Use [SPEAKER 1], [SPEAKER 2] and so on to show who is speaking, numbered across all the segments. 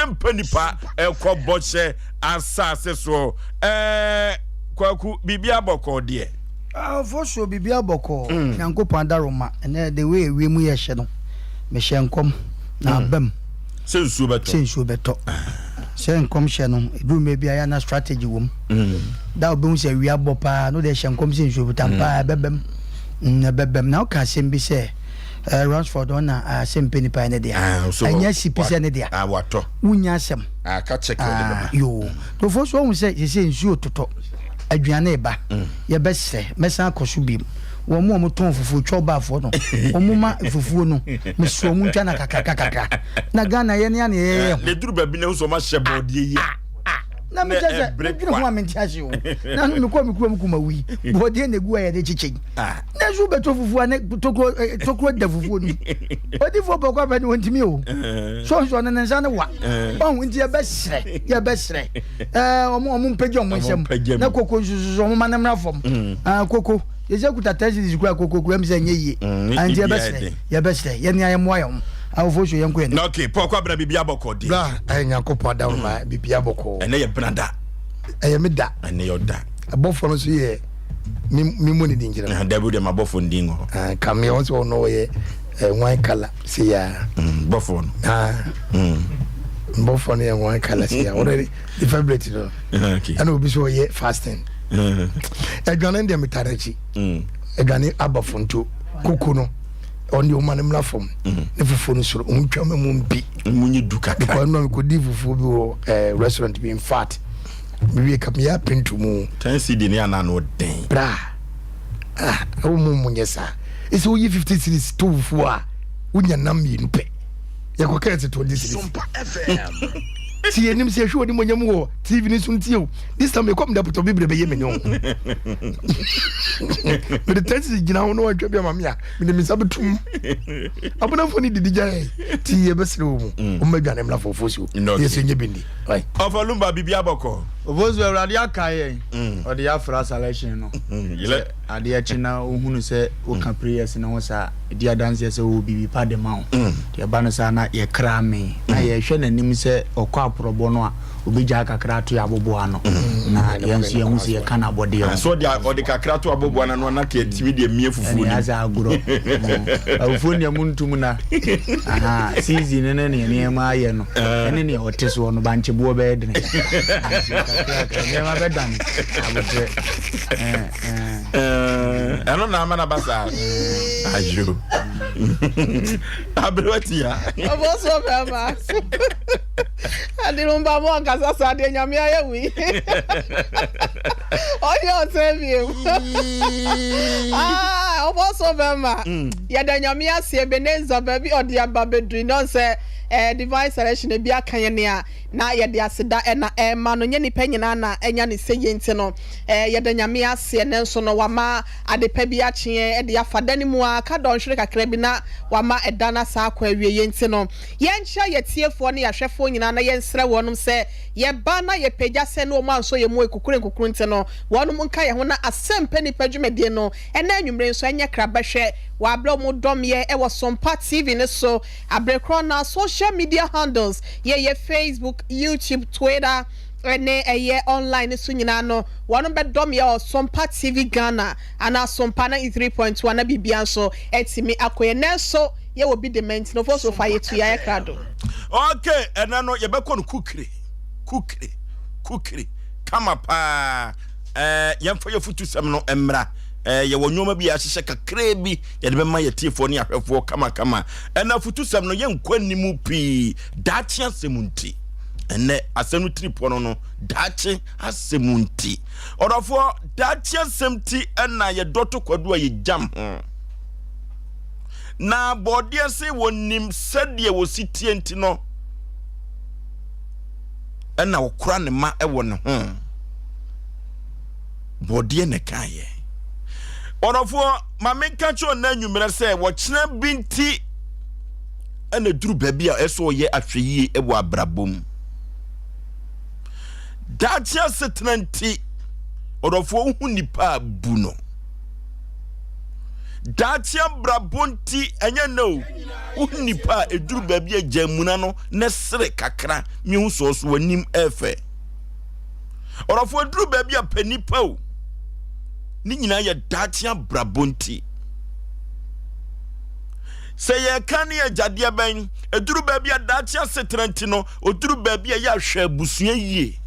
[SPEAKER 1] Asɛmpa Nipa ɛkɔ bɔhyɛ asase soɔ. Ɛɛ Kwaku, biribi abɔkɔɔ deɛ?
[SPEAKER 2] Ɔfosuo, biribi abɔkɔɔ. Mm. Nyankopɔn adaroma. Ɛnɛ the way ewiem yɛ hyɛ no, mehyɛ nkɔm na mm. abam.
[SPEAKER 1] Sɛ nsuo bɛtɔ.
[SPEAKER 2] Sɛ nsuo bɛtɔ. Sɛ nkɔm hyɛ no, eduru mmerɛ bi a yɛ na strategy wɔ mu. Mm. Da obehu sɛ awia bɔ paa, no deɛ hyɛ nkɔm sɛ nsuo bɛtɔ ampa ɛbɛbam. Ɛbɛbam. Na woka asɛm bi sɛ Eh, Ransford ɔna ah, sɛ mpɛ nipa yɛ ne dea. Ah, so ɛnyɛ sipi sɛ ne dea.
[SPEAKER 1] Ah, watɔ.
[SPEAKER 2] Wonya asɛm.
[SPEAKER 1] Ah, ka check ah, ɔde bɛba.
[SPEAKER 2] Yoo. Tofo so ohun sɛ sese nsuo totɔ. Aduane ba. Mm. Yɛbɛsrɛ, mɛsan akɔ so biem. Wɔn mu a wɔtɔn fufuo twɛ ɔbaafoɔ no, wɔn ma fufuo no, mesrɛ wɔn ntwa na kakra kakra. Na Ghana yɛ ne ana yɛyɛ ho.
[SPEAKER 1] Na eduru baabi na nso wɔn ahyɛ bɔɔdeɛ yi.
[SPEAKER 2] Ah, ah. Na mekyɛ sɛ, medwene ho a mente ase o. Na mekɔ me kurom kuma wi. Bɔɔdeɛ na egu a yɛde kyekyɛ yi.
[SPEAKER 1] Ah.
[SPEAKER 2] Na nso wobɛtɔ fufuo a ne tokuro eh, tokuro da fufuo no mu odifoɔ pɔkɔ abɛ ne wɔntumi o eh. so nso ɔno ne nsa ne wa eh. ɔho nti yɛbɛserɛ yɛbɛserɛ ɛɛ ɔmo ɔmo mpagya ɔmo nsam na koko nso so ɔmo ma ne mmra fam mm. ah, koko yɛsɛ kuta ten cities kura koko kura mi sɛ nyɛ yie mm, ah, nti yɛbɛserɛ yɛbɛserɛ yɛne ayɛ mmoa yɛn ho awofo so yɛn kɔ yɛn.
[SPEAKER 1] na ok pɔkɔ abena biribi abɔkɔ di.
[SPEAKER 3] bra ɛyɛ nyankopɔn adawoma mm. biribi abɔkɔ.
[SPEAKER 1] ɛnɛ yɛ benada.
[SPEAKER 3] ɛyɛ me da.
[SPEAKER 1] Ɛnɛ yɛ ɔda.
[SPEAKER 3] Abɔfoɔ no nso yɛ me me mu ne din kyerɛ no.
[SPEAKER 1] Dabi deɛ ma bɔfoɔ no din wɔ
[SPEAKER 3] hɔ. Ka me ɔsɛ ɔno ɔyɛ nwan kala se ya.
[SPEAKER 1] Mm, bɔfoɔ no.
[SPEAKER 3] Ah. Mm. Bɔfoɔ no yɛ nwan kala se ya. Ɔno de the favourite no.
[SPEAKER 1] Okay.
[SPEAKER 3] Ɛna obi so ɔyɛ fasting. Adwane deɛ metare akyi. Adwane aba fonto koko no ɔno deɛ ɔma no mmra fam ne fufuo no soro ɔmo twa ma mu mpi.
[SPEAKER 1] Mu nye du kakra.
[SPEAKER 3] Because ɛno mekɔdi fufuo bi wɔ eh, restaurant bi in fact mewie ka meyɛ apinto mu.
[SPEAKER 1] 10 cedi ne ana no den.
[SPEAKER 3] Bra ah ɛwɔ mu mu nyɛ saa ɛsɛ woyi 50 cedis to fufuo a wonya nam mmienu pɛ yɛkɔ kɛɛ sɛ 20 cedis si yɛnim sɛ yɛhwɛ wɔde monyam wɔ tv no so nti o this time yɛkɔ mede apotɔ bebree bɛyɛ me ne ho mede 10 cedis gyina ho na wantwa bi ama me a mede me nsa bɛtum Abonafo ne didi gya yɛn ti yɛbɛsrɛ wɔ mu mm. wɔn adwane mmra fɔfo so yɛ sɛ nyɛ bi ndi.
[SPEAKER 1] Ɔfɔ lumba bibi abɔkɔ.
[SPEAKER 4] Ofosu awurade aka yɛn mm. ɔde yɛafra selection no mm. sɛ adeɛ akyi na wohunu sɛ woka prayers no ho saa ɛdi adanseɛ sɛ wɔwɔ biribi pa de ma wo deɛ ɛba no saa na yɛkra me na yɛhwɛ n'anim sɛ ɔkɔ aporɔbɔ no a Obegyaa kakra ato yɛn abobow ano, na yɛn nso yɛahu sɛ yɛka n'abɔdeɛ ho.
[SPEAKER 1] So ɔde ɔde kakra to abobow ano ano na ka etimi deɛ mie fufuo nim.
[SPEAKER 4] Ɛne asɛ agorɔ. Awufoɔ nea mu ntum na. Aha, season ne ne nea nneɛma ayɛ no, ɛne nea ɔte soɔ no, bankyeboɔ bɛyɛ dene. Nti kakra kakra nneɛma bɛdane abotrɛ.
[SPEAKER 1] Ɛno na ama na ba saa. Ayo. Aberewa tia.
[SPEAKER 5] Ɔbɔsɔ bɛrima. Adirumba mo ankasa saa deɛ nyame ayɛ wo yi. Ɔyɛ ɔsɛ biem. Ah, ɔbɔsɔ bɛrima. Mm. Yɛda nyame ase Ebenezer baabi ɔde aba bɛduru ne ɔnsɛ eh, divine selection ebi aka yɛ nea na yɛde aseda ɛna ɛma no nyɛ nipa nyinaa na ɛnya ne sɛ yie nti no eh, yɛda nyame ase ɛnɛ nso no wama adepa bi akyeɛ ɛde afa da no mu a ka dɔnhwere kakra bi na wama ɛda no asa akɔ awie yɛ nti no Yɛnkyia yɛtiefoɔ ne yɛahwɛfoɔ nyinaa na yɛnsrɛ wɔnom sɛ yɛba na yɛpagya sɛ ne wɔn ansɔ yɛn mu akukuru nkukuru nti no wɔnom nka yɛn ho na asɛmpɛ nipa dwumadie no ɛnɛ anwummere nso ɛnyɛ krabɛhwɛ wɔ aberɛ wɔn dɔm yɛ ɛwɔ Sompa TV no so abere korɔ na social media handles yɛyɛ Facebook, YouTube, Twitter ɛne ɛyɛ online no so nyinaa no wɔnom bɛdɔm yɛ wɔ Sompa TV Ghana anaa Sompa 93.1 na biribiara nso atumi akɔ yɛ nanso Yɛ wɔ bi de mɛnti no fo so fa yɛ tu yɛ ayɛ krado.
[SPEAKER 1] Okay, ɛnɛ no yɛbɛkɔ no kukiri kukiri kukiri kama paa ɛɛ yɛmfa yɛ futusɛm no mmra ɛɛ yɛwɔ nneɛma bi a yɛahyehyɛ kakraa bi yɛde bɛma yɛ tiefoɔ ne ahwɛfoɔ kamakama ɛna futusɛm no yɛnkɔ anim pii daakye asɛm nti ɛnɛ asɛm no tiri pɔ no no daakye asɛm nti ɔdɔfoɔ daakye asɛm ti ɛna yɛdɔ to kwadu a yɛgyam ho Na bɔɔdeɛ se wɔnim sɛdeɛ wɔsi teɛ nti no, ɛna ɔkora ne ma wɔ ne ho. Bɔɔdeɛ na ɛkaeɛ. Ɔdɔfoɔ, ma menka kyerɛ ɔnna anwummerɛ sɛ wɔkyena bi nti ɛna duru baabi a ɛsɛ ɔyɛ ahwɛyie wɔ abrabɔ mu. Daakye asetena nti, ɔdɔfoɔ wohu nipa a bu no. Daakye abrabɔ nti, ɛnyɛ nnɛ o. Wo nipa a ɛduru baabi a gya muna no na sere kakra mehu sɛ ɔso w'anim ɛfɛ. Ɔdɔfo ɛduru baabi a pɛ nipa o. Ne nyinaa yɛ daakye abrabɔ nti. Sɛ yɛka ne agyadeɛ bɛn, ɛduru baabi a daakye asetena nti no, ɔduru baabi a yɛ ahwɛ abusua yie.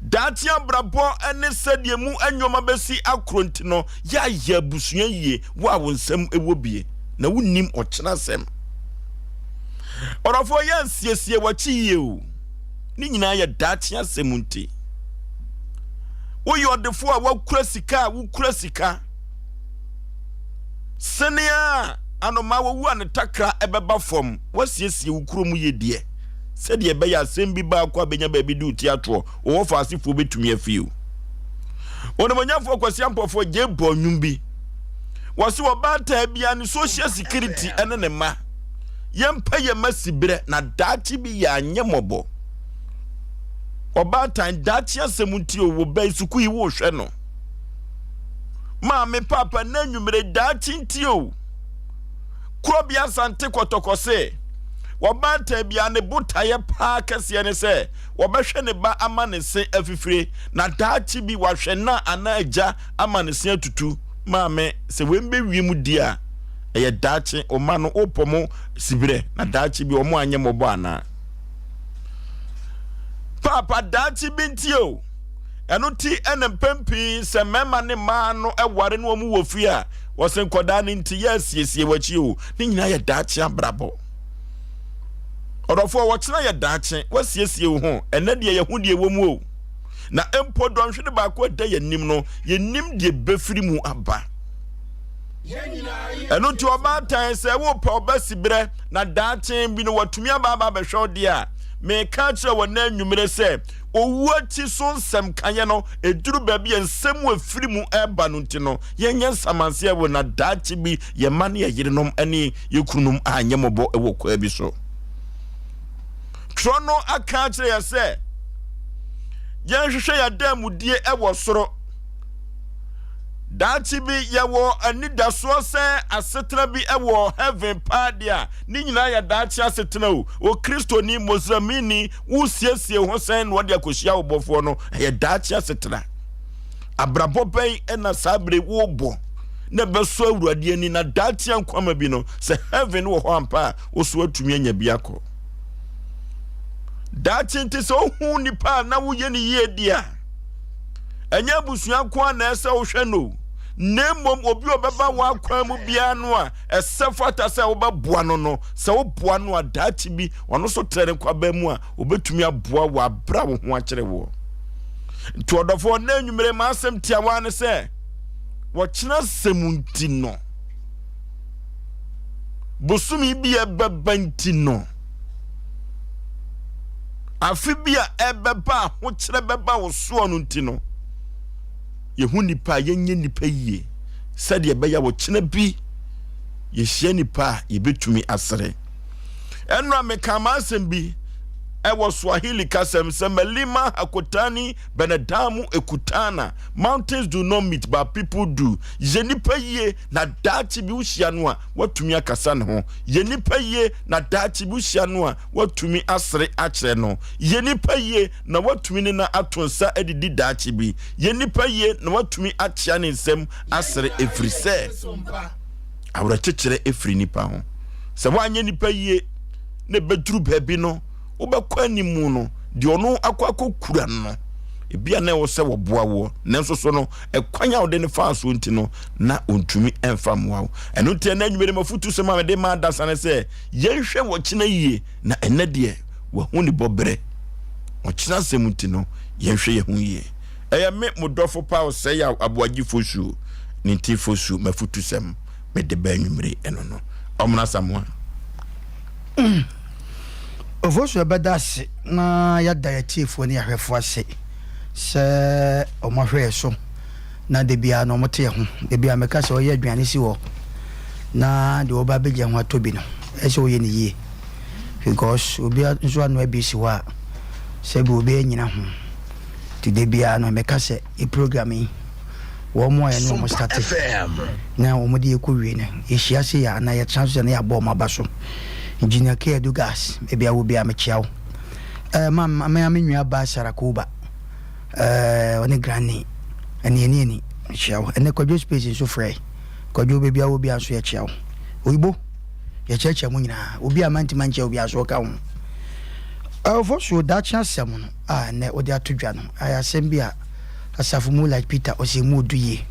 [SPEAKER 1] Daakye abrabɔ ne sɛdeɛ mu nneɛma bɛsi akoro nti no, yɛ ayɛ abusua yie, wo a wo nsam wɔ bie, na wonnim ɔkyena asɛm. Ɔdɔfoɔ yɛ nsiesie w'akyi yie o, ne nyinaa yɛ daakye asɛm nti. Woyɛ ɔdefoɔ a wakura sika a wokura sika. Sɛnea anomaa wɔwu a ne takra ɛbɛba fam, wasiesie wo kuro mu yie deɛ. Sɛdeɛ ɛbɛyɛ asɛm bi baako a bɛnya baabi de wo ti atoɔ, wo wɔfaasefoɔ bɛtumi afie o. Onimuonyamfoɔ Kwasi Ampɔfoɔ gye bɔ nnwom bi. Wɔse ɔbaatan biara ne social security ne ne mma. Yɛmpɛ yɛn mma siberɛ na daakye bi yɛ anyɛ mmɔbɔ. Ɔbaatan daakye asɛm nti o, wo bɛn sukuu yi wohwɛ no. Maame paapa na anwummere daakye nti o. Korɔbea Asante Kɔtɔkɔ se wɔbaatan biara ne botaeɛ paa kɛseɛ ne sɛ wɔbɛhwɛ ne ba ama ne se afifire na daakye bi wahwɛ na anaa agya ama ne se atutu. Maame, sɛ wei mbɛwie mu di a, ɛyɛ daakye ɔma no wopɔ mo siberɛ na daakye bi ɔmo anyɛ mmɔbɔ anaa? Paapa, daakye bi nti o. Ɛno ti ɛna mpɛn pii sɛ mmarima ne mmaa no ɛware ne wɔn wɔ fie a, wɔse nkɔdaa no nti yɛ asiesie w'akyi o. Ne nyinaa yɛ daakye abrabɔ. Ɔdɔfoɔ, wɔkyena yɛ daakye, wasiesie wo ho. Ɛnɛ deɛ yɛho deɛ ɛwɔ mu o. Na mpo dɔnhwere baako ɛda yɛn anim no, yɛnnim deɛ bɛfiri mu aba. Ɛno nti ɔbaatan sɛ wopɛ ɔba siberɛ na daakye bi no watumi aba aba abɛhwɛ wo deɛ a, meka akyerɛ wɔ nnɛ anwummerɛ sɛ owu akyi so nsɛm kaeɛ no ɛduru baabi a nsɛm mu ɛfiri mu ɛba no nti no, yɛnyɛ nsamanseɛ wɔ na daakye bi yɛn mma ne yɛn yerenom ne yɛn kununom anyɛ mmɔbɔ wɔ kwaa bi so. Twerɛ no aka akyerɛ yɛ sɛ yɛnhwehwɛ yɛn adanmudie wɔ soro. Daakye bi yɛwɔ anidasoɔ sɛ asetena bi wɔ heaven paa deɛ a, ne nyinaa yɛ daakye asetena o. Okristoni, Muslimini, wosiesie ho sɛn na wɔde akɔhyia wo bɔfoɔ no, ɛyɛ daakye asetena. Abrabɔ bɛn na saa bere wobɔ na ɛbɛsɔ Awurade ani na daakye nkwama bi no, sɛ heaven wɔ hɔ ampa a, wo so atumi anya bi akɔ. Daakye nti sɛ wohu nipa a na woyɛ ne yie di a, ɛnyɛ abusua nko a na ɛsɛ wohwɛ no, na mmom obi a ɔbɛba w'akwan mu biara no a ɛsɛ fata sɛ wobɛboa no no, sɛ woboa no a daakye bi ɔno nso trɛ ne kwaba mu a, obɛtumi aboa wɔ aberɛ a wo ho akyere woɔ. Nti ɔdɔfoɔ, na anwummere m'asɛm tiawa ne sɛ, wɔkyena asɛm nti no, bosome bi a ɛbɛba nti no, afe bi a ɛbɛba ahokyerɛ bɛba wo soɔ no nti no, yɛhu nipa a yɛnyɛ nipa yie sɛdeɛ ɛbɛyɛ wɔkyena bi yɛhyia nipa a yɛbɛtumi asere. Ɛno a meka m'asɛm bi ɛwɔ Swahili kasɛm sɛ Melima Hakotani Benadamu Ekutana, Mountains do not meet but people do. Yɛ nipa yie na daakye bi wohyia no a woatumi akasa ne ho. Yɛ nipa yie na daakye bi wohyia no a woatumi asere akyerɛ no. Yɛ nipa yie na woatumi ne no ato nsa adidi daakye bi. Yɛ nipa yie na woatumi akyea ne nsam asere ɛfiri sɛ awerɛkyekyerɛ ɛfiri nipa ho. Sɛ woanyɛ nipa yie na ɛbɛduru baabi no wobɛkɔ anim no, deɛ ɔno akɔ akɔkura no, ebia na ɛwɔ sɛ wɔboa woɔ, nanso so no, ɛkwan a wode no faa soɔ nti no, na ɔntumi mfa mmoa wo. Ɛno nti ɛnɛ anwummere mafotu sɛm a mede ma adasa ne sɛ, yɛnhwɛ wɔkyena yie, na ɛnɛ deɛ wahu ne bɔberɛ. Ɔkyena asɛm nti no, yɛnhwɛ yɛn ho yie. Ɛyɛ me, mo dɔfo pa Ɔsɛeyaw Aboagye Fosuo, ne nti Fosuo mafotusɛm mede ba anwummere ɛno no. Ɔmena Asamoah.
[SPEAKER 2] Ofosu yɛbɛda ase na yɛada yɛn atiefoɔ ne yɛn ahwɛfoɔ ase sɛ wɔahwɛ yɛn so na da biara no wɔte yɛn ho. Da biara meka sɛ ɔyɛ aduane si hɔ na deɛ ɔba abɛgya ho atɔ bi no, ɛsɛ sɛ ɔyɛ no yie because obi nso anoa bi si hɔ a sɛbi obi anyina ho. Nti da biara no meka sɛ yɛ program yi. Wɔn a yɛne wɔn starte na wɔn de yɛkɔ wie no, yɛhyia sei a anaa yɛtena so sɛ na yɛabɔ wɔn aba so. Engineer K. Adu Gas, baabi a wɔ biara mekyea wo. Eh, ma me me nua baa Sarah Koba, eh, ɔne Granny, ɛne ɛne ɛni, mekyea wo. Ɛnɛ Kwadwo Space nso frɛ, Kwadwo baabi a wɔ biara nso yɛkyea wo. Oyibo, yɛkyerɛkyerɛ mo nyinaa, obi a mantimi ankyea obiara nso ɔka ho. Ɔfo so daakye asɛm no a ɛnɛ wode ato dwa no, ayɛ asɛm bi a asafo mu like Peter ɔsɛ mu odu yie.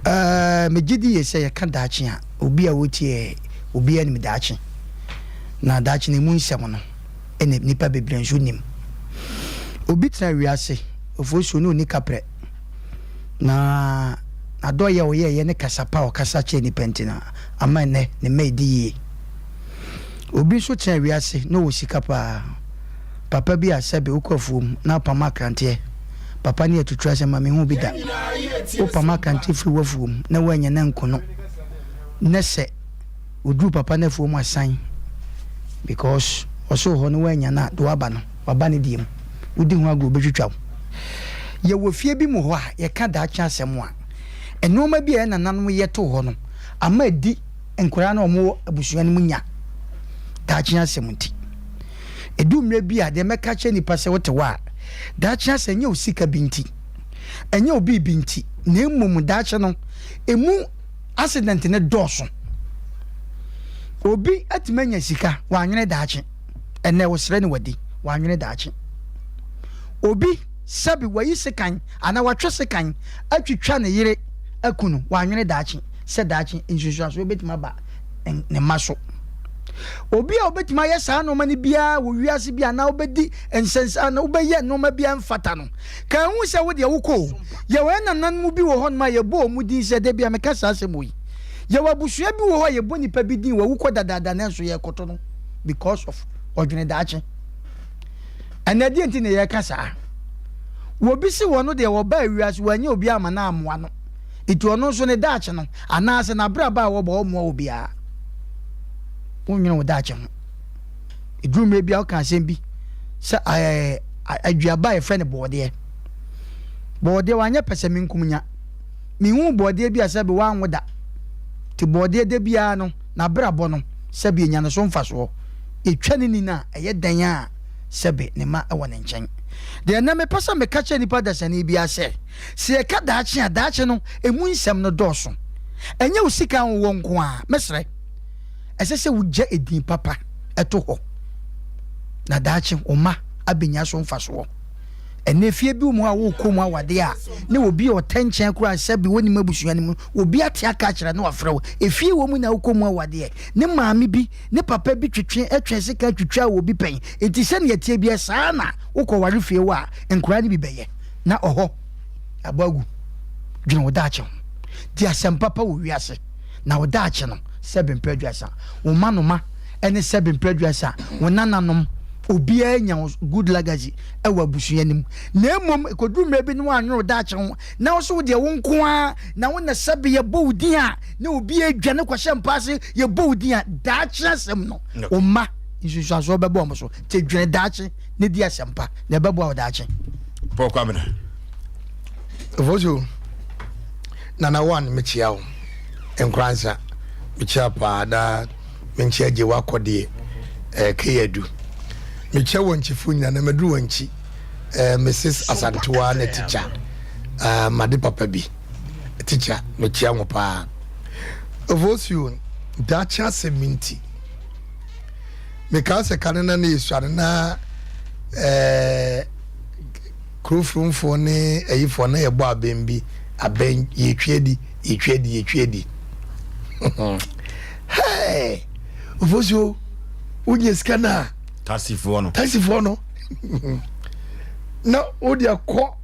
[SPEAKER 2] Ɛɛ megye di yie sɛ yɛka daakye a, obi a ɔretie obiara nim daakye. Na daakye no emu nsɛm no ɛna nnipa bebree nso nim. Obi tena wiase, ofosuo ne ɔni kaprɛ. Na n'adɔeɛ a ɔyɛeɛ ne kasa pa a ɔkasa kyerɛ nnipa nti no ama ɛnnɛ ne mma redi yie. Obi nso tena wiase na ɔwɔ sika paa. Papa bi a sɛbe wokɔ afuom na wopam akranteɛ, papa no yɛ atutura sɛ ma menhu bi da. Wopam akranteɛ firi w'afuom na woannya no anku no, nɛ sɛ oduru papa no afuom a san because ɔse wɔ hɔ no woannya no a de waba no, waba ne deɛ mu. Wodi ho agorɔ obɛtwitwa wo. Yɛwɔ fie bi mu hɔ a yɛka daakye asɛm a, nnoɔma bi a yɛn nananom yɛ too hɔ no ama adi nkwadaa no a wɔwɔ abusua no mu nya daakye asɛm nti. Ɛdu mmerɛ bi a, deɛ mɛka akyerɛ nnipa sɛ wote hɔ a, daakye asɛm ɛnyɛ wo sika bi nti, ɛnyɛ wo biribi nti, na mmom daakye no, ɛmu accident no dɔɔso. Obi atumi anya sika, wannwene daakye. Ɛnnɛ wosrɛ no wadi, wannwene daakye. Obi sɛbe wayi sekan anaa watwe sekan atwitwa ne yere aku no, wannwene daakye sɛ daakye nsunsuansoɔ bɛtumi aba ne mma so. Obi a obetumi ayɛ saa nneɛma no biara wɔ wiase bi anaa wobɛdi nsɛnsa anaa wobɛyɛ nneɛma bi a ɛmfata no, ka ehu sɛ wo deɛ wokɔ o. Yɛwɔ yɛn nananom bi wɔ hɔnom a yɛbɔ wɔn din sɛ, da bi a meka saa asɛm wɔ yi. Yɛwɔ abusua bi wɔ hɔ a yɛbɔ nipa bi din, wawu kɔ dadaada nanso yɛrekoto no because of ɔdwene daakye. Ɛnna ɛdeɛ nti na yɛreka saa? Wɔbi se wɔn deɛ wɔbaa wiase wɔanyɛ obi ama no ammoa no. Nti ɔno nso ne daakye no anaasɛ n'abrabɔ a wɔbɔ ɔmmoa obiara. Wonnwene wo daakye ho. Ɛduru mmerɛ bi a woka asɛm bi sɛ ɛɛ aduaba a yɛfrɛ no bɔɔdeɛ. Bɔɔdeɛ wanyɛ pɛsɛmenkomenya. Menhuu bɔɔdeɛ bi a sɛbe wanwo da. Nti bɔɔdeɛ da biara no n'abrabɔ no sɛbe ɛnya ne so mfasoɔ. Ɛtwa ne nini a ɛyɛ dɛn a sɛbe ne mma wɔ ne nkyɛn. Deɛ ɛnnɛ mepɛ sɛ meka kyerɛ nnipa dasani biara sɛ, Sɛ yɛka daakye a, daakye no, emu nsɛm no dɔɔso. Ɛnyɛ wo sika a wowɔ nko ara. Mɛsrɛ, ɛsɛ sɛ wugya edin papa to hɔ na daakye wo mma abenya so mfasoɔ. Ɛnnɛ efie bi wɔ mu a wokɔ mu awadeɛ a, na obi a ɔtɛ nkyɛn koraa sɛbe wonim abusua no mu, obi ate aka akyerɛ na wafrɛ wo. Efie wɔ mu na wokɔ mu awadeɛ, ne maame bi, ne papa bi twetwe twe sekan twitwaa obi pɛn. Enti sɛnea ɛteɛ biara saa na wokɔware fie hɔ a, nkwadaa no bi bɛyɛ. Na ɔhɔ abɔ agu. Dwene wo daakye ho. Di asɛm papa wɔ wiase, na wo daakye no, sɛbe mprɛ aduasa, wo mmanoma ne sɛbe mprɛ aduasa, wo nananom, obiara nya wo good legacy wɔ abusua no mu. Na mmom, ɛkɔduru mmerɛ bi na woannwene wo daakye ho, na wo so wo deɛ wo nko ara na wo na sɛbe yɛbɔ wo din a, na obiara dwane kɔhyɛ mpa ase, yɛbɔ wo din a, daakye asɛm no, wo mma nsunsuansoɔ bɛbɔ wɔn so. Nti dwene daakye na di asɛmpa, na ɛbɛboa wo daakye.
[SPEAKER 1] Paul Kwabena.
[SPEAKER 3] Ofosu, Nana One mekyia wo. Nkoransa mekyia paa na menkyia gye wakɔdeɛ eh, Keyadu. Mekyia Wankyifo nyina na maduru Wankyi eh, Mrs Asantewa na teacher eh, made papa bi teacher mekyia wo paa. Ofosu, daakye asɛm nti mekaa sɛ kane na na yɛsuane na eh, Kuro furumfoɔ ne ayifoɔ na yɛbɔ abɛn bi abɛn yɛtwi adi yɛtwi adi yɛtwi adi hey ofosuo wonya sika no a
[SPEAKER 1] taxifoɔ no
[SPEAKER 3] taxifoɔ no na wode akɔ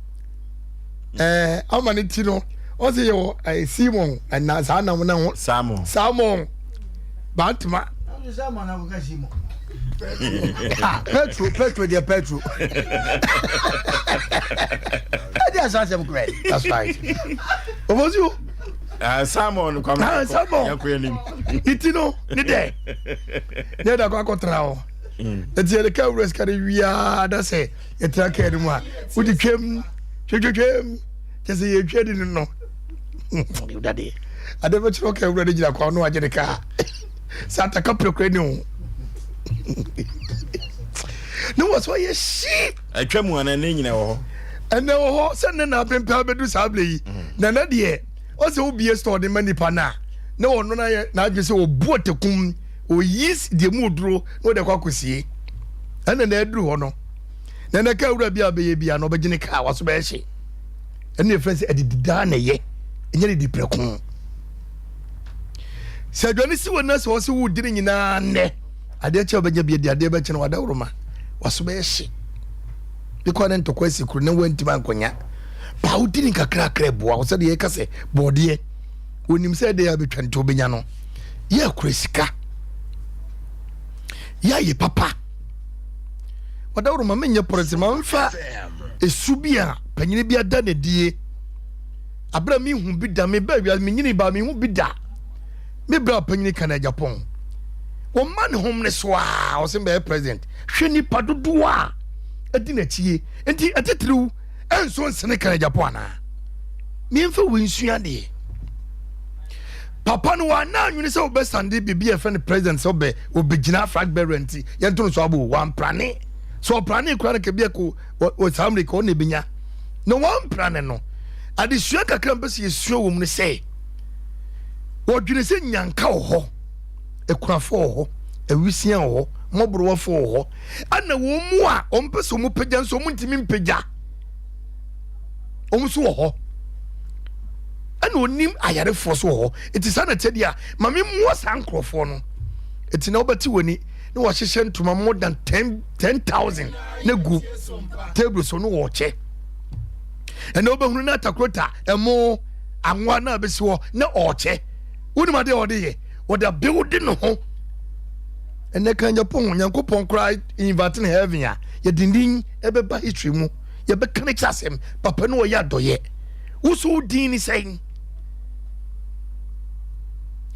[SPEAKER 3] ɛɛ ama ne ti no ɔsɛ yɛwɔ ɛɛ simon ɛna saa nam na ho
[SPEAKER 1] salmon
[SPEAKER 3] salmon bantama.
[SPEAKER 2] Ah, petro petro deɛ petro ɛde asa asɛm korɛ
[SPEAKER 3] that's right ɔfɔsi o
[SPEAKER 1] ah, salmon kwame
[SPEAKER 3] ah, salmon
[SPEAKER 1] yɛnkɔ anim
[SPEAKER 3] ne ti no ne dɛ ne yɛda kɔ akɔtena hɔ ɛti yɛde ka wura sika no wiaa na sɛ yɛtena kaa no mu a wode twam twetwetwam. Kyɛ sɛ yɛtwa di no no. Wurade, ade bɛkyerɛ ɔka awura no gyina kwa no agye ne kaa. Sɛ ataka pɛkura ni ho. Ne wɔ sɛ ɔyɛ hyi.
[SPEAKER 1] Atwa mu ana ne nyina wɔ hɔ.
[SPEAKER 3] Ɛnɛ wɔ hɔ sɛ ne na apempɛ abɛdu saa berɛ yi. Na na deɛ ɔsɛ wobie store de ma nipa no a na ɔno no ayɛ n'adwene sɛ ɔbu ɔtakum ɔyi deɛ mu oduro na ɔde akɔ akɔsie. Ɛna na aduru hɔ no na na kaa wura bi a ɔbɛyɛ bi a na ɔbɛgye ne kaa waso bɛyɛ hye. Ɛno yɛfrɛ sɛ adidi daa na ɛyɛ ɛnyɛ didi prɛko. Sɛ aduane si wɔ na sɛ ɔsɛ wodi ne nyinaa nnɛ adeɛ kyɛ ɔbɛnya bi adi adeɛ bɛkyɛ no wadaworoma waso bɛyɛ hye. Bi kɔ ne ntɔkwa asi kuro na wantumi ankɔnya baa wodi ne nkakrakra boa wo sɛdeɛ yɛka sɛ bɔɔdeɛ onim sɛ ɛdeɛ abɛtwa nti wobɛnya no yɛ akura sika yɛ ayɛ papa wadaworoma menyɛ pɔrɛsɛ ma mfa esu bi a panyini bi ada n'adie abere a mehu bi da meba wiase menyini ba mehu bi da me bra panyini ka na Japan wɔma ne hom ne so a ɔsɛ bɛyɛ president hwɛ nipa dodoɔ a ɛdi n'akyie nti ɛtitiriw ɛnso nsene ka na Japan anaa memfa wei nsua deɛ papa no wɔana anwene sɛ wɔbɛsande biribi a ɛfrɛ no president sɛ wɔbɛ wɔbɛgyina flag bearer nti yɛnto no so abo wɔamprane sɛ ɔprane koraa no kabi ɛko wɔ saa mmerika ɔna ɛbɛnya na wɔamprane no adesua kakra mpɛ sɛ yɛsua wɔ mu no sɛ wɔdwene sɛ nyanka wɔ hɔ akunafoɔ wɔ hɔ awisia wɔ hɔ mmɔborɔwafoɔ wɔ hɔ ɛna wɔn mu a wɔn pɛ sɛ wɔn pagya nso wɔn ntumi mpagya wɔn nso wɔ hɔ ɛna onim ayarefoɔ so wɔ hɔ eti saa na ɛkyɛ deɛ a maame mmoa saa nkorɔfoɔ no eti na wɔbɛte wɔn ani na wɔahyehyɛ ntoma more than 10,000 na gu table so no wɔkyɛ ɛna wɔbɛhunu na atakurota ɛmo anwa na abɛsi hɔ na ɔkyɛ wonim adeɛ a ɔde yɛ wɔde abuilde ne ho ɛnɛ kan Japan Nyankopɔn koraa invite ne heaven a yɛde din ɛbɛba history mu yɛbɛka ne kyɛ asɛm papa no ɔyɛ adɔyɛ woso wo din ne sɛn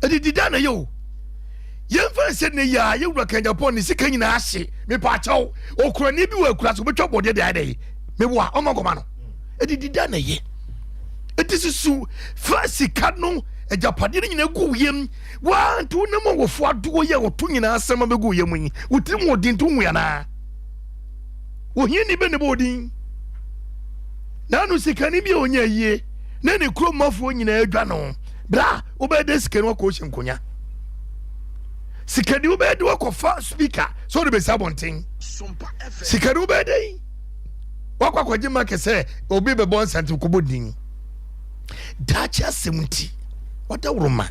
[SPEAKER 3] ɛdidi da na yɛ o yɛmfa nsɛ ne yɛ a yɛwura kan Japan ne sika nyinaa ahye mepa akyɛw okurani bi wɔ akura so wobɛtwa bɔdeɛ de ayɛ dɛ meboa ɔma nkɔma no ɛdidi da na yɛ ɛti susu fa sika no agyapadeɛ no nyinaa gu yam waa nti wonam awɔfo adoɔ yi a wɔto nyinaa asɛm abɛgu yam yi wo tirim wɔ din nti wohu anaa ohiani bɛ ne bɔ odin na ano sikani bi a ɔnya yie na ne kurom mafoɔ nyinaa adwa no bra wobɛyɛ dɛ sikani wakɔ ɔhyɛ nkonya sikani wobɛyɛ de wakɔfa speaker sɛ wode bɛsi abɔnten sikani wobɛyɛ dɛ wakɔ akɔgye market sɛ obi bɛbɔ nsante kɔbɔ din daakye asɛm nti ɔdawuroma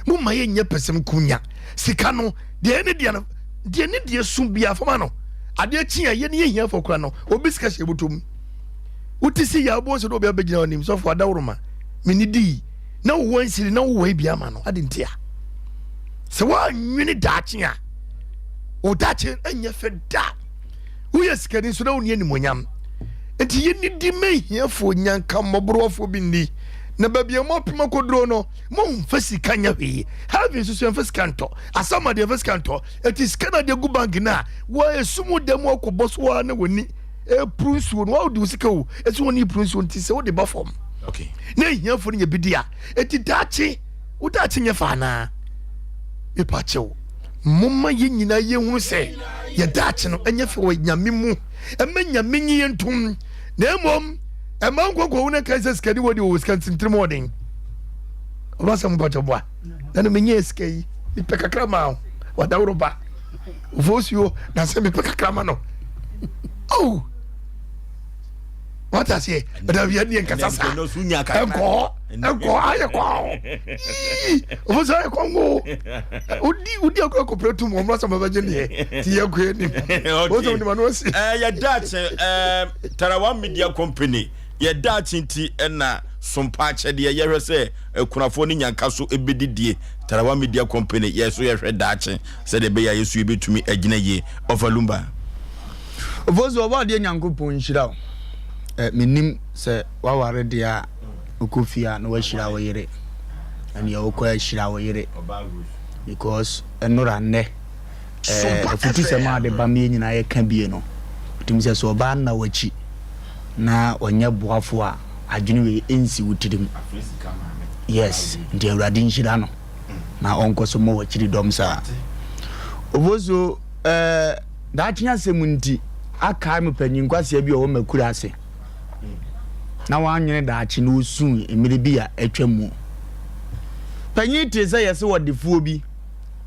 [SPEAKER 3] mo ma yɛnyɛ pɛsɛm kunya sika no deɛ ne deɛ no deɛ ne deɛ sum bia fama no adeɛ kyi a yɛne yɛhia fɔ kora no obi sika hyɛ bɔtɔ mu wote si yɛ abɔ sɛ dɛ obi abɛgyina ɔnim sɔfo adaworoma mene dii na wowɔ nsiri na wowɔ bi ama no ade nti a sɛ woanwene daakye a wo daakye ɛnyɛ fɛ da woyɛ sikani nso na wonni animonyam nti yɛnidi ma hiafoɔ nyanka mmɔborɔfoɔ bi nni na baabi a moapem akɔduro no momfa sika nyɛ hwee heaven nso so yɛmfa sika ntɔ asama deɛ yɛmfa sika ntɔ ɛti sika no adeɛ gu bank no a wɔɛsum da mu akɔbɔ so a na wɔni ɛpuru nsuo no wɔde wo sika o ɛsɛ wɔne puru nsuo nti sɛ wode ba fam na ahiafoɔ no nya bi di a ɛti daakye wo daakye nyɛ fa anaa mepa kyɛw momma yɛn nyinaa yɛhunu sɛ yɛ daakye no ɛnyɛ fɛ wɔ nyame mu ɛma nyame nyi yɛn ntom na mmom ɛma nkɔnkɔ wo no ka sɛ sikani wɔ deɛ ɔwɔ sika ntintirim ɔden ɔba sɛ mopakyɛ boa na no menyɛ sika yi mepɛ kakra ma wo wadaworo ba ofosuo na sɛ mepɛ kakra ma no oh wata aseɛ bɛda wia ne nkasa saa ɛnkɔ ɛnkɔ ayɛ kɔ yii ofosuo ayɛ kɔ ngo odi odi akɔ akɔpɛ tum wɔn asɛm bɛgye neɛ ti yɛ kɔ anim wɔn sɛ wɔn ano asi.
[SPEAKER 1] ɛɛ yɛ daakye ɛɛ Tarawa Media Company yɛ daakye nti ɛna sompa akyɛdeɛ yɛhwɛ sɛ akunafoɔ ne nyanka so ɛbɛdidie Tarawa Media Company yɛ so yɛhwɛ daakye sɛdeɛ ɛbɛyɛ a yɛso yɛbɛtumi agyina yie ɔfa lumba.
[SPEAKER 4] Ofosu ɔbɔ adeɛ Nyankopɔn nhyira wo. Eh, menim sɛ waware deɛ a wokɔ fie a na wahyira wo yere. Ɛneɛ wokɔ ahyira wo yere because ɛnora nnɛ eh, afutusɛm a ade ba ma yɛn nyinaa yɛka bie no, wotumi sɛ sɛ ɔbaa nna w'akyi na ɔnyɛ boafo a. adwene wei ɛnsi wo tirim. Yes, nti Awurade nhyira no na ɔnkɔ so mmɔ w'akyiri dɔm saa. Ofosuo, eh, daakye asɛm nti, akae me panyin kwasea bi a ɔwɔ m'akura ase na wannwene daakye na osui mmere bi a atwa mu. Panyin tee sɛ yɛse ɔdefoɔ bi,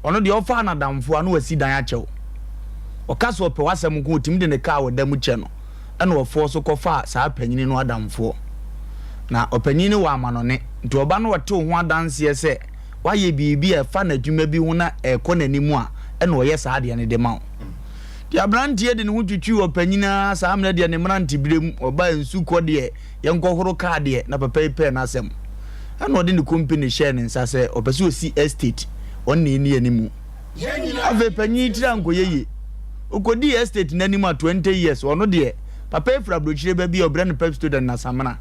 [SPEAKER 4] ɔno deɛ ɔfaa n'adamfo a na wasi dan akyɛ wo. Ɔka sɛ ɔpɛ w'asɛm nko ɔtumi de ne kaa a ɔda mu kyɛ no ɛna ɔfoɔ so kɔfaa saa panyini no adamfoɔ. Na ɔpanyin no wɔ amanɔne nti ɔba no ɔte wo ho adanseɛ sɛ wayɛ biribi a ɛfa n'adwuma bi ho na ɛrekɔ n'anim a ɛna ɔyɛ saa adeɛ no de ma wo. Nti aberanteɛ de ne ho twitwii ɔpanyin ara saa mmerɛ deɛ ne mmeranteberɛ mu ɔbaa nsu kɔ deɛ yɛnkɔhoro kaa deɛ na papa yi pɛɛ n'asɛm ɛna ɔde ne kompene hyɛɛ ne nsa sɛ ɔpɛ sɛ ɔsi estate ɔne na ɛni animu. Afei panyin yi tiri ankɔyɛ yie. Ɔkɔdii estate no anim a 20 years ɔno deɛ papa yi firi aburokyire ba bi a ɔbrɛ no Pepsodent na samina.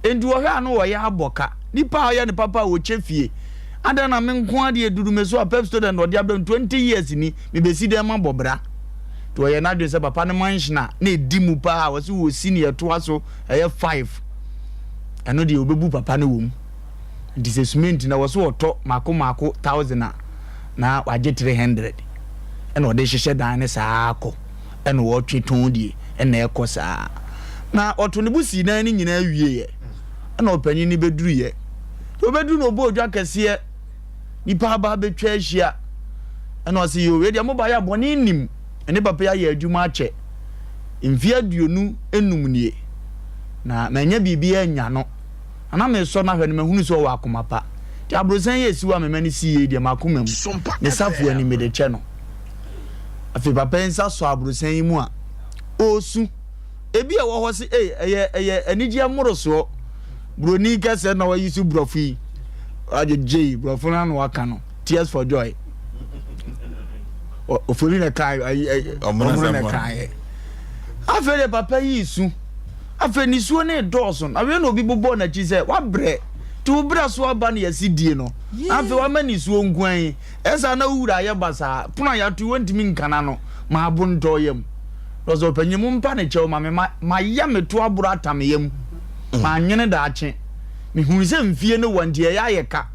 [SPEAKER 4] Enti wɔhwɛ a na wɔyɛ abɔ ka. Nipa a ɔyɛ ne papa a ɔkyɛ fie. Adɛn na me nko ara deɛ duru me so a Pepsodent na ɔde abrɛ me 20 years ni mebɛsi dɛn mabɔ bra. Nti ɔyɛ n'adwene sɛ papa no mansion a na ɛdi mu paa a wɔse wɔsi ne ɛtoa so ɛyɛ 5 ɛno deɛ ɔbɛbu papa no wɔ mu. Nti sɛ cement na wɔse ɔtɔ mako mako 1000 a na wagye 300 ɛna ɔde hyehyɛ dan no saa kɔ. ɛna ɔretwe tɔn die ɛna ɛkɔ saa na ɔto ne bo sii dan no nyinaa wieɛ ɛna ɔpanyin no bɛduruiɛ nti ɔbɛduru na ɔbɔ odwa kɛseɛ nipa aba abɛtwa ahyia ɛna ɔse yoo wei deɛ moba yɛ abɔne nim ɛne papa yi ayɛ adwuma akyɛ mfeɛ 25 nie na manya biribi anya no na mesɔ no ahwɛ no mahunu sɛ ɔwɔ akoma pa nti aborosan yi ɛsi hɔ a mema no si yei deɛ makoma mu ne safoa ni mede kyɛ no. Afei papa yi nsa sɔ aborosan yi mu a, ɔresu. Ebi a ɛwɔ hɔ se, ei, ɛyɛ, ɛyɛ anigyeɛ mmorosoɔ. Buroni kɛsɛ na wayi so borɔfo yi. Agyegye yi, borɔfo no ano waka no. Tears for joy. Ofori na kae, ɔmono na kaeɛ. Afei de papa yi su. Afei nisuo no redɔɔso. Na wei na obi bobɔɔ n'akyi sɛ, wabrɛ. Nti wo brɛ so aba na yɛsi die no. Afei wama nisuo nko yi. Ɛsa na wo wura ayɛ basaa, pono a yɛato yi wɔntumi nka n'ano, ma abo ntɔ yam. Na ɔsɛ ɔpanyin mo mpa ne kyɛw ma me, ma mayɛ me to aboro ata me yam, mannwene daakye. Mehuu sɛ mfie no wa nti ɛyɛ ayɛ ka,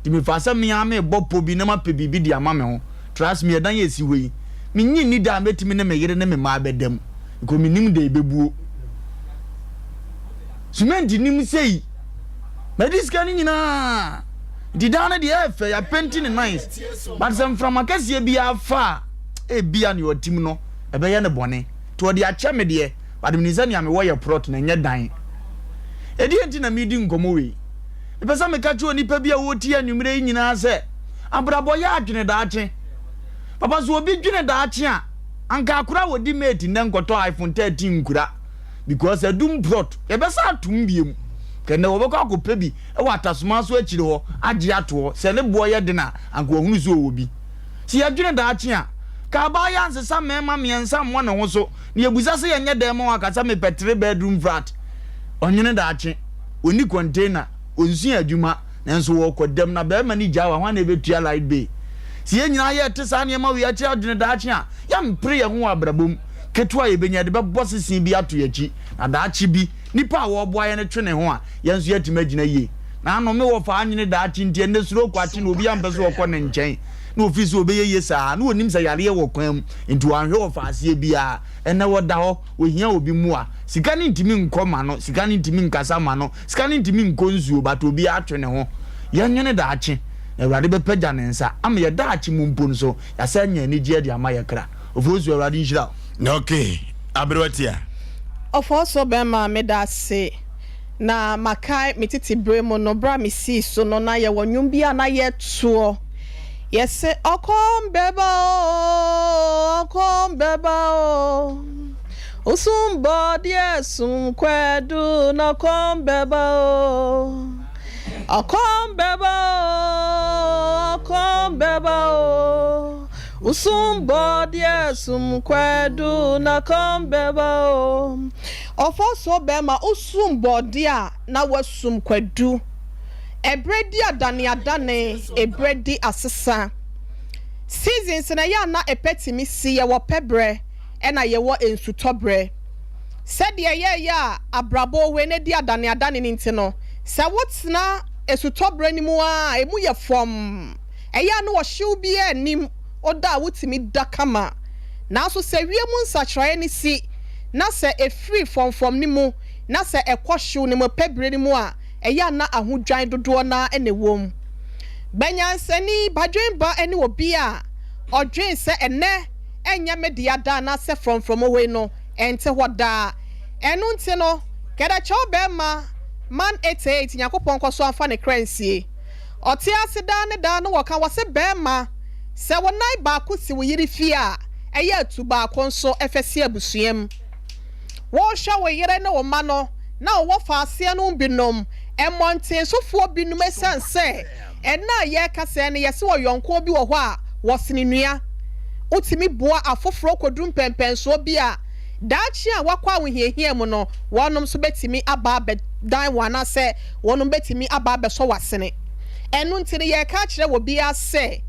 [SPEAKER 4] nti mefaa sɛ me ara merebɔ pɔ bi na mapɛ biribi de ama me ho. Trust me, ɛdan a ɛsi hɔ yi, mennye nni da a mɛtumi ne me yere ne me mma abɛda mu, because mennim da ɛbɛbuo. Cement nnim sei. Madi sika no nyinaa. Nti dan no deɛ ɛyɛ fɛ, yɛapenti no nice. But sɛ mframa kɛseɛ biara fa a, ebia nea ɔte mu no, ɛbɛyɛ no bɔne. Nti ɔde akyɛ me deɛ, but menim sɛ nea mewɔ yɛ prɔt na ɛnyɛ dan. Ɛdeɛn nti na meredi nkɔmmɔ wei? Mepɛ sɛ meka kyerɛ onipa bi a ɔretie anwummerɛ yi nyinaa sɛ, abrabɔ yɛ adwene daakye. Papa, sɛ obi dwene daakye a, anka akora a ɔdi mate nnɛ nkɔtɔ iPhone 13 nkura. Because adum prɔt, yɛbɛsan atom biom. Kɛnɛ wɔbɛkɔ akɔpɛ bi wɔ Atasoma so akyire hɔ agye ato hɔ. Sɛ ne boɔ yɛ den a, anka wahunu sɛ ɔwɔ bi. Sɛ yɛdwene daakye a, ka abaayewa nsesa mmarima mmiɛnsa mmɔ ne ho so na yɛbisa sɛ yɛnyɛ dɛn ma waka sɛ mepɛ 3 bedroom flat. Ɔnwene daakye. Ɔnni container, ɔnsua adwuma, nanso ɔrekɔ dam na barima no gyaa wa, hwan na ɛbɛtua light bill? Sɛ yɛn nyinaa yɛte saa nneɛma wei akyiri adwene daakye a, yɛmpere yɛn ho wɔ abrabɔ mu. Ketewa a yɛbɛnya, yɛde bɛbɔ sese bi ato yɛn akyi, na daakye bi, nipa a wɔreboa yɛn no twe ne ho a, yɛn nso yɛatumi agyina yie. Na ano me wɔfa anwene daakye nti, ɛnnɛ suro kwakye na obiara mpɛ sɛ ɔkɔ ne nkyɛn, na ɔfiri sɛ ɔbɛyɛ yie saa, na ɔnim sɛ yareɛ wɔ kwan mu, nti wanhwɛ ɔfa aseɛ biara. Ɛnnɛ ɔda hɔ, ɔhia obi mmoa. Sika no ntumi nkɔ ma no, sika no ntumi nkasa ma no, sika no ntumi nkɔ nsuo, but obiara twe ne ho. Yɛnwene daakye, na Awurade bɛpagya ne nsa ama yɛn daakye mu mpo nso, yɛasan anya anigyeɛ de ama yɛn kra. Ofosu Awurade nhyira wo.
[SPEAKER 1] Ok aberewa tia.
[SPEAKER 5] Ɔfɔɔso bɛma meda ase na makae me tete bere mu no bere a me sii so no na yɛwɔ nnwom bi a na yɛtoɔ yɛse ɔkɔm bɛba oo ɔkɔm bɛba oo osum bɔdeɛ sum kwadu na ɔkɔm bɛba oo ɔkɔm bɛba oo ɔkɔm bɛba oo Usum bɔdeɛ sum kwadu na kɔm bɛba o. Ɔfɔsɔ bɛma usum bɔdeɛ a na wasum kwadu. Ɛberɛ di adaneadane, ɛberɛ di asesa. Seasons no ɛyɛ a na ɛpɛ tumi si, yɛwɔ pɛ berɛ ɛna yɛwɔ nsutɔ berɛ. Sɛdeɛ ɛyɛeɛ a abrabɔ wei no adi adaneadane no nti no, sɛ wotena esutɔberɛ no mu ara a, emu yɛ fɔmm. Ɛyɛ a na ɔhyew biara nnim, woda a wotumi da kama. Nanso sɛ wiem nsakyeraeɛ no si, na sɛ ɛfiri fɔmfɔm no mu na sɛ ɛkɔ hyew no mu pɛ berɛ no mu a, ɛyɛ a na ahodwan dodoɔ no ara na ɛwom. Banyansani, badwenba ne obi a ɔdwen sɛ ɛnnɛ ɛnyɛ me dea da anaasɛ frɔmfrɔm hɔ yi no ɛnte hɔ daa. Ɛno nti no, kɛdɛkyɛw bɛrima man 88 Nyankopɔn nkɔ so amfa ne kra nsie. Ɔte ase daa ne daa no wɔka wɔse bɛrima sɛ wo nan baako si wo yere fie a, ɛyɛ a tu baako nso fa si abusua mu. Wohwɛ wo yere ne wo mma no na wowɔ faaseɛ no binom, mmɔntensofoɔ binom ɛsiane sɛ ɛnnɛ a yɛreka sɛɛ no yɛse ɔyɔnkoɔ bi wɔ hɔ a wɔsene nua. Wotumi boa afoforɔ kɔduru mpɛnpɛnsoɔ bi a daakye a woakɔ ahohiahia mu no wɔnom nso bɛtumi aba abɛdan wo anaasɛ wɔnom bɛtumi aba abɛsɔ w'asene. Ɛno nti no yɛreka akyerɛ obiara sɛ,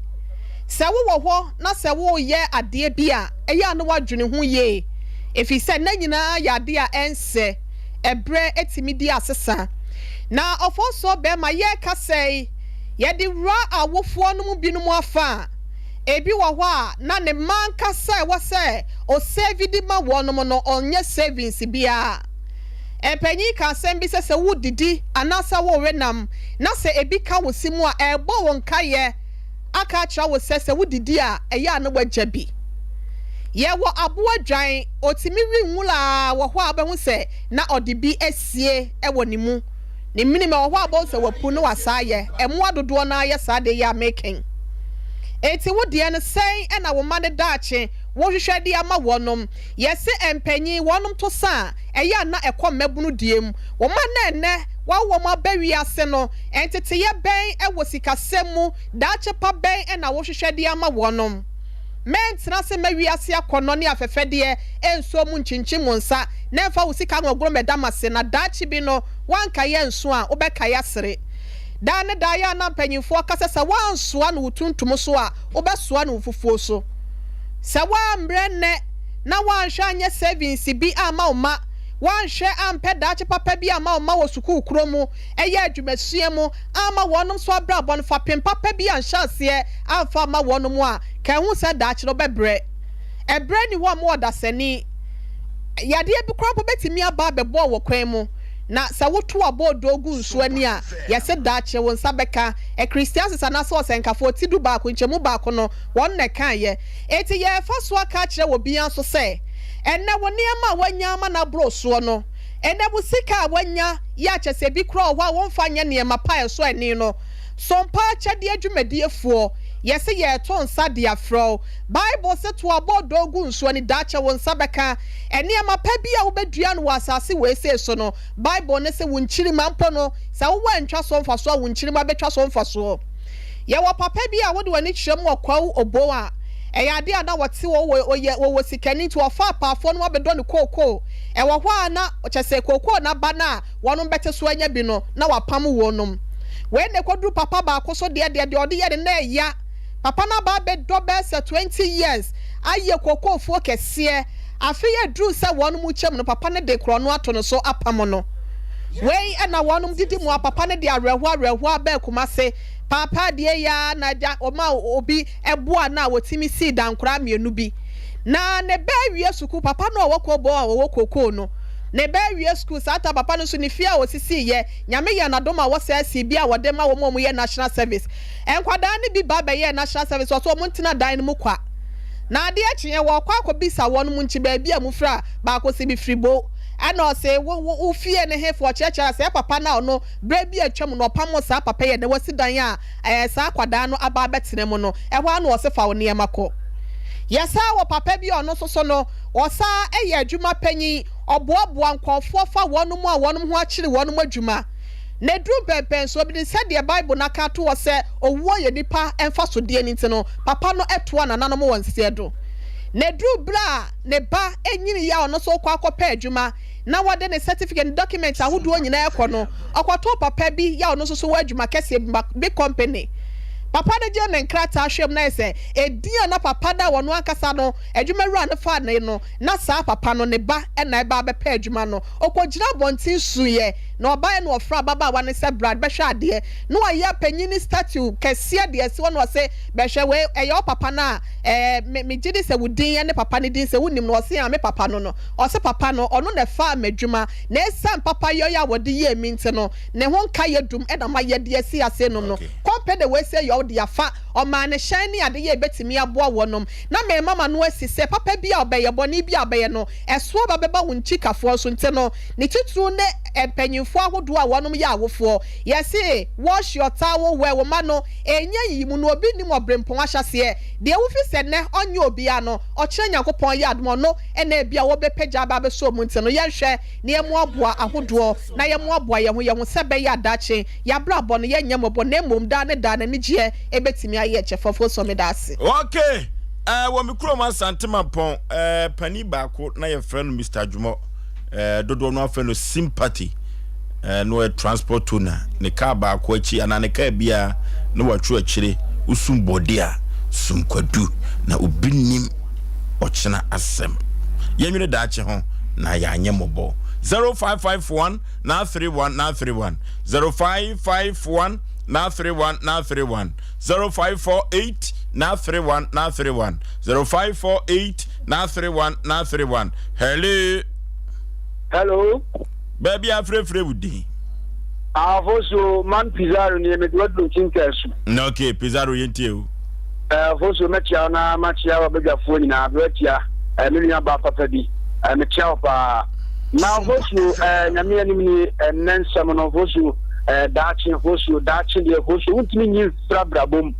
[SPEAKER 5] sɛ wowɔ hɔ na sɛ woreyɛ adeɛ bi a, ɛyɛ a na woadwene ho yie, ɛfiri sɛ nna nyinaa yɛ adeɛ a ɛnsɛ, ɛberɛ tumi di asesa. Na ɔfɔnsoɔ barima, yɛreka sɛi, yɛde wura awofoɔ no mu binom afa a, ebi wɔ hɔ a na ne mma ankasa a ɛwɔ sɛ ɔsɛɛvi de ma wɔnom no, ɔnyɛ savings biara. Mpanyin ka asɛm bi sɛ, sɛ woredidi anaasɛ worewe nam na sɛ ebi ka wo se mu a, ɛrebɔ wo nkaeɛ aka akyerɛ wo sɛ, sɛ wodidi a, ɛyɛ a na woagya bi. Yɛwɔ aboa dwan, ɔtumi we nwura ara wɔ hɔ a wobɛhu sɛ na ɔde bi asie wɔ ne mu. Ne menim ɛwɔ hɔ a wobɛhu sɛ wapu na wasan ayɛ. Mmoa dodoɔ no ara yɛ saa adeɛ yi a mereka yi. Enti wo deɛ no, sɛn na wo mma no daakye wohwehwɛ de ama wɔnom? Yɛse mpanyin wɔnom to sa a, ɛyɛ a na ɛkɔ mmabunu deɛ mu. Wo mma no a ɛnnɛ woawo wɔn aba wiase no, nteteyɛ bɛn wɔ sikasɛm mu, daakye pa bɛn na wohwehwɛ de ama wɔnom? Mɛntena ase mma wiase akɔnnɔ ne afɛfɛdeɛ nsuo mu nkyinkyim wo nsa na ɛmfa wo sika ngɔgoro mmɛda m'ase na daakye bi no woankae ansu a, wobɛkae asere. Daa ne daa yɛ a na mpanyinfoɔ ka sɛ sɛ woansoa no wo tuntum so a, wobɛsoa no wo fufuo so. Sɛ woammrɛ nnɛ na woanhwɛ anyɛ savings bi amma wo mma, woanhwɛ ampɛ daakye papa bi amma wo mma wɔ sukuu korɔ mu, ɛyɛ adwumasua mu, amma wɔnom nso abrabɔ no fapem papa bi anhyɛ aseɛ amfa amma wɔnom a, ka ɛho sɛ daakye no wobɛbrɛ. Ɛberɛ nni hɔ mma ɔdasani. Yadeɛ bi koraa mpo bɛtumi aba abɛbɔ wo wɔ kwan mu, na sɛ woto aboodoo gu nsuo ani a, yɛse daakye wo nsa bɛka. Ecclesiastes anaasɛ Ɔsɛnkafoɔ ti dubaako nkyɛmu baako no, Wɔn na ɛkaeɛ. Enti yɛrefa so aka akyerɛ obiara nso sɛ, ɛnnɛ wo nneɛma a woanya ama no aboro soɔ no, ɛnnɛ wo sika a woanya yɛ a kyerɛ sɛ ebi koraa wɔ hɔ a womfa nyɛ nneɛma pa a ɛsɔ ani no, Sompa Akyɛdeɛ Dwumadiefoɔ, yɛse yɛreto nsa de afrɛ wo. Bible se to abɔɔdɔɔ gu nsuo ani, daakye wo nsa bɛka. Nneɛma pa bi a wobɛdua no wɔ asase weesei so no, Bible no se wo nkyirimma mpo no, sɛ wowɔ antwa so mfasoɔ a, wo nkyirimma bɛtwa so mfasoɔ. Yɛwɔ papa bi a wode w'ani kyerɛ mu wɔ Kwawu Obon a, ɛyɛ adeɛ a na wɔte hɔ, wɔ, ɔyɛ, wɔwɔ sikani nti wɔfa apaafoɔ no abɛdɔ no kookoo. Ɛwɔ hɔ a na, kyerɛ sɛ kookoo no aba no a wɔnom bɛte so anya bi no, na wɔapam wɔnom. Wei na ɛkɔduru papa baako so deɛ deɛ, deɛ ɔde yɛ no na ɛya. Papa no aba abɛdɔ bɛyɛ sɛ 20 years ayɛ kookoofuo kɛseɛ. Afei aduru sɛ wɔnom rekyɛ mu no, papa no de korɔno ato no so apam no. Wei na wɔnom didi mu a papa no de awerɛhoɔ awerɛhoɔ abaa Kumase. Paapa adeɛ yi ara na agya ɔma obi boa no a wɔtumi sii dankoraa mmienu bi. Na ne ba awie sukuu, papa no a ɔwɔ Kobo a ɔwɔ kokoo no, ne ba awie sukuu, saa ta papa no nso ne fie a ɔsisiiɛ, Nyame yɛɛ no adom a wɔsɛɛ sii bi a wɔde ma wɔn a wɔyɛ national service. Nkwadaa no bi ba bɛyɛɛ national service, wɔse wɔn ntena dan no mu kwa. Na adeɛ kyeeɛ wɔrekɔ akɔbisa wɔn mo nkyi baabi a mofiri a, baako se mefiri Bo. Ɛna ɔse wo wo wo fie ne hefoɔ? Ɔkyerɛkyerɛ sɛ papa no a ɔno berɛ bi a atwam no ɔpamoo saa papa yi a ɛnɛ wasi dan a ɛɛ saa akwadaa no aba abɛtena mu no, ɛhɔ ara na ɔse fa wo nneɛma kɔ. Yɛsan wɔ papa bi a ɔno nso so no ɔsan yɛ adwuma panyin, ɔboaboa nkurɔfoɔ fa wɔnom a wɔnom ho akyere wɔnom adwuma. Na ɛduru mpɛnpɛnsoɔ bi no, sɛdeɛ Bible no aka ato hɔ sɛ owuo yɛ nnipa mfasodeɛ no nti no, papa no toa nananom wɔ nseɛ do. Na ɛduru berɛ a ne ba nyiniiɛ a ɔno nso rekɔ akɔpɛ adwuma na wɔde ne certificate ne document ahodoɔ nyinaa rekɔ no, ɔkɔtoo papa bi yɛ a ɔno nso so wɔ adwuma kɛseɛ bi, big company. Papa no gyee ne nkrataa hwɛɛ mu na ayɛ sɛ edin a na papa no a ɔno ankasa no adwumawura no faa no no, na saa papa no ne ba na ɛreba abɛpɛ adwuma no. Ɔkɔgyinaa abɔnten suiɛ, na ɔbaeɛ na ɔfrɛɛ ababaawa no sɛ bra bɛhwɛ adeɛ. Na wayɛ panin no statue kɛseɛ de asi hɔ na ɔse, Bɛhwɛ wei, ɛyɛ wo papa no a, ɛɛ, me, megye di sɛ wo din ne papa no din, sɛ wonim no? Ɔse, Aa, me papa no no. Ɔse, Papa no, ɔno na ɛfaa m'adwuma, na ɛsiane papayɔ yi a wɔde yɛɛ me nti no, ne ho nkaeɛ dum na mayɛ de asi ase nom no. Kɔmpɛ na wei sɛ yɔw de afa, ɔmaa no hyɛn ne adeyɛ a ɛbɛtumi aboa wɔnom. Na merema m'ano asi sɛ papa bi a ɔbɛyɛ, bɔne bi a ɔbɛyɛ no, ɛso aba bɛba wo nkyikafoɔ so. Nti no, ne titiriw ne mpanyimfoɔ ahodoɔ a wɔnom yɛ awofoɔ. Yɛse, wash your towel well, wo mma no, ɛnyɛ nyiyimu no, obi nnim ɔberempɔn ahyɛaseɛ. Deɛ wofi sɛ nnɛ ɔnyɛ obiara no, ɔkyena Nyankopɔn yɛ adom a ɔno na ebia wɔbɛpagya aba abɛsɔ mu. Nti no, yɛnhwɛ na yɛmmoaboa ahodoɔ na yɛmmoaboa yɛn ho yɛn ho sɛ ɛbɛyɛ a daakye yɛabrabɔ no yɛnyɛ mmɔbɔ na mmom daa ne daa no anigyeɛ bɛtumi ayɛ kyɛfa. Fosuo meda ase.
[SPEAKER 1] Ok eh, wɔ me kurom Asante Mampɔn eh, panin baako na yɛfrɛ no Mister Adwumɔ eh, dodoɔ no afrɛ no Sympathy eh, na ɔyɛ transport owner ne kaa baako akyi anaa ne kaa biara na watwerɛ akyire wosum bɔde a sum kwadu na obi nim ɔkyena asɛm yɛnwene daakye ho na yɛanyɛ mmɔbɔ 0551 931 931 0551 931 931 0548 931 931 0548 931 931 Hello.
[SPEAKER 6] Hello.
[SPEAKER 1] Baabi afrɛfrɛ wo din.
[SPEAKER 6] Afoso man Pizarro nie mede waduro ntinka asu.
[SPEAKER 1] Na okay Pizarro yɛntie o.
[SPEAKER 6] Afoso mɛkyia wo na makyia w'abadwafoɔ nyinaa berɛ atia me nua baa papa bi mekyia wo paa. Na Fosuo Nyame anim nie ɛnnɛ nsɛm no Fosuo daakye Fosuo daakye deɛ Fosuo wontumi nyi mfiri abrabɔ mu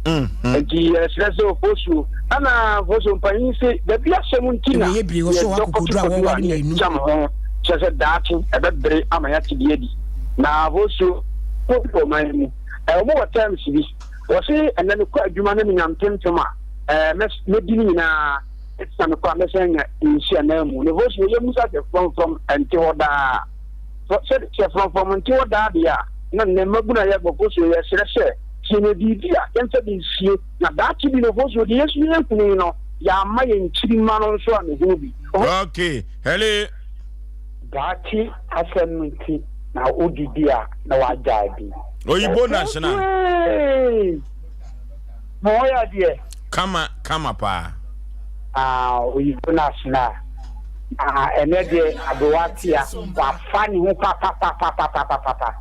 [SPEAKER 6] nti yɛsrɛ sɛ Fosuo ɛna Fosuo mpanyin se dabi asɛm nti na yɛdɔ kɔto kɔdu a yɛkyam ho kyerɛ sɛ daakye ɛbɛbere ama yɛate deɛ adi na Fosuo kɔ ɔman mu wɔn wɔ terms bi wɔse ɛnɛ mekɔ adwuma na menya mpempem a mɛdi no nyinaa na mekɔ a mɛsan anya nsi ananmu. Ne voice wɔ yɛmmusa sɛ frɔmfrɔm nte hɔ daa. Sɛ sɛ frɔmfrɔm nte hɔ daa deɛ a, na nnɛ mmabunu a yɛbɔ voice wɔ yɛsrɛ sɛ sɛ yɛnya biribi a yɛmfa bi nsie na daakye bi no voice wɔ deɛ yɛsu yɛhunu yi no yɛamma yɛn nkyirimma no nso ammɛhunu bi.
[SPEAKER 1] Okay, hello.
[SPEAKER 7] Daakye asɛm nti na wodidi a na wagyae bi.
[SPEAKER 1] Oyibo national.
[SPEAKER 7] Mo ho yɛ deɛ.
[SPEAKER 1] Kama kama paa.
[SPEAKER 7] Ah oyibo no asena a. Na ɛnɛ deɛ aberewa tea wafa ne ho papapapapapapa.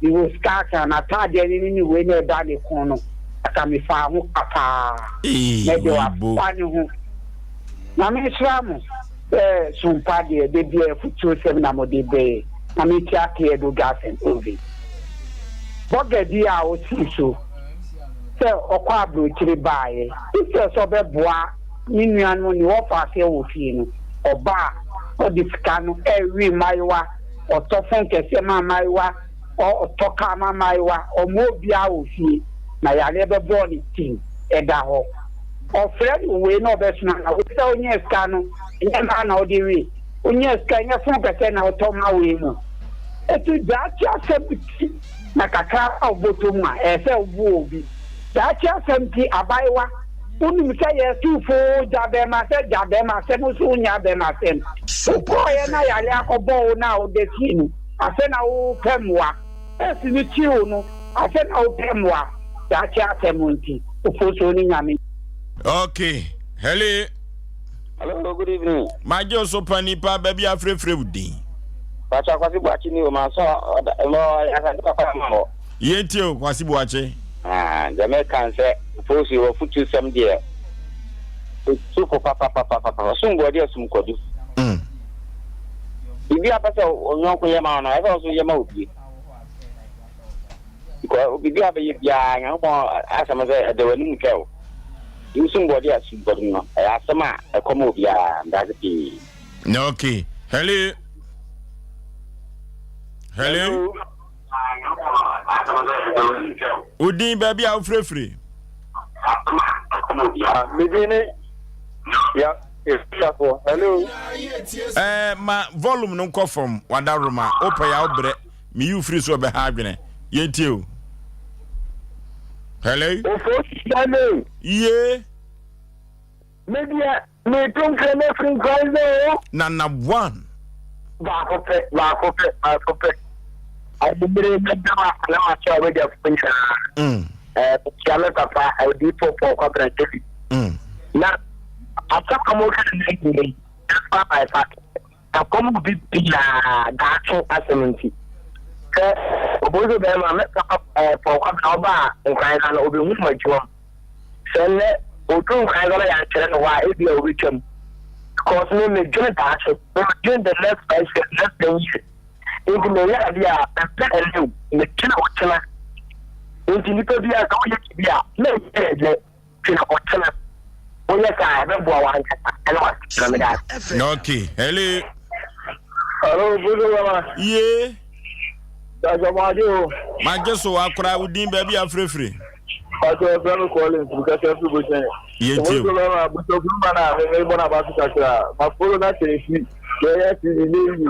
[SPEAKER 7] Mewɔ sika aka n'ataadeɛ ne ne ne wei na ɛda ne kɔn no aka mefaa ho ka paa.
[SPEAKER 1] Ee
[SPEAKER 7] Nɛ deɛ
[SPEAKER 1] oyibo.
[SPEAKER 7] wafa ne ho. Nyame nhyira mo sɛ sompa deɛ da biara afutuo sɛm na mode brɛ yɛn. Na mekyia Credo Gas and Oven. Bɔga bi a ɔsii so. sɛ ɔkɔ aburokyire baeɛ, instead sɛ ɔbɛboa ne nuanom ne wɔfa aseɛ wɔ fie no, ɔba a, ɔde sika no ɛrewe mmayewa, ɔtɔ fon kɛseɛ ma mmayewa, ɔtɔ kaa ma mmayewa, ɔmmoa obiara wɔ fie, na yareɛ bɛbɔɔ ne ti ɛda hɔ. Ɔfrɛ no wei na ɔbɛsoma no, wei sɛ wonyaa sika no, ɛnyɛ mmaa na wode we, wonyaa sika ɛnyɛ fon kɛseɛ na wotɔ ma wei no. Ɛti daakye asɛm ti. Na kakra a wobɔtɔ mu a, ɛyɛ sɛ woboa obi. Daakye asɛm nti, abayewa, wonim sɛ yɛtu fo gya bɛrima sɛ gya bɛrima asɛm, wo nso wonnya bɛrima asɛm. Wokɔeɛ na yareɛ akɔbɔ wo no a woda fie no, afei na wopɛ mmoa. Nɛɛse no kyi wo no, afei na wopɛ mmoa. Daakye asɛm nti, ofosuo ne Nyame.
[SPEAKER 1] Okay, hello.
[SPEAKER 8] Hello, good evening.
[SPEAKER 1] Magye wo so pa nipa baabi afrɛfrɛ wo din.
[SPEAKER 8] Pacha Kwasi Boakye ni o ma sɔ ɔda mɔ asante papa ma hɔ.
[SPEAKER 1] Yɛntie o Kwasi Boakye.
[SPEAKER 8] Ah, deɛ mɛka n sɛ polisi wɔ futu sɛm deɛ sufo papapapapa sum bɔde asum kwadu.
[SPEAKER 1] Mm.
[SPEAKER 8] Biribi a pɛ sɛ onyɔnko yɛ ma wo no ɛsɛ ɔso yɛ ma obie. Because biribi a bɛyɛ biara Nyankopɔn asɛm sɛ ɛda w'anim hwɛ o. Nso bɔde a sum bɔde no ɛyɛ asɛm a ɛkɔma obiara ndase pii.
[SPEAKER 1] Na okay. Hello. Hello. Odin baabi a wofirefiri.
[SPEAKER 6] Medin ne ya efiafo. Hello.
[SPEAKER 1] Eh, ma volume no nkɔ fam wadaroma wopɛ ya wobrɛ. Meyi wo firi so ɛbɛha adwene. Yɛntie o. Hello.
[SPEAKER 6] Sunday.
[SPEAKER 1] Ye.
[SPEAKER 6] Me deɛ meto nkra no afiri nkran sɛ o.
[SPEAKER 1] Nana one.
[SPEAKER 6] Baako pɛ, baako pɛ, baako pɛ. Anwummere mɛda wo ase na makyɛ w'abadwafoɔ nyinaa.
[SPEAKER 1] Mm.
[SPEAKER 6] Ɛɛ, mekyia me papa, Odiyifoɔ Paul Kwabena David.
[SPEAKER 1] Mm.
[SPEAKER 6] Na asɛm a moka no nnɛ anwummere yi, ɛfa by fact. Ɛkɔm obi biara daakye asɛm nti. Sɛ obozo bɛrima me papa ɛɛ Paul Kwabena ɔbaa Nkran ha no, ɔbɛhuu m'adwuma mu. Sɛ nnɛ odu Nkran ha na yɛankyerɛ no hɔ a, ebia obetwam. Because me medwene daakye, me medwene the next 5 years, next 10 years. Nti meyɛ adeɛ a, mempɛ ɛnnɛ o, medwene ɔkyena. Nti nipa biara sɛ woyɛ biribi a, mɛnyɛ ɛnnɛ, dwene ɔkyena. Woyɛ saa a, ɛbɛboa w'ankasa ɛne w'asetena. Meda ase.
[SPEAKER 1] Okay, hello.
[SPEAKER 6] Hello, Bozo Baba.
[SPEAKER 1] Ye.
[SPEAKER 6] Dajɔ Magye o.
[SPEAKER 1] Magye so akora wo din baabi afirefire.
[SPEAKER 6] Pàṣẹ ẹfẹ mi Collins bukasa firi Bohyɛn.
[SPEAKER 1] Yɛn ti o.
[SPEAKER 6] Bozo Baba Bishop Lumba na mi mi bɔ n'aba so kakra. Ma follow na kyerɛ fi. Yɛ yɛ ti ni ne yi.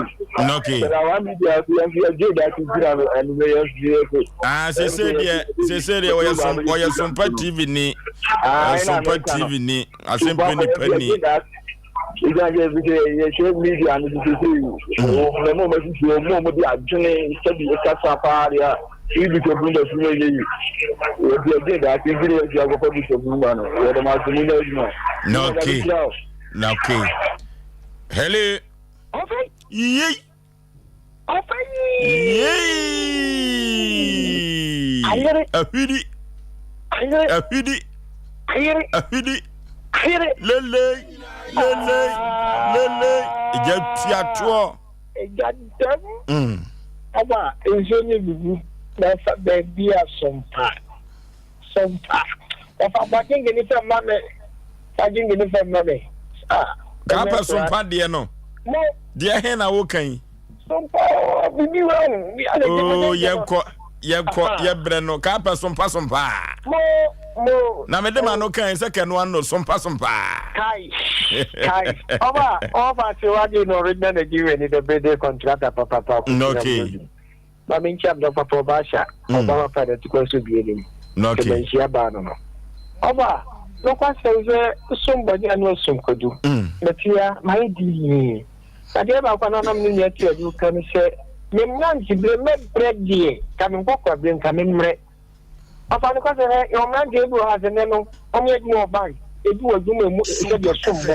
[SPEAKER 1] Okay.
[SPEAKER 6] Sɛ na wa media so yɛn fi yɛ gye da ti gyina no ɛnu bɛ yɛn fi yɛ so.
[SPEAKER 1] Ah sese deɛ sese deɛ ɔyɛ som ɔyɛ sompa TV ni. Ɔyɛ sompa TV ni asɛmpa nipa ni.
[SPEAKER 6] Ìgbà yẹn fi sɛ yɛhwɛ media no so sese yi. Mɛ mo ma sisi wɔn mo mo de adwene sɛbi ɛkasa paa deɛ a. Iyi Bishop Lumba fi mu enye yi. Wɔdze ɛgye daakye ntsi na yɛasi akɔfa Bishop Lumba no. Yɛda mo ase, munya edwuma.
[SPEAKER 1] Na okay. Na okay. Hello. Yei. Yei. Ahwidi. Ahwidi. Ahwidi. Lele. Lele. Lele. Ìjà tuatoɔ.
[SPEAKER 7] Egya dɛm ɔba nsuo no gugu na ɔfa baabi a sompa sompa ɔfa fa gengene fam ma me fa gengene fam ma me ah.
[SPEAKER 1] Kaa pɛ sompa deɛ no deɛ he na woka yi.
[SPEAKER 7] Sompa oo bibi wɔ ho.
[SPEAKER 1] Oo yɛnkɔ yɛnkɔ yɛbrɛ no kaa pɛ sompa sompa.
[SPEAKER 7] Mo mo.
[SPEAKER 1] Na mede ma no kan sɛ kɛno ano sompa sompa.
[SPEAKER 7] Kai kai ɔba ɔfa se wagye no original Nigeria ni the birthday contractor papapa.
[SPEAKER 1] Okay.
[SPEAKER 7] Ma me nkyia mdɔ papa ɔba ahyɛ ɔba papa na tukɔ so bie nim.
[SPEAKER 1] Okay.
[SPEAKER 7] Kɛmɛ nhyia baa no no. Ɔba nokwasɛm sɛ som bɔne ano som kwadu. Metia mayɛ dii. Adeɛ baako a na na me ne nua Tiadu ka ne sɛ me mmeranteberɛ mɛbrɛ deɛ ka me nkɔkoraberɛ nka memmrɛ. Ɔfa no kɔ sɛ, Hwɛ, yɛwɔ mmeranteɛ bi wɔ ha sɛ nnɛ no, wɔyɛ adwuma wɔ bank, ebi wɔ adwuma mu sɛdeɛ ɛsom bo,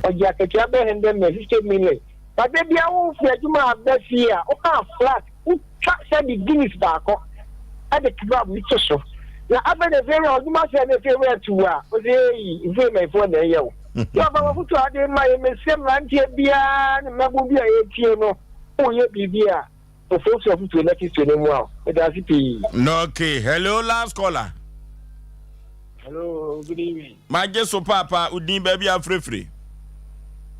[SPEAKER 7] ɔgye akatua bɛyɛ hundred million, 50 million, but da biara wofiri adwuma aba fie a, woka flat, wotwa sɛde Guinness baako de kebab bi to so, na afei na efie wura adwuma sɛ na efie wura tu a, ɔsɛ eyi, efie mɛnfoɔ na ɛyɛ o. Nti ɔfa wafotu a ɔde ma yɛ, mesrɛ mmeranteɛ biara ne mmabun bi a yɛtie no, woyɛ biribi a, Ofosu afotuo na Kristo no mmoa wo. Meda ase pii.
[SPEAKER 1] Okay, hello last caller.
[SPEAKER 9] Hello, good evening.
[SPEAKER 1] Magye so paapa, wo din baabi afirefire.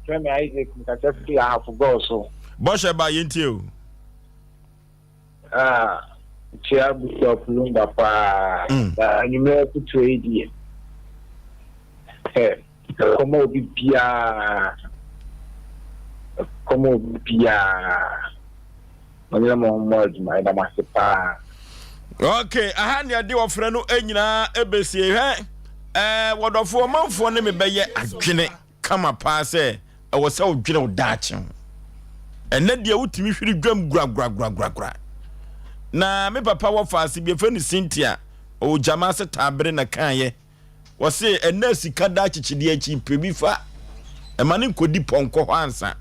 [SPEAKER 9] Fẹ́mi Isaac nkasa firi Ahafo Gɔɔ so.
[SPEAKER 1] Bɔhyɛ ba yɛntie o.
[SPEAKER 9] Ah, kyia Bishop Lumba paa. Na anwummerɛ afotuo yi deɛ. Ɛkɔma obi biara. Ɛkɔma obi biara. Mo nyina mo mmɔ adwuma. Yɛda mo ase paa.
[SPEAKER 1] Okay, aha ne ɛde ɔfrɛ no nyinaa ɛbɛsie. Hwɛ, ɛɛ wɔdɔfoɔ ɔmanfoɔ ne me bɛyɛ adwene kama paa sɛ ɛwɔ sɛ wodwene wo daakye ho. Ɛnɛ deɛ wotumi hwiri dwam guraguraguragura. Na me papa wɔ faase bi ɛfɛ no Cynthia, ɔwɔ gyama ase taabere na kaeɛ. Wɔse ɛnna sika da akyekyedeɛ akyi, pɛ bi fa. Ɛma no nkɔdi pɔnkɔ hɔ ansa.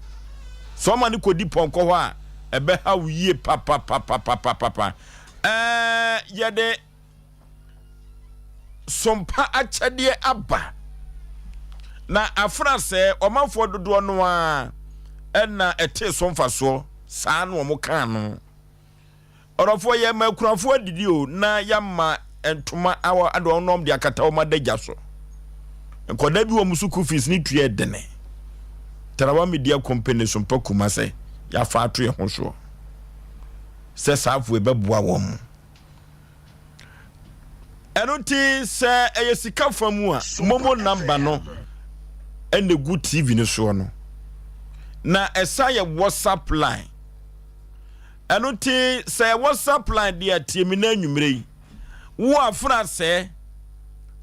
[SPEAKER 1] Sɛ ɔma no kɔdi pɔnkɔ hɔ a, ɛbɛha wo yie papapapapapapa. Ɛɛ yɛde sompa akyɛdeɛ aba. Na afra sɛ ɔmanfoɔ dodoɔ no ara ɛna ɛtee so mfasoɔ saa na wɔn kaa no. Ɔdɔfoɔ, yɛma akunafoɔ adidi o, na yɛama ntoma awɔ ade wɔn nom de akata wɔn adagya so. Nkwadaa bi wɔn sukuu fees ne tua ɛdene. Tarawa Media Company so mpa kuma sɛ yɛafa ato yɛn ho soɔ sɛ saa afoɔ ɛbɛboa wɔn. Ɛno nti sɛ ɛyɛ sika fa mu a, momo namba no ɛna egu TV no soɔ no. Na ɛsa yɛ WhatsApp line. Ɛno nti sɛ WhatsApp line deɛ tie me na anwummerɛ yi. Wo afra sɛ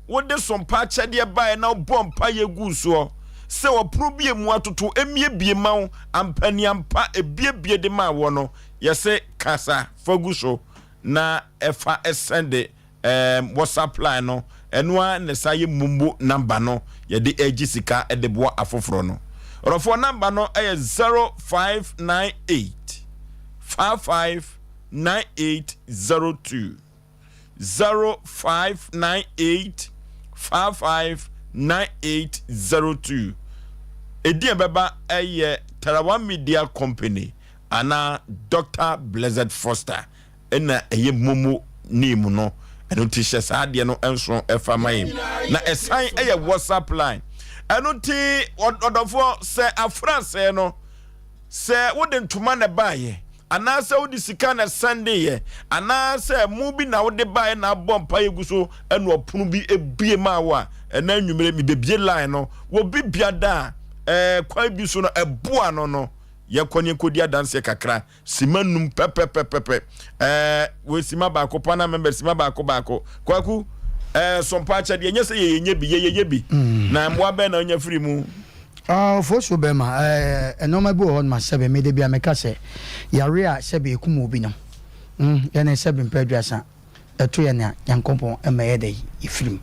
[SPEAKER 1] wode sompa akyɛdeɛ baeɛ na wobɔ mpaeɛ guu soɔ sɛ ɔpono bi emu atoto emiebie ma wo ampaniampa ebiebie de maa wɔ no, yɛse kasa fa gu so na ɛfa ɛsɛnde WhatsApp line no. Ɛno ara na ɛsa yɛ momo number no yɛde ɛgye sika de boa afoforɔ no. Ɔdɔfoɔ, number no ɛyɛ 0598 55 9802, 0598 55 9802. Ɛdin a ɛbɛba ɛyɛ Tarawa Media Company anaa Dr Blessed Foster ɛna ɛyɛ momo name no. Ɛno nti hyɛ saa adeɛ no nso ɛfa ma yɛn, na ɛsan ɛyɛ WhatsApp line. Ɛno nti ɔdɔfoɔ, sɛ afra sɛɛ no sɛ wode ntoma na ɛbaayɛ anaasɛ wode sika na sɛndeeɛ anaasɛ mo bi na wode baeɛ na abɔ mpa yɛ gu so ɛna ɔpono bi ebie maa wo a, ɛna anwummere mebɛbie line no wɔ bi biada a kwan bi so no ɛboa no yɛkɔ ne yɛkɔdi adanseɛ kakra, sima 5 pɛpɛpɛpɛpɛ. Wɔ sima baako pa na mɛmɛ sima baako baako. Kwaku, sɔmpa akyɛdeɛ nyɛ sɛ yɛyɛnyɛ bi, yɛyɛyɛ bi na mmoa bɛn na wonya firi mu?
[SPEAKER 2] Ɔfosuo bɛrima, nneɛma bi wɔ hɔ noma sɛbe mede bia meka sɛ yare a sɛbe ɛkum obi no, yɛne sɛbe mpɛ 30 ɛto yɛ nea Nyankopɔn ɛma yɛ dɛ yɛfiri mu.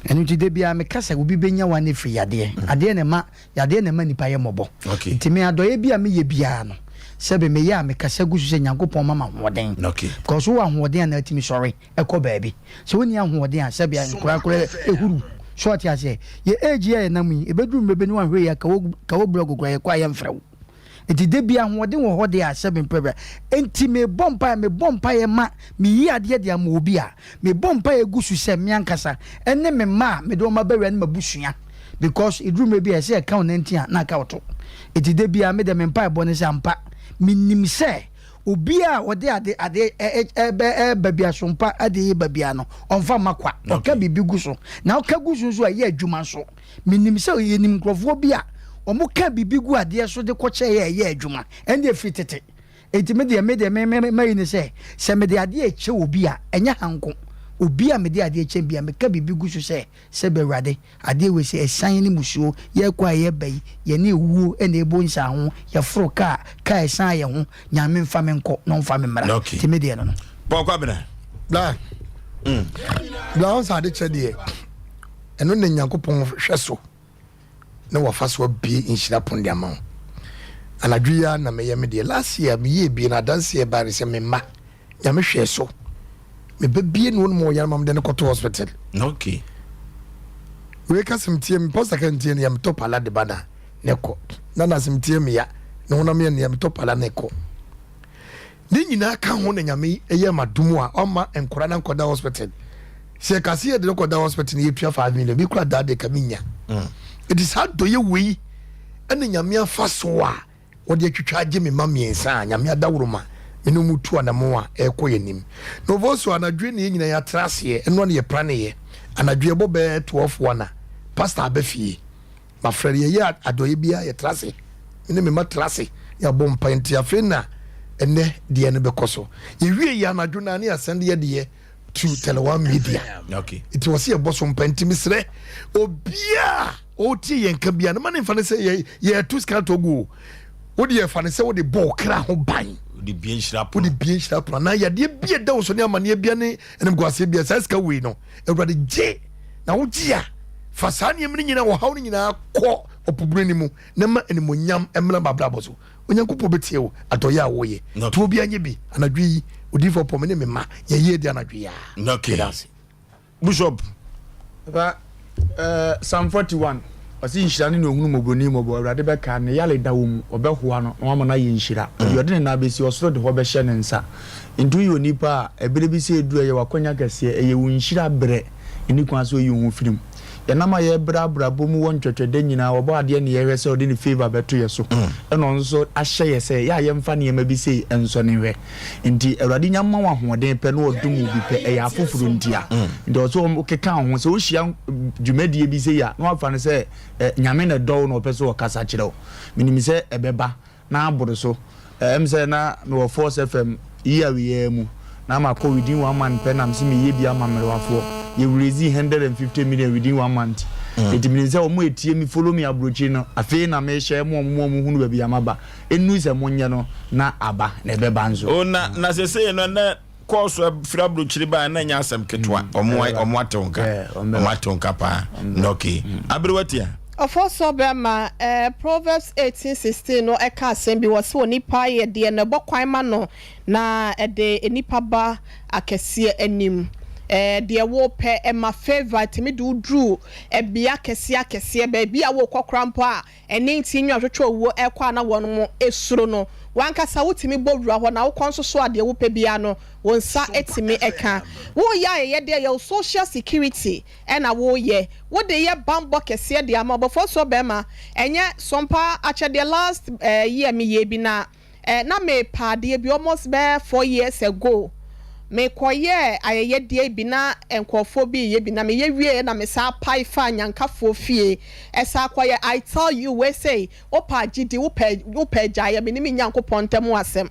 [SPEAKER 2] Ɛno nti da biara meka sɛ obi bɛnya wa no firi yadeɛ. Adeɛ na ɛma yadeɛ na ɛma nipa yɛ mmɔbɔ. Nti me adɔeɛ bi a meyɛ biara no, sɛbe meyɛ a mekasa gu so sɛ Nyankopɔn ma ma ahoɔden. Because wowɔ ahoɔden a na atumi sɔre ɛkɔ baabi. Sɛ wonni ahoɔden a, sɛbe nkorakora ɛhuru. So ɔte aseɛ? Yɛ age yi a yɛnam yi, ɛbɛduru mmerɛ bi no wanhwɛ yie a, ka wo blog koraa yɛkɔ a yɛmfrɛ wo. Nti da bi ahoɔden wɔ hɔ deɛ a, sɛbe mprɛbrɛ. Nti mebɔ mpaeɛ, mebɔ mpaeɛ ma meyi adeɛ de ama obi a, mebɔ mpaeɛ gu so sɛ me ankasa ɛne me mma a mede wɔn aba wia ne m'abusua, because ɛduru mmerɛ bi a ɛsɛ yɛka wo nantin a na aka wo to. Nti da biara me deɛ me mpaebɔ ne sɛ ampa menim sɛ obi a ɔde ade ade ɛbɛ ɛba bi asompa ade yi ba biara no, ɔmfa mma kwa. Ɔka biribi gu so na ɔka gu so nso a, ɛyɛ adwuma nso. Menim sɛ yɛnim nkurɔfoɔ bi a wɔka biribi gu adeɛ so de kɔkyɛ yɛ ɛyɛ adwuma. Ɛnde ɛfiri tete. Enti me deɛ, me deɛ, me me mayi ne sɛ, sɛ mede adeɛ rekyɛ obi a, ɛnyɛ ha nko. Obi a mede adeɛ kyɛ bi a, meka biribi gu so sɛ, sɛbe Awurade, adeɛ wei sɛ ɛsiane ne musuo, yɛrekɔ a yɛreba yi, yɛne owuo na ɛbɔ nsaho, yɛforo kaa, kaa ɛsan yɛn ho, Nyame mfa me nkɔ na ɔmfa me mmra. Nti me deɛ no no.
[SPEAKER 1] Paul Kwabena.
[SPEAKER 3] Bla. Bla, ɔnsa ade kyɛ deɛ. Ɛno na Nyankopɔn hwɛ so na wafa so abue nhyira pon de ama wo. Anadwo yi ara na meyɛ me deɛ. Last year meyɛɛ bie no, adanseɛ ɛbaeɛ ne sɛ me mma, Nyame hwɛɛ so. Me ba bie na ɔnom ɔyare ma mede no kɔto hospital.
[SPEAKER 1] Okay.
[SPEAKER 3] Wei ka sɛ metie me pastor ka ntie no yɛ metɔ pala de ba na ne kɔ. Na na sɛ metie me ya ne honam yɛ no yɛ metɔ pala ne kɔ. Ne nyinaa ka ho na Nyame yɛ ma dom a ɔmma nkora na nkɔda hospital. Sɛ yɛka sɛ yɛde no kɔda hospital na yɛtua 5 million bi kora daa de ka menya. Nti saa dɔyɛ wei ɛna Nyame afa so a wɔde atwitwa agye me mma mmiɛnsa a Nyame adaworo ma me ne wɔn tu anamɔn a ɛrekɔ yɛn anim. Na ɔfɔ so anadwo yi na yɛn nyinaa yɛatra aseɛ, ɛno na yɛpraneeɛ. Anadwo yɛbɔ bɛyɛ 12 one a, pastor aba fie. Mafrɛ no, yɛyɛ adɔeɛ biara yɛtra ase, me ne me mma tra ase na yɛabɔ mpaeɛ. Nti afei na ɛnnɛ deɛ no bɛkɔ so. Yɛwie yɛ anadwo no a na yɛasan de yɛ deɛ to Telewan Media.
[SPEAKER 1] Okay.
[SPEAKER 3] Nti wɔ sɛ yɛbɔ so mpaeɛ. Nti mesrɛ obiara a ɔretie yɛn nka biara no, ma ne mfa no sɛ yɛ yɛreto sika atɔ gu o. Wode yɛfa no sɛ wode bɔ wo kra ho ban.
[SPEAKER 1] Wode bie nhyira pono.
[SPEAKER 3] Wode bie nhyira pono. Anaa yadeɛ bi a ɛda wo so ne amaneɛ bia ne animguaseɛ bia, saa sika wei no, Awurade gye. Na wogye a, fa saa nneɛma no nyinaa, ɔhaw no nyinaa kɔ ɔpobunu no mu na ma animuonyam mmra m'abrabɔ so. Onyankopɔn bɛtie wo adɔeɛ a woyɛ. Nti obiara nyɛ bi anadwo yi. Odiyifoɔ Paul, me ne me mma, yɛyɛ di anadwo yi ara.
[SPEAKER 1] Okay.
[SPEAKER 3] Meda ase.
[SPEAKER 1] Bishop.
[SPEAKER 4] Papa, Psalm 41, ɔse nhyira ne nea ɔhunu mmɔborɔni mmɔbɔ, Awurade bɛkaa no, ne yare da wɔ mu, ɔbɛhoa no na wama no ayɛ nhyira. Baabi a ɔde ne nan bɛsi, ɔsoro de hɔ bɛhyɛ ne nsa. Nti woyɛ onipa a, ɛberɛ bi sɛ ɛduru a, ɛyɛ w'akwanya kɛseɛ, ɛyɛ wo nhyira berɛ, ɛnni kwan sɛ woyi wo ho firi mu. Yɛnam a yɛbrɛ abrabɔ mu wɔ ntwɛtwɛdɛ nyinaa, ɔbɔ adeɛ na yɛhwɛ sɛ ɔde ne favour bɛto yɛ so, ɛna ɔno nso ahyɛ yɛ sɛ yɛ a yɛmfa nneɛma bi sei nsɔ ne nhwɛ. Nti Awurade nya ma wo ahoɔden pɛ na ɔdom wo bi pɛ, ɛyɛ afoforo ntia. Nti ɔwɔ sɛ wokeka wo ho, sɛ wohyia dwumadie bi sei a, na wafa no sɛ Nyame na ɛdɔ wo na ɔpɛ sɛ ɔkasa kyerɛ wo. Menim sɛ ɛbɛba. Na aboro so. Ɛm sɛ na mewɔ Force FM year wei ara mu na makɔ within one month pɛ na mese meyɛ bi ama mmerewafoɔ. Yɛ raise 150 million within one month. Enti menim sɛ wɔn a ɛtie me follow me aburokyiri no, afei na mehyɛ mo wɔn wɔn hunu baabi a maba. Ɛnnu sɛ monyɛ no na aba na ɛbɛba nso.
[SPEAKER 1] O na na sesei no ɛnɛ kɔɔso afiri aburokyiri baa na ɛnyɛ asɛm ketewa. Wɔn wɔn ate wo nka. Wɔn ate wo nka paa. Na okay. Aberewa tia.
[SPEAKER 5] Ɔfɔsɔ bɛma, eh, Proverbs 18:16 no ɛka asɛm bi wɔ sɛ onipa yɛ deɛ na ɛbɔ kwan ma no na ɛde nnipa ba akɛseɛ anim. Eh, deɛ wopɛ, ɛma favour, ɛtumi de wo duru ɛbea akɛseɛ akɛseɛ, baabi a wokɔ koraa mpo a ɛne nti nwa twetwe owuo ɛkɔ a na wɔn suro no. W'ankasa wotumi bɔ wura hɔ na wokɔ nso so a deɛ wopɛ biara no wo nsa tumi ka. Woreyɛ ayɛyɛdeɛ, ɛyɛ wo social security na woreyɛ. Wode yɛ banbɔ kɛseɛ de ama ɔbɔfoɔ barima, ɛnyɛ sɔmpa akyɛdeɛ. Last year meyɛɛ bi na Eh na mepɛ adeɛ bi almost bɛyɛ 4 years ago, mekɔyɛɛ ayɛyɛdeɛ bi na nkurɔfoɔ bi yɛ bi na meyɛ wieɛ na mesaa pae fa nyankafoɔ fie ɛsaa kɔyɛ. I tell you, wei sei wopɛ agyedi, wopɛ agyaeɛ, me ne me Nyankopɔn ntam asɛm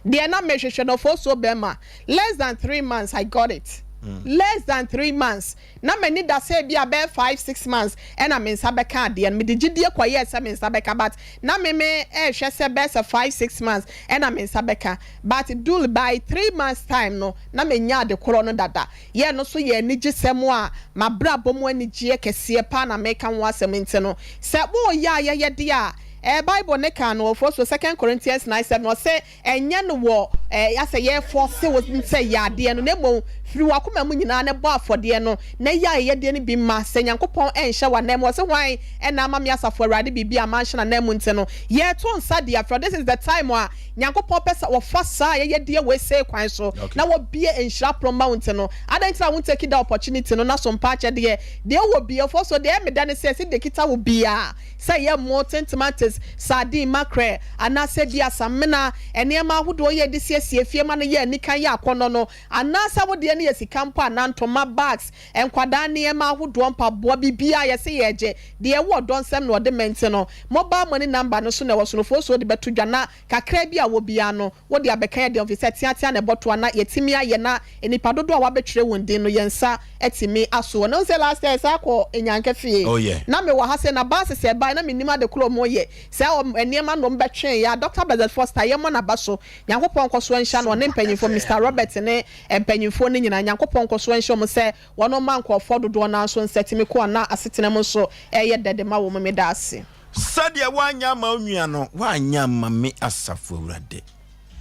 [SPEAKER 5] deɛ na mehwehwɛ no ɔfɔsuo bɛrima, less than 3 months I got it. Less than 3 months na m'ani da sɛ bi a bɛyɛ 5, 6 months ɛna me nsa bɛka adeɛ no. Mede gyidie kɔyɛɛ sɛ me nsa bɛka, but na me ɛrehwɛ sɛ bɛyɛ sɛ 5, 6 months ɛna me nsa bɛka, but dul by 3 months time no na menya ade korɔ no dada. Yɛ no so yɛ anigye sɛm a mabrabɔ mu anigyeɛ kɛseɛ paa na meka ho asɛm. Nti no sɛ wɔreyɛ a yɛyɛ deɛ a Bible ne ka no wɔfɔ so Second Corinthians 9:7, ɔsɛ ɛnyɛ no wɔ asɛ yɛfɔse wo sɛ yɛ adeɛ no, na mmom firi w'akoma mu nyinaa na bɔ afɔdeɛ no na yɛ ayɛyɛdeɛ no bi ma sɛ Nyankopɔn ɛnhyɛ w'anan mu. Ɔsɛ hwan ɛna ama me asafo Awurade biribi a manhyɛ n'anan mu? Nti no yɛto nsa de afrɛ. This is the time a Nyankopɔn pɛ sɛ wɔfa saa ayɛyɛdeɛ wei sɛ kwan so na wɔbie nhyira pono ma wo. Nti no adɛn nti na wo take the opportunity no na so mpa akyɛdeɛ deɛ wɔ bie fɔ so deɛ ɛmeda ne sɛ deɛ kita wo biaa sɛ yɛ mo tin tomatoes, sardine, mackerel, anaasɛ bi asamena, nneɛma ahodoɔ yɛ de siesie fie ma no yɛ anikan yɛ akɔnɔ no, anaasɛ wodeɛ no yɛ sika mpo anaa ntoma, bags, nkwadaa nneɛma ahodoɔ, mpaboa, biribiara yɛsɛ yɛgye deɛ ɛwɔ ɔdɔ nsɛm na ɔde mɛnti no. Mobile money number no so na ɛwɔ sonofoɔ so de bɛto dwa na kakra bi a wɔ biara no wode abɛka yɛ deɛ ɔfi sɛ teatea na ɛbɔtoa na yɛtumi ayɛ na nipa dodoɔ a wabɛtwerɛ wɔn din no yɛn nsa atumi aso. Wɔn sɛ last year saa kɔ nyanka fie na mewɔ ha sɛ na baasi sɛ ɛbaa na menim ade korɔ mo yɛ sɛ nneɛma nom bɛtwe yɛ a Dr Blessed Foster yɛ mmɔ n'aba so. Nyankopɔn nkɔ so nhyɛ no, ɔne mpanyinfoɔ Mr Robert ne mpanyinfoɔ no nyinaa. Nyankopɔn nkɔ so nhyɛ wɔn sɛ wɔn ma nkurɔfoɔ dodoɔ naa nso nsa tumi kɔ na asetena mu nso ɛyɛ dɛ de ma wɔn. Mi da ase.
[SPEAKER 1] Sɛdeɛ woanyɛ ama wo nua no, woanyɛ ama me asafo Awurade.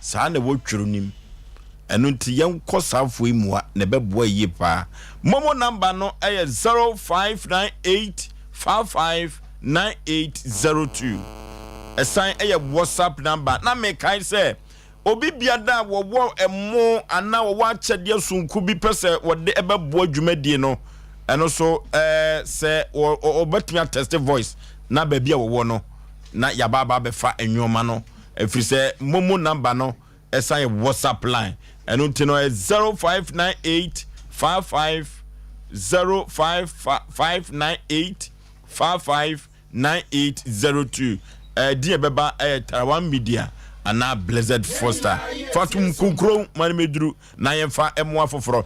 [SPEAKER 1] Saa na ɛwɔ twerɛ nim. Ɛno nti yɛnkɔ saa afoɔ yi mua na ɛbɛboa yie paa. Momo number no ɛyɛ 0598 55 9802. Ɛsan ɛyɛ WhatsApp number. Na mekae sɛ obi biada a wɔwɔ ɛmo anaa wɔwɔ akyɛdeɛ sonko bi pɛ sɛ wɔde ɛbɛboa dwumadie no, ɛno so sɛ wɔbɛtumi atext voice na baabi a wɔwɔ no na yaba aba abɛfa nneɛma no, ɛfiri sɛ momo number no ɛsan yɛ WhatsApp line. Ɛno nti no ɛ 0598 55 05598 55 9802. Ɛdin ɛbɛba ɛyɛ Tarawan Media anaa Blessed Foster. Fatum kunkuro ma no mɛduru na yɛmfa mmoa foforɔ.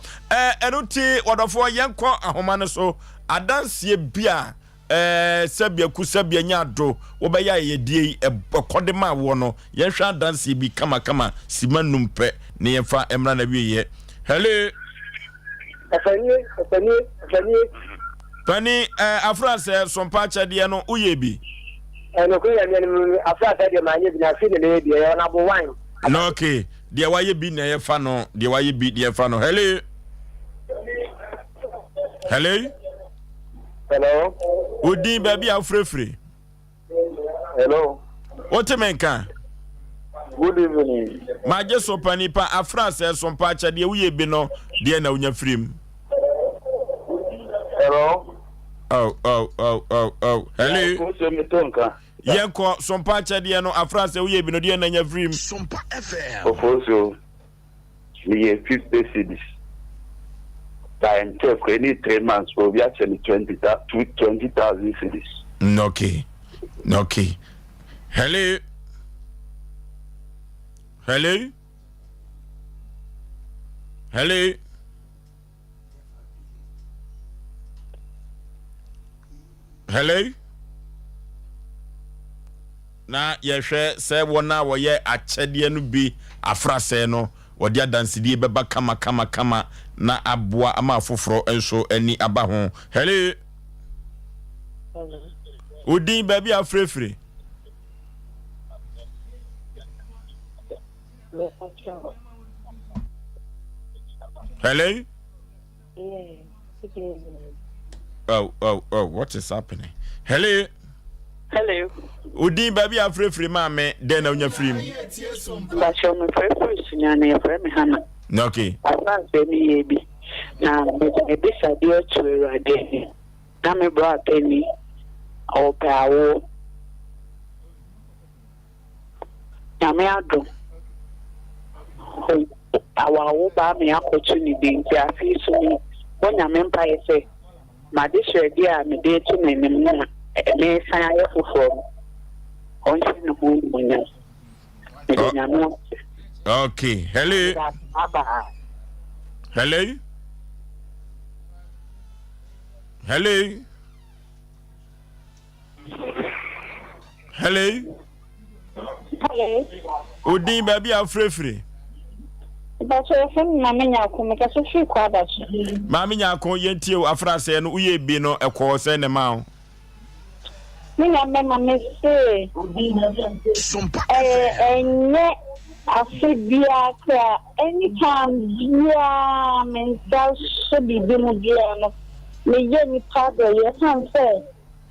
[SPEAKER 1] Ɛno nti wɔdɔfoɔ, yɛnkɔ ahoma no so. Adanseɛ bi a sɛbea ku sɛbea nya ado wobɛyɛ ayɛyɛdeɛ yi ɛkɔde ma woɔ no, yɛnhwɛ adanseɛ bi kamakama sima num pɛ ne yɛmfa mmra na wieɛ. Hello.
[SPEAKER 9] Ɛfɛnie, ɛfɛnie, ɛfɛnie.
[SPEAKER 1] Pani afra sɛ sompa akyɛdeɛ no woyɛ bi.
[SPEAKER 9] Ɛnokore yɛ meɛ afra sɛ deɛ maanyɛ bi na afei na mɛyɛ bi, ɛyɛ ɔnabo wan.
[SPEAKER 1] Na okay, deɛ wayɛ bi na yɛfa no, deɛ wayɛ bi deɛ yɛfa no. Hello, hello.
[SPEAKER 9] Hello.
[SPEAKER 1] Odin, baabi a wofirefiri?
[SPEAKER 9] Hello.
[SPEAKER 1] Wote me nka?
[SPEAKER 9] Good evening.
[SPEAKER 1] Magye so pa nipa afra sɛ sompa akyɛdeɛ woyɛ bi no, deɛ na wonya firi mu?
[SPEAKER 9] Hello.
[SPEAKER 1] Oh, hello.
[SPEAKER 9] Koso mi to nka.
[SPEAKER 1] Yɛnkɔ sompa akyɛdeɛ no, afra sɛ woyɛ bi no, deɛ na nya firi mu?
[SPEAKER 10] Sompa FM.
[SPEAKER 9] Ofoso, meyɛ 50 cedis. By nkyɛ kura ni 3 months obi akyɛ me 20,000 cedis.
[SPEAKER 1] Okay. Hello, hello, hello. Hello? Na yɛhwɛ sɛ wɔn a wɔyɛ akyɛdeɛ no bi afrasɛɛ no, wɔde adansedie bɛba kama kama kama na aboa ama afoforɔ nso ani aba ho. Hello? Wo din baabi a afirafiri? Hello?
[SPEAKER 10] Yeah, good evening.
[SPEAKER 1] Oh, oh, oh, what is happening? Hello?
[SPEAKER 10] Hello.
[SPEAKER 1] Odin baabi a afirafiri maa me dɛn na wonya firi mu?
[SPEAKER 10] Bakyɛ mefrɛfrɛ Sunyani yɛfrɛ me Hana.
[SPEAKER 1] Okay.
[SPEAKER 10] Asase mi yɛ bi na mede mebisadeɛ to Awurade anim na me bra panyin ɔpɛ awoɔ. Nyame adom awawo baa me akɔto ne bi nti afei so me bɔ Nyame mpaeɛ sɛ m'adesrɛdeɛ a mede reto n'anim no a meresan ayɛ foforɔ no ɔnhyɛ ne ho animuonyam. Mede oh. Nyame ase.
[SPEAKER 1] Okay, hello.
[SPEAKER 10] Bye.
[SPEAKER 1] Hello. Hello. Hello.
[SPEAKER 11] Hello.
[SPEAKER 1] Odin baabi a afirafiri.
[SPEAKER 11] Bàtò yɛfrɛ mi Maame Nyako, mekasa firi Kwadaso.
[SPEAKER 1] Maame Nyako, yɛntie o, afrasɛɛ no woyɛ bi no ɛkɔɔ sɛ ne ma o.
[SPEAKER 11] Me nua bɛma me se ɛyɛ ɛnyɛ afe biara koraa anytime biara me nsa so biribi mu biara no meyɛ nipa adɔyɛ ɛsiane sɛ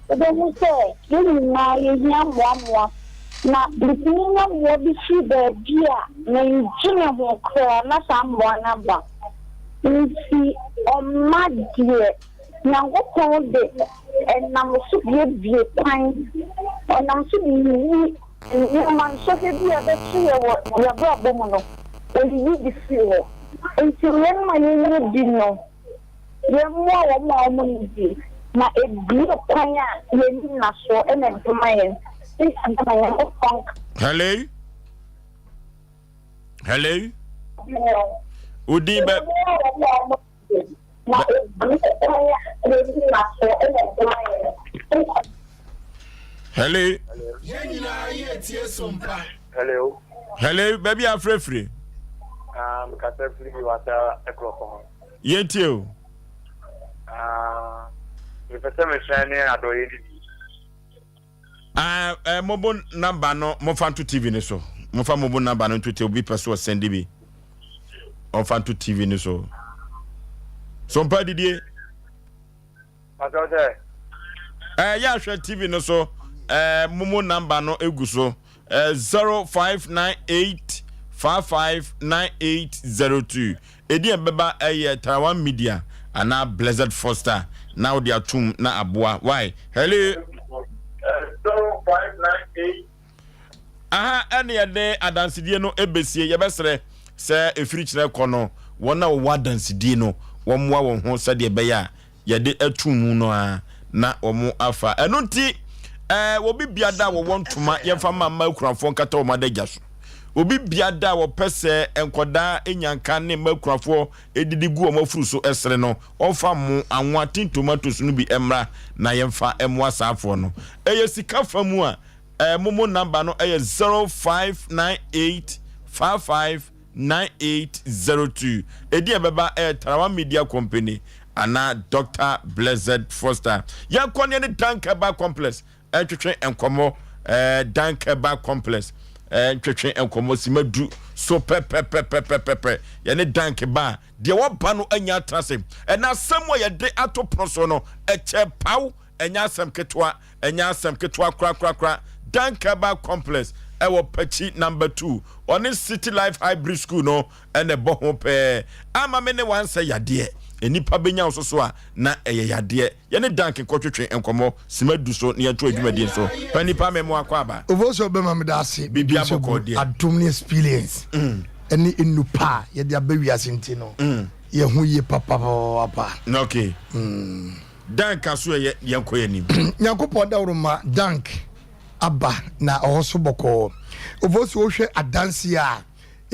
[SPEAKER 11] Wobɛhu sɛ yɛn nyinaa yɛhia mmoammoa, na metumi nya mmoa bi firi baabi a mendwene ho koraa na saa mmoa no aba. Nti ɔma deɛ Nyankopɔn de nam so buebue kwan, ɔnam so de yiyi nneɛma, nsɔhwɛ bi a ɛbɛto yɛn wɔ yɛn abrabɔ mu no, ɔyiyi de firi hɔ. Nti yɛn a yɛnyɛ bi no, Yɛmmoa wɔn a wɔnni bi, na ebue kwan a yɛn ani nna soɔ na ɛde ma yɛn. Sɛnea ɛbɛma Nyankopɔn ka.
[SPEAKER 1] Hello? Hello? Odin bɛ.
[SPEAKER 11] Na ebue kwan a yɛn ani nna soɔ na ɛde ma yɛn.
[SPEAKER 1] Hello?
[SPEAKER 12] Yɛn nyinaa yɛ tie sompa.
[SPEAKER 9] Hello.
[SPEAKER 1] Hello, baabi a afirafiri.
[SPEAKER 9] Ah, mekasa firi wasa ɛkorɔfo ho.
[SPEAKER 1] Yɛntie o.
[SPEAKER 9] Ah, mepɛ sɛ mehyɛn ne adɔeɛ no bi.
[SPEAKER 1] Ah, eh, mobo namba no mofa nto TV no so. Mofa mobo namba no nto TV obi pɛ so ɔsɛnde bi. Ɔmfa nto TV no so. So mpa didie.
[SPEAKER 9] Pastor sɛ.
[SPEAKER 1] Ɛɛ yɛ ahwɛ TV no so ɛɛ momo number no egu so ɛɛ 0598 559802 edi ɛbɛba ɛyɛ Taiwan Media anaa Blessed Foster na wode atum na aboa why hello.
[SPEAKER 9] 0598.
[SPEAKER 1] Aha ɛne yɛde adansedie no ɛbɛsie yɛbɛsrɛ sɛ ɛfiri kyerɛ kɔ no wɔn a wɔwɔ adansedie no wɔmmoa wɔn ho sɛdeɛ ɛbɛyɛ a yɛde ato mu no ara na wɔn afa. Ɛno nti, ɛɛ obi biada a wɔwɔ ntoma yɛmfa mma mma akunafoɔ nkata wɔn adagya so. Obi biada a wɔpɛ sɛ nkɔdaa nyanka ne mma akunafoɔ didi gu wɔn afuru so sere no, ɔmfa mo anwa tin tomatoes no bi mmra na yɛmfa mmoa saafoɔ no. Ɛyɛ sika fa mu a, ɛɛ momo namba no ɛyɛ 0598 55 9802. Edin a ɛbɛba yɛ Tarawa Media Company anaa Doctor Blessed Foster. Yɛnkɔ ne yɛne Dankeba Complex ntwetwe nkɔmmɔ. Eh, Dankeba Complex eh, ntwetwe nkɔmmɔ sima du so pɛpɛpɛpɛpɛpɛ. Yɛne Dankeba a deɛ wɔba no anya atena ase. Ɛna asɛm a yɛde ato pono so no, ɛkyɛ paw, ɛnyɛ asɛm ketewa. Ɛnyɛ asɛm ketewa korakorakora. Dankaba Complex ɛwɔ Pakyi Number 2. Ɔne City Life Hybrid School no ɛna ɛbɔ ho pɛɛ. Ama me ne wansɛ yadeɛ. Nnipa bɛnya wo so so a na ɛyɛ yadeɛ. Yɛne Dank nkɔtwetwe nkɔmmɔ sima du so na yɛnto adwumadie nso. Pa nipa me mo akɔ aba.
[SPEAKER 3] Ofosu ɔbɛma meda ase.
[SPEAKER 1] Biribi abɔkɔ deɛ.
[SPEAKER 3] Adom ne experience ɛne nnupa a yɛde aba wiase nti no yɛ ho yie papapapapa.
[SPEAKER 1] Okay. Dank aso ɛyɛ yɛn kɔ yɛn anim.
[SPEAKER 3] Nyankopɔn dawuroma Dank aba na ɔhɔ so bɔkɔɔ. Ofosu wohwɛ adanseɛ a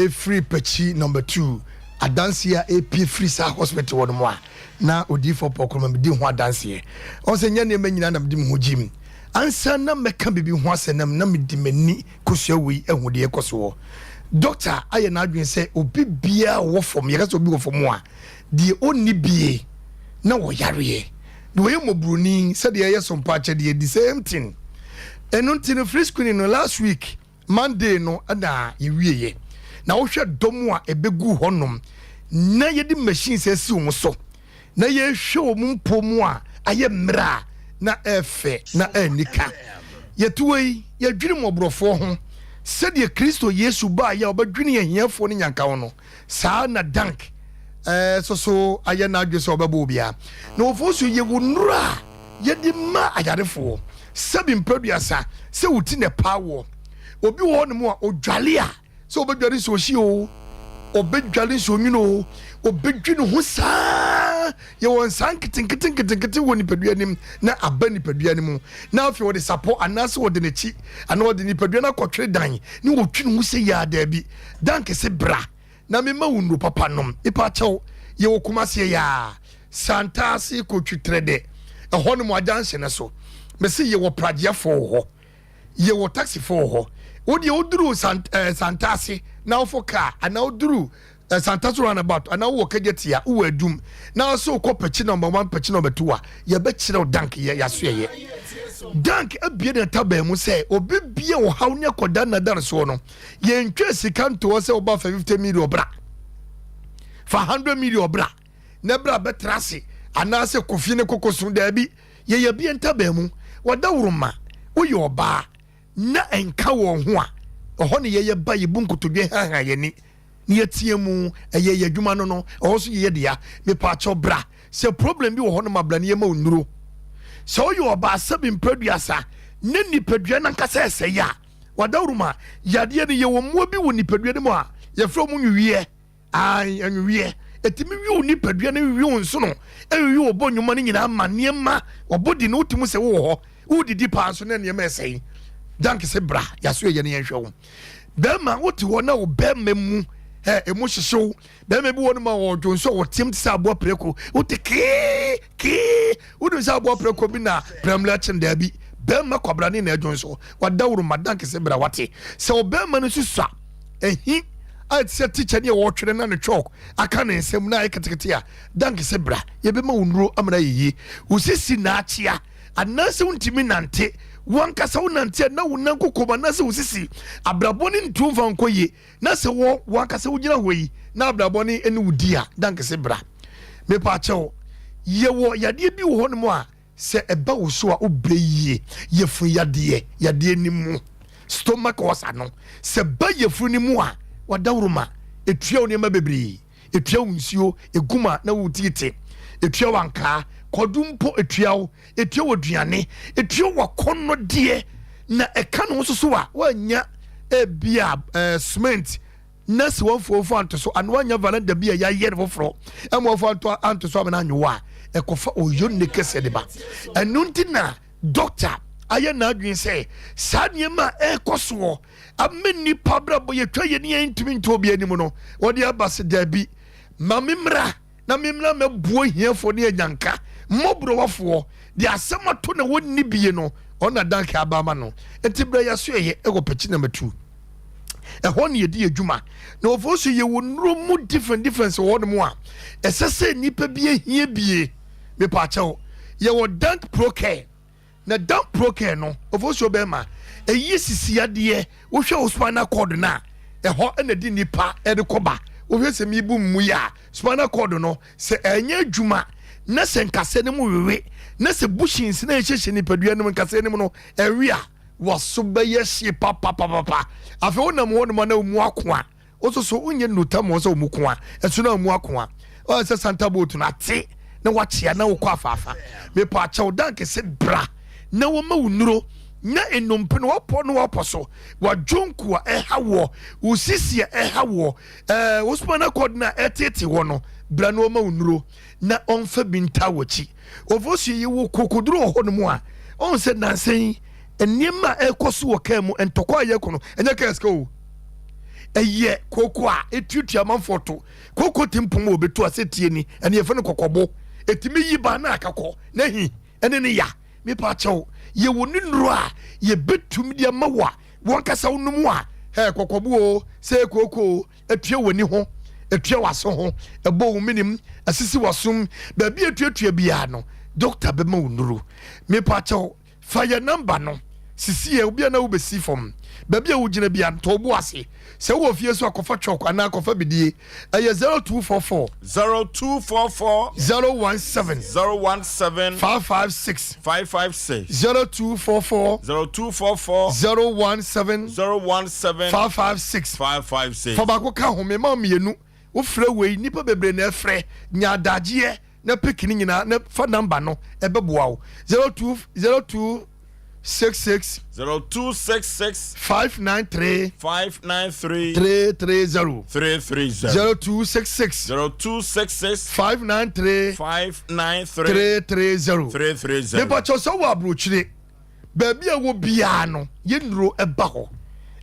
[SPEAKER 3] ɛfiri Pakyi number 2. Adanseɛ a ɛrepue firi saa hospital hɔ no mu a na odiyifoɔ Paul Koroma medi ho adanseɛ. Ɔn sɛ nyɛ nneɛma nyinaa na mede me ho gyim. Ansa na mɛka biribi ho asɛm na na mede m'ani kosua wei ahu deɛ ɛkɔ soɔ. Dɔkta ayɛ n'adwene sɛ obi biara a ɔwɔ fam, yɛka sɛ obi wɔ fam a, deɛ ɔnni bie na ɔyareɛ, deɛ ɔyɛ mmɔborɔni sɛdeɛ ɛyɛ sompa akyɛdeɛ, the same thing. Ɛno nti no free screening no last week Monday no na yɛwieɛ. Na wohwɛ dɔm a ɛbɛguu hɔnom na yɛde machines asi wɔn so na yɛhwɛ wɔn mpo mu a ayɛ mmerɛ a na ɛfɛ na ɛnika. Yɛtoa yi, yɛdwene mmɔborɔfoɔ ho sɛdeɛ Kristo Yesu baeɛ a ɔbɛdwene ahiafoɔ ne nyanka ho no, saa na Dank nso so ayɛ n'adwene sɛ ɔbɛbɔ obiara. Na wɔfoɔ nso yɛwɔ nnuro a yɛde ma ayarefoɔ. Sɛbi mprɛduasa sɛ wo ti na ɛpaa woɔ. Obi wɔ hɔnom a ɔdwale a, sɛ ɔbɛdware nsuo hye oo, ɔbɛdware nsuo nwunu oo, ɔbɛdwi ne ho saa. Yɛwɔ nsaa nketenkete nketenkete wɔ nipadua no mu na aba nipadua no mu. Na afei ɔde sapɔ anaasɛ ɔde n'akyi anaa ɔde nipadua no akɔtwere dan ne ɔtwi ne ho sɛ yaa daabi. Dan kɛse bra na mema wo nnuro papa nom. Mepa kyɛw, yɛwɔ Kumasi yaa, Santase Kotwi Trɛdɛ, ɛhɔ nom ajanhye no so. Mese yɛwɔ pragyeɛfoɔ wɔ hɔ, yɛwɔ taxifoɔ wɔ hɔ. Wo deɛ woduru Sant, eh, Santase na wofo kaa anaa woduru eh, Santase roundabout anaa wowɔ Kejetia, wowɔ Adum na so wokɔ Pekyi number one, Pekyi number two a, yɛbɛkyerɛ wo Dank yɛ yɛasoɛyɛ. Dank abue ne ntaban mu sɛ obi bia ɔhaw ne akɔda nnadare soɔ no, Yɛntwa sika nto hɔ sɛ woba fa 50 million bra, fa 100 million bra na bra bɛtra ase anaasɛ kɔ fie ne kɔkɔ so. Daabi, yɛyɛ bia ntabaa mu. Wɔdawuroma, woyɛ ɔbaa na ɛnka wɔn ho a, ɛhɔ ne yɛyɛ ba yɛbu nkotodwe haha yɛni na yɛteɛ mu, ɛyɛ yɛ adwuma no no, ɛhɔ so yɛyɛ dea. Mepaakyɛw bra, sɛ problem bi wɔ hɔ no ma bra ne yɛma wo nnuro. Sɛ woyɛ ɔbaa sɛbi mprɛduasa ne nipadua no ankasa ɛsɛe a, Wadawuruma, yadeɛ no, yɛwɔ mmoa bi wɔ nipadua no mu a yɛfrɛ wɔn nwiwiɛ. Ae, nwiwiɛ. Ɛtumi wi wo nipadua no, wi wo nsono, ɛwiwi wo bɔ nnwuma no nyinaa ma nneɛma wɔbɔ di no wotumi sɛ wowɔ hɔ, wodidi paa nso na nneɛma ɛsɛe. Dank sɛ bra, yɛaso yɛyɛ no yɛnhwɛ wo. Bɛrima, wote hɔ na wo bɛrima mu ɛ, ɛmu hyehyew. Bɛrima bi wɔ no ma ɔdwo nso a wɔteam te sɛ aboa preko. Wote kee, kee. Wonim sɛ aboa preko bi na prɛmlɛ kyen daabi. Bɛrima kwabrane na ɛdwo nso. Wadaworo ma dank sɛ bra wate. Sɛ ɔbɛrima no susua ɛhi a ɛte sɛ tikya ni a wɔtwere na ne chalk aka ne nsam na ayɛ ketekete a, dank sɛ bra yɛbɛma wo nnuro amena ayɛ yie. Wo sisi na akyea anaasɛ wontumi nante. Wankasa wonante a na wo nan kokom anaasɛ wo sisi. Abrabɔ ne ntuo mfa nkɔ yie. Na sɛ wɔ wankasa wogyina hɔ yi na abrabɔ ne ɛne wo di a, dank sɛ bra. Mepaakyɛw, yɛwɔ yadeɛ bi wɔ hɔnom a Sɛ ɛba wo so a wobrɛ yie. Yafunu yadeɛ, yadeɛ no mu, stomach ulcer no, sɛ ba yafunu no mu a, wadaworoma, ɛtua wo nneɛma bebree, ɛtua wo nsuo, ɛgum a na wotiete, ɛtua wo ankaa, kwadu mpo ɛtua wo, ɛtua wo aduane, ɛtua wo akɔnnɔdeɛ, na ɛka ne ho nso so a, woannya ebia eh, cement na sɛ wɔmfa wɔmfa anto so anaa wɔanya veranda bi a yɛayɛ no foforɔ ɛma wɔmfa anto anto so amena anwowa a ɛkɔfa oyonne kɛseɛ de ba. Ɛno nti na dɔkta ayɛ n'adwene sɛ saa nneɛma a ɛrekɔ soɔ ama nnipa abrabɔ yɛtwa yɛn ni yɛn ntumi nto obi anim no, wɔde aba sɛ daabi, ma me mmra na me mmra mɛboa hiafoɔ ne anyanka mmɔborɔwafoɔ deɛ asɛm ato na wɔnni bie no, ɔno na danke aba ama no. Nti berɛ yɛaso yɛyɛ ɛwɔ pɛkyi na matu ɛhɔ ne yɛdi adwuma na wɔfo so yɛwɔ nnuro mu different difference wɔ hɔ nom a ɛsɛ sɛ nnipa bi ahia bie. Mepaakyɛw, yɛwɔ dank pro care. Na down procare no ofosuo bɛma ɛyi sisi adeɛ. Wohwɛ wo spinal cord no a, ɛhɔ na ɛde nipa ɛde kɔba. Wohwɛ sɛ mibu mmu yi a, spinal cord no sɛ ɛnyɛ adwuma na sɛ nkasɛɛ no mu wewe na sɛ bushings na ɛhyehyɛ nipadua no mu nkasɛɛ no mu no ɛwe a, waso bɛyɛ hye papapapapa. Afei wonam hɔ nom a na wo mu akoa. Wo nso so wonyɛ nnota mmɔ sɛ wɔn ko a ɛso na wɔn ako a ɔyɛ sɛ santa boat no ate na wakyea na wokɔ afaafa. Mepɔ akyɛw dan kɛse bra na wɔma wo nnuro na nnompe no wɔpɔ no wɔpɔ so wadwonku a ɛha woɔ, wo sisi a ɛha woɔ, ɛɛ wo spinal cord no a ɛtete hɔ no, bra na wɔma wo nnuro na ɔmfa bi ntaa w'akyi. Ofosu yi wo kokoduro wɔ hɔ nom a ɔn sɛ nansa yi nneɛma a ɛkɔ so wɔ kaa mu, ntɔkwa a yɛkɔ no ɛnyɛ kaa sika o. Ɛyɛ kooko a ɛtuatua amanfoɔ to. Kooko tempɔn a wɔbɛtu a sɛ tie ni, ɛne yɛfrɛ no kɔkɔbo. Ɛtumi yi ba na akakɔ na hi ɛne ne ya. Mepa kyɛw, yɛwɔ ne nnuro a yɛbɛtumi de ama wo a wankasa wonom a, hɛ kɔkɔbo o, sɛ kooko o, atua w'ani ho, atua w'aso ho, ɛbɔ wo menem, asisi w'asom, baabi a atuatua biara no, dɔkta bɛma wo nnuro. Mepa kyɛw, fa yɛ namba no sisi yɛ obi a na wobɛsi fam baabi a wogyina bia ntɔ wo bo ase sɛ wowɔ fie so a kɔfa chalk anaa kɔfa bidie ɛyɛ 0244
[SPEAKER 1] 0244
[SPEAKER 3] 017
[SPEAKER 1] 017
[SPEAKER 3] 556
[SPEAKER 1] 556
[SPEAKER 3] 0244
[SPEAKER 1] 0244
[SPEAKER 3] 017
[SPEAKER 1] 017
[SPEAKER 3] 556
[SPEAKER 1] 556
[SPEAKER 3] fa baako ka ho mema mmienu wofrɛ wei nnipa bebree na ɛfrɛ nya adagyeɛ na pick ne nyinaa na fa number no ɛbɛboa wo 02 0266
[SPEAKER 1] 0266
[SPEAKER 3] 593
[SPEAKER 1] 593
[SPEAKER 3] 330
[SPEAKER 1] 330
[SPEAKER 3] 0266
[SPEAKER 1] 0266
[SPEAKER 3] 593
[SPEAKER 1] 593
[SPEAKER 3] 330
[SPEAKER 1] 330.
[SPEAKER 3] Mepakyɛw sɛ wɔ aburokyire baabi a wɔ biara no yɛ nnuro ɛba hɔ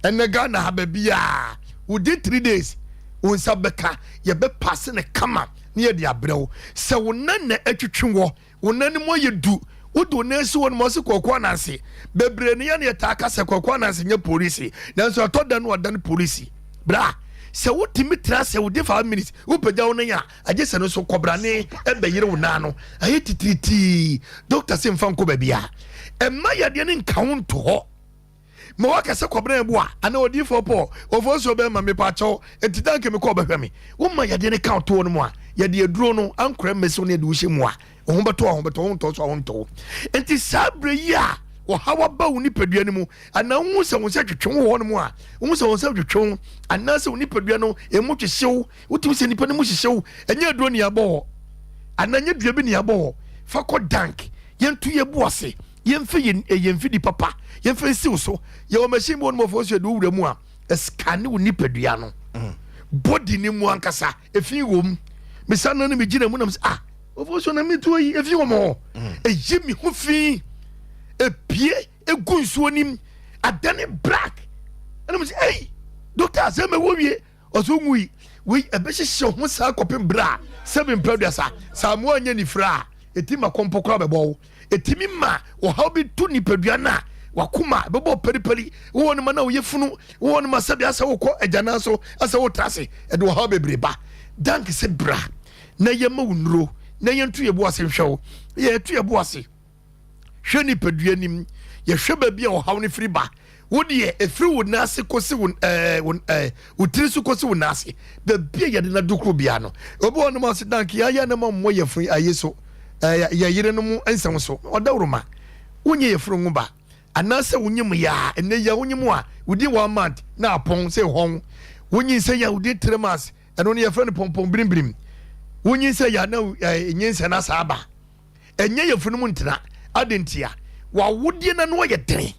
[SPEAKER 3] ɛnɛ Ghana ha baabi a within 3 days wo nsa bɛka yɛbɛpaase ne kama ne yɛde abrɛ wo sɛ wo nan na atwitwi wɔ wo nan mu ayɛ du wode wo nan si hɔ no ma ɔse kɔkɔɔ ananse bebree no yɛne yɛtaa ka sɛ kɔkɔɔ ananse nyɛ polisi nanso ɛtɔ da no ɔda no polisi bra sɛ wotumi tena sɛ wode 5 minutes wopagya wo nan a agye sɛ no so kɔbrane ɛbɛyere wo nan no ayɛ titiritii doctor sɛ mfa nkɔ baabi a ɛma yadeɛ no nka wo nto hɔ ma waka sɛ kɔbrɛ bu a anaa odiifoɔ pɔ ɔfoɔ nsuo bɛma mepa kyɛw nti danke me kɔ ɔbɛhwɛ me woma yadeɛ no ka wo toɔ no mu a yɛde aduro no ankorɛ mmɛsiw ne yɛde wo hyɛ mu a wo ho bɛtɔ a ho bɛtɔ wo ntɔ so a ho ntɔ nti saa berɛ yi a ɔhaw aba wo nipadua no mu anaa wohu sɛ wo nsa twetwe wo hɔ no mu a wohu sɛ wo nsa twetwe wo anaasɛ wo nipadua no ɛmu hyehyew wotumi sɛ nipa no mu hyehyew ɛnyɛ aduro ne abɔ hɔ anaa nyɛ dua bi ne abɔ hɔ fa kɔ dank yɛnto yɛ bu ase yɛmfa yɛn yɛn mfidi papa yɛmfa nsiw so yɛwɔ machine bi wɔ no mɔfoɔ so yɛde wo wura mu a ɛscan wo nipadua no body ne mu ankasa efi wɔ mu mesa no no megyina mu nam sɛ ah ɔfoɔ so na metuo yi efi wɔ mɔ ɛyi me ho fi ebie egu nsuo nim adane black ɛna mo sɛ ɛyi doctor asɛm ɛwɔ wie ɔsɛ nwui wei ɛbɛhyehyɛ ho saa kɔpem berɛ a sɛbi mpɛ aduasa saa mmoa nyɛ nifira a ɛti ma kɔmpɔ koraa bɛbɔ wo ɛtumi ma ɔhaw bi to nipadua no a wakoma bɛbɔ periperi wowɔ no ma na woyɛ funu wowɔ no ma sɛbi asɛ wokɔ agyanan so asɛ wotra ase ɛde ɔhaw bebree ba dank sɛ bra na yɛma wo nnuro na yɛnto yɛbo ase nhwɛ wo yɛto yɛbo ase hwɛ nipadua nim yɛhwɛ baabi a ɔhaw no firi ba wo deɛ ɛfiri wo nan ase kɔsi wo ɛɛ wo ɛɛ wo tiri so kɔsi wo nan ase baabi a yɛde na dukuro bia no obi wɔ nom ase dank yɛayɛ ne ma mmɔ yɛ funu ayi so ɛɛ yɛ yere no mu nsɛm so ɔdawuruma wonyɛ yɛ funu ngo ba anaasɛ wonye mu yaa ɛnɛ yɛ wonye mu a within one month na apɔn sɛ hɔn wonyi nsɛ yɛ within 3 months ɛno no yɛfrɛ no pɔmpɔn birimbirim wonyi nsɛ yɛ na ɛɛ nyinsɛ na saa ba ɛnyɛ yɛ funu mu ntena adi ntia wawodeɛ na no yɛ den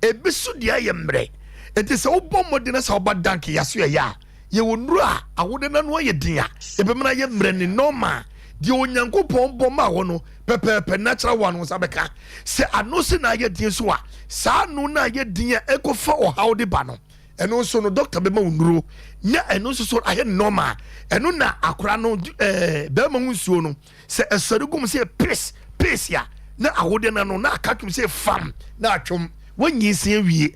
[SPEAKER 3] ebi so deɛ ayɛ mmerɛ nti sɛ wobɔ mmɔden sɛ woba dank yaso ɛyɛ a yɛwɔ nnuro a awode na no ayɛ den a ɛbɛmana yɛ mmerɛ ne normal deɛ Onyankopɔn bɔ ma wɔ no pɛpɛɛpɛ natural one wo nsa bɛka sɛ ano se na ayɛ den so a saa ano no ayɛ den a ɛkɔfa ɔhaw de ba no ɛno nso no doctor bɛma wo nnuro na ɛno nso so ayɛ normal ɛno na akora no bɛrima ho nsuo no sɛ ɛsɔre gum sɛ pis pis a na awodeɛ no ano na aka twom sɛ fam na atwom wɔnyi awie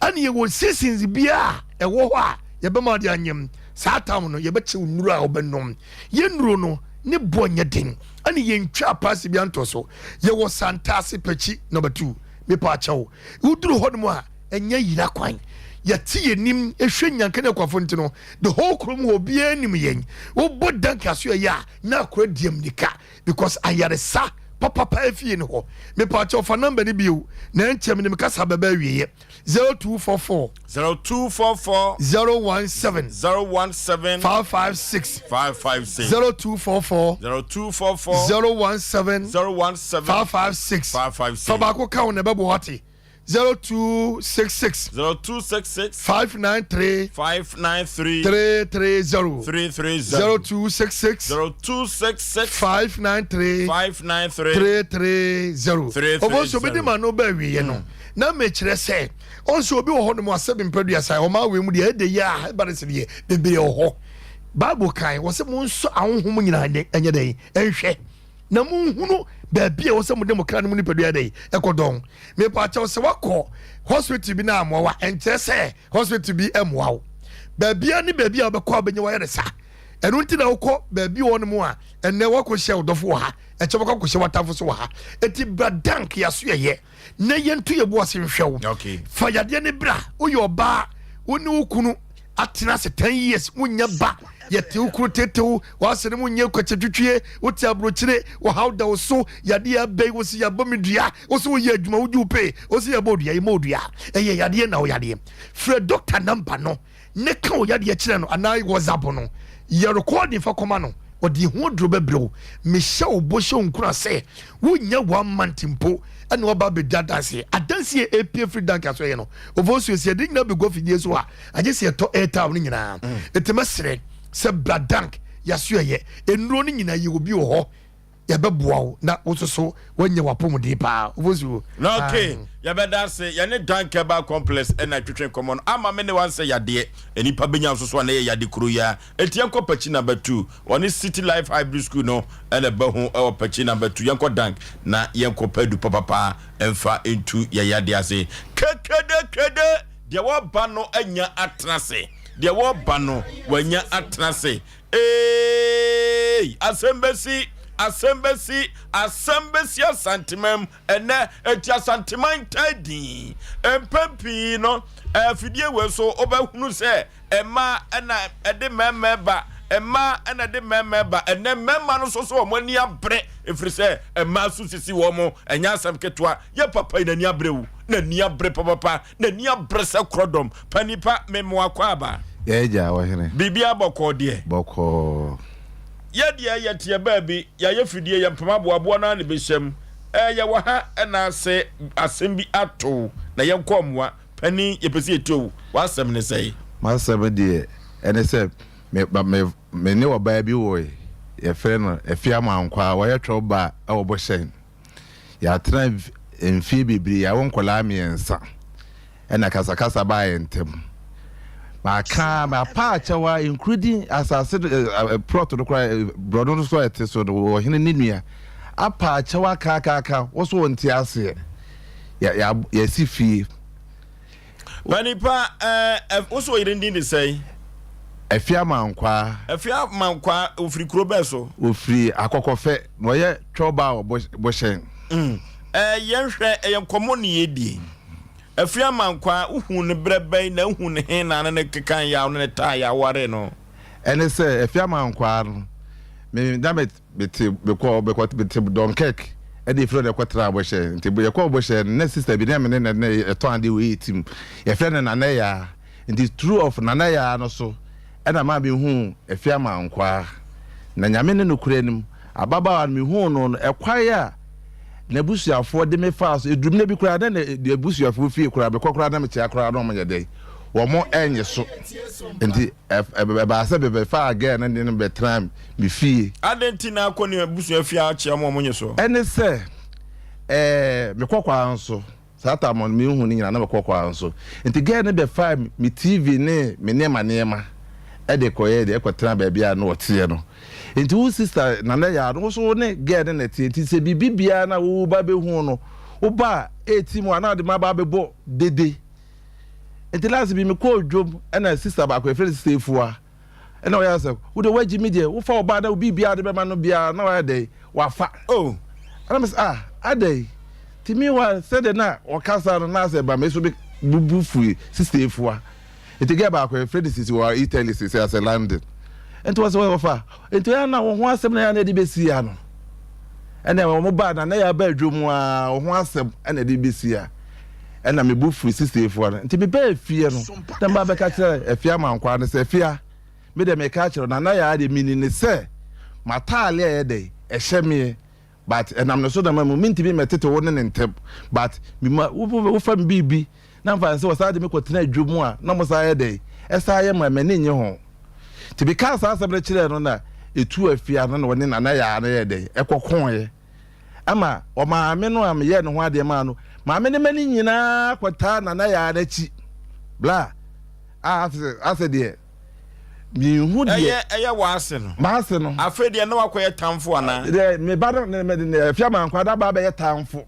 [SPEAKER 3] ɛne yɛwɔ seasons biara ɛwɔ hɔ a yɛbɛma de anyam saa tam no yɛbɛkyɛ wo nnuro a wobɛnom yɛ nnuro no ne boɔ nyɛ den ɛne yɛntwa apaase bi antɔ so yɛwɔ Santase Pɛkyi number 2 mepa akyɛw woduru hɔ nom a ɛnyɛ yira kwan yɛte yɛnim ehwɛ nyanka ne akwafo nti no the whole kurom hɔ obiara nim yɛn wobɔ dank aso ɛyɛ a na akora diam nika because ayaresa papapa efie ne hɔ mepa akyɛw fa number ne bio na ɛnkyɛm ne mekasa bɛbɛ awieɛ 0244
[SPEAKER 1] 0244
[SPEAKER 3] 017
[SPEAKER 1] 017
[SPEAKER 3] 556
[SPEAKER 1] 556
[SPEAKER 3] 0244
[SPEAKER 1] 0244
[SPEAKER 3] 017
[SPEAKER 1] 017
[SPEAKER 3] 556
[SPEAKER 1] 556
[SPEAKER 3] fa baako ka wo na ɛbɛbɔ wate 0266
[SPEAKER 1] 0266
[SPEAKER 3] 593
[SPEAKER 1] 593
[SPEAKER 3] 330
[SPEAKER 1] 330
[SPEAKER 3] 0266
[SPEAKER 1] 0266
[SPEAKER 3] 593
[SPEAKER 1] 593
[SPEAKER 3] 330
[SPEAKER 1] 330.
[SPEAKER 3] ɔbɔ nso bɛdi ma no bɛ awieɛ no. Na mekyerɛ sɛ, ɔn sɛ obi wɔ hɔ nom a sɛbi mprɛduasa, ɔmaa wei mu deɛ ɛdɛ yi a ɛba ne sɛ deɛ bebree wɔ hɔ. Bible kan, wɔ sɛ monsɔ ahonhom nyinaa nyɛ dɛn nhwɛ, na monhunu baabi a ɛwɔ sɛ mode mo kra ne mo nipadua dɛn ɛkɔdɔn. Mepa kyɛw sɛ wakɔ hospital bi na amoa wa, ɛnkyerɛ sɛ hospital bi mmoa wo. Baabia ne baabi a wobɛkɔ a wobɛnya wayaresa. Ɛno nti na wokɔ baabi wɔ nom a ɛnɛ wakɔhyia wo dɔfo wɔ ha, ɛkyɛ wobɛkɔ akɔhyia w'atamfo so wɔ ha. Enti bra dank yɛaso yɛyɛ na yɛnto yɛn bo ase nhwɛ wo. Fa yadeɛ no bra. Woyɛ ɔbaa, wo ne wo kunu atena ase 10 years, wonnya ba, yɛte wo kunu tetew, w'ase ne mo nyɛ kwakyatwitwie, wote aburokyire, wɔhaw da wo so, yadeɛ abɛn, wo se yɛabɔ me dua, wo se woyɛ adwuma, wogye wo pay, wo se yɛbɔ dua, yɛmmɔ dua, ɛyɛ yadeɛ na wo yadeɛ. Frɛ doctor number no ne ka wo yadeɛ kyerɛ no anaa WhatsApp no, yɛ recording fa kɔma no, ɔde ho aduro bɛbrɛ wo. Mehyɛ wo bɔ hyɛ wo nkura sɛ wonnya one month mpo ɛna waba abɛdi adanseɛ. Adanseɛ ɛpie firi dank aso ɛyɛ no ofosuo sɛ yɛde nyinaa bɛgu afidie so a agye sɛ yɛtɔ airtime no nyinaa. Ɛti mɛsrɛ sɛ bra dank yaso ɛyɛ nnuro no nyinaa yɛ obi wɔ hɔ yɛbɛboa wo na wo nso so woanya w'apɔmuden paa ofosuo.
[SPEAKER 1] Na okay, yɛbɛda ase. Yɛne Dank Herbal Complex ɛna ɛtwetwe nkɔmmɔ no. Ama me ne wansɛ yadeɛ. Nnipa bɛnya nso so a na ɛyɛ yade koro yi ara. Enti yɛnkɔ Pakyi Number 2. Wɔne City Life Hybrid School no na ɛba ho wɔ Pakyi Number 2. Yɛnkɔ Dank na yɛnkɔ pɛ adu papapa mfa ntu yɛn yadeɛ ase. Kekedekede! Deɛ wɔreba no anya atena ase. Deɛ wɔreba no wanya atena ase. Eeii! Asɛm bɛsi! Asɛm bɛsi! Asɛm bɛsi Asanteman mu ɛnnɛ. Enti Asanteman taa din. Mpɛn pii no, afidie wei so wobɛhunu sɛ mmaa na ɛde mmarima ba, mmaa na ɛde mmarima ba. Ɛnnɛ mmarima no nso so wɔn ani abere ɛfiri sɛ mmaa nso sisi wɔn. Ɛnyɛ asɛm ketewa. Yɛ papa yi n'ani abere o, n'ani abere papapa, n'ani abere sɛ korɔdɔm. Panipa, me mmoa akwaaba.
[SPEAKER 13] Yɛ agya, ɔhene.
[SPEAKER 1] Biribiara bɔkɔɔ deɛ.
[SPEAKER 13] Bɔkɔɔ.
[SPEAKER 1] Yɛ deɛ yɛteɛ baabi, yɛayɛ fidie, yɛn mpoma aboaboa no ara na ɛbɛhyɛ mu. Ɛɛ, yɛwɔ ha na ase asɛm bi ato wo na yɛnkɔ mmoa. Panin, yɛpɛ sɛ yɛtie wo. W'asɛm ne sɛn?
[SPEAKER 13] M'asɛm deɛ, ɛne sɛ, me, me, me ne ɔbaa bi woe, yɛfrɛ no Afia Amankwaa, ɔyɛ twɛw ba wɔ Bohyɛn. Yɛatena mfie bebree, yɛawo nkwadaa mmiɛnsa, ɛna kasakasa baa yɛn ntam. Maka, mapa akyɛw a, including asase no, plot no koraa, borɔno no so a ɛte so no, ɔhene ne nua apa akyɛw aka aka aka, wo so wonte aseɛ. Yɛasi fie.
[SPEAKER 1] Panipa, ɛɛ, wo so ɔyere din de sɛn?
[SPEAKER 13] Afia Mankwaa.
[SPEAKER 1] Afia Mankwaa, ofiri kuro bɛɛ so?
[SPEAKER 13] Ofiri Akɔkɔfɛ, na ɔyɛ twɔba wɔ Bohyɛn.
[SPEAKER 1] Mm, ɛɛ, yɛnhwɛ, ɛyɛ nkɔmmɔ ne yɛdie. Afia Mankwaa, wohuu no berɛ bɛn na wohuu no he na ne ne keka yaw ne ne taa yaw waree no?
[SPEAKER 13] Ɛne sɛ, Afia Mankwaa no, me, na me mete mekɔ mekɔ mete Dunkirk ɛna efiri hɔ na ɛkɔtena Bɔhyɛ nti yɛkɔɔ Bɔhyɛ no na sister bi na me ne no na ɛtɔn adeɛ wɔ yɛ team yɛfrɛ no Nana Yaa nti through of Nana Yaa no so ɛna maa mehuu Afiama Nkwaa na Nyame ne nokorɛ anim ababaawa no mehuu no no ɛkwan a n'abusuafoɔ de me faa so ɛduru mmerɛ bi koraa na n'abusuafoɔ fie koraa mekɔ koraa na mekyea koraa na wɔn yɛ dɛn wɔn ɛnye so nti Ɛbaa sɛ mebɛfaa girl no ne no bɛtenaa me fie.
[SPEAKER 1] Adɛn nti na akɔ ne abusua fie akyea wɔn a wɔnyɛ so?
[SPEAKER 13] Ɛne sɛ, ɛɛ, mekɔ kwan so. Saa tam no, menhu no nyinaa, na mekɔ kwan so. Nti girl no bɛfaa me TV ne me nneɛma nneɛma de kɔyɛɛ deɛ, ɛkɔtenaa baabi a na ɔteɛ no. Nti wo sister Nana Yaa no, wo nso wo ne girl no na ɛteɛ. Nti sɛ biribi biara na wo ba bɛhu no, wo ba a, ɛɛti mu a, na wode m'aba abɛbɔ dede. Nti last bi mekɔɔ dwom ɛna sister baako yɛfrɛ no sister Efua ɛna ɔyɛ sɛ wo deɛ woagyi me deɛ wofa ɔbaa na obi biara de bɛma no biara na wayɛ dɛn wafa oh ɛna me sɛ ah adɛn nti meanwhile sɛdeɛ na ɔkasa no na asɛ ba me so me bubu fui sister Efua nti girl baako yɛfrɛ no sisi wɔ Italy sisi asɛ London nti wɔsɛ wɔfa nti ɔyɛ na wo ho asɛm na yɛ na ɛde bɛsi ya no ɛna wɔn ba na na yɛ aba adwom a wo ho asɛm ɛna ɛde bɛsi ya Ɛna me bo fuu sisiefoɔ no. Nti mebaa fie no, na meba bɛka kyerɛ Afia Amankwaa no sɛ, Afia, me deɛ meka akyerɛ wo, Nana Yaa deɛ menim no sɛ m'ataale a ɛyɛ dɛn, ɛhyɛ meɛ, but ɛnam ne so na mamu, mentumi mmɛtete wo ne ne ntam, but mema wofa me biribi na mfa nsɛ wɔsan de me kɔtena adwa mu a, na wɔsan yɛ dɛn, ɛsan yɛ ma m'ani nnye ho. Nti mekaa saa asɛm no kyerɛɛ no na ɛtuu Afia no na ɔne Nana Yaa no yɛɛ dɛn, ɛkɔkoeɛ. Ɛma ɔmaame no a meyɛɛ ne ho adeɛ maa no. Maame ne ma no nyinaa kɔtaa Nana Yaa no akyi. Bla, a asɛ asɛ deɛ menhu deɛ.
[SPEAKER 1] Ɛyɛ ɛyɛ w'ase no.
[SPEAKER 13] M'ase no.
[SPEAKER 1] Afei deɛ na wakɔyɛ tamfo anaa?
[SPEAKER 13] Deɛ me ba no ne ne Afia Mankwaa na aba abɛyɛ tamfo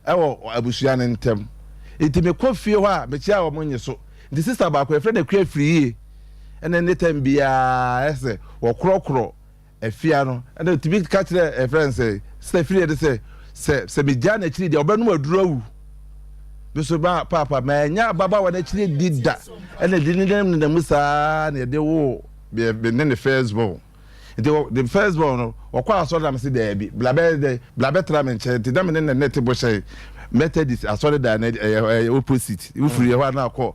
[SPEAKER 13] ɛwɔ abusua no ntɛm. Nti mekɔ fie hɔ a mekyia wɔn nye so. Nti sista baako yɛfrɛ no Akua Afriyie ɛna ne tɛm biara ɛsɛ wɔkorɔkorɔ Afia no ɛna otumi ka kyerɛ ɛfrɛ no sɛ sista Afriyie de sɛ sɛ sɛ megyaa n'akyiri deɛ ɔbɛnom aduro awu. Me so ba paapa manya ababaawa no akyiri di da ɛna di ne nam nenam mu saa na yɛde woo me ne ne first born. Nti wɔ the first born no wɔkɔ asɔre na mese daabi bla bɛyɛ dɛ bla bɛtra me nkyɛn nti na me ne ne ne te bohyɛn Methodist asɔre dan no ɛyɛ ɛyɛ opposite wofiri yɛ hɔ a na akɔ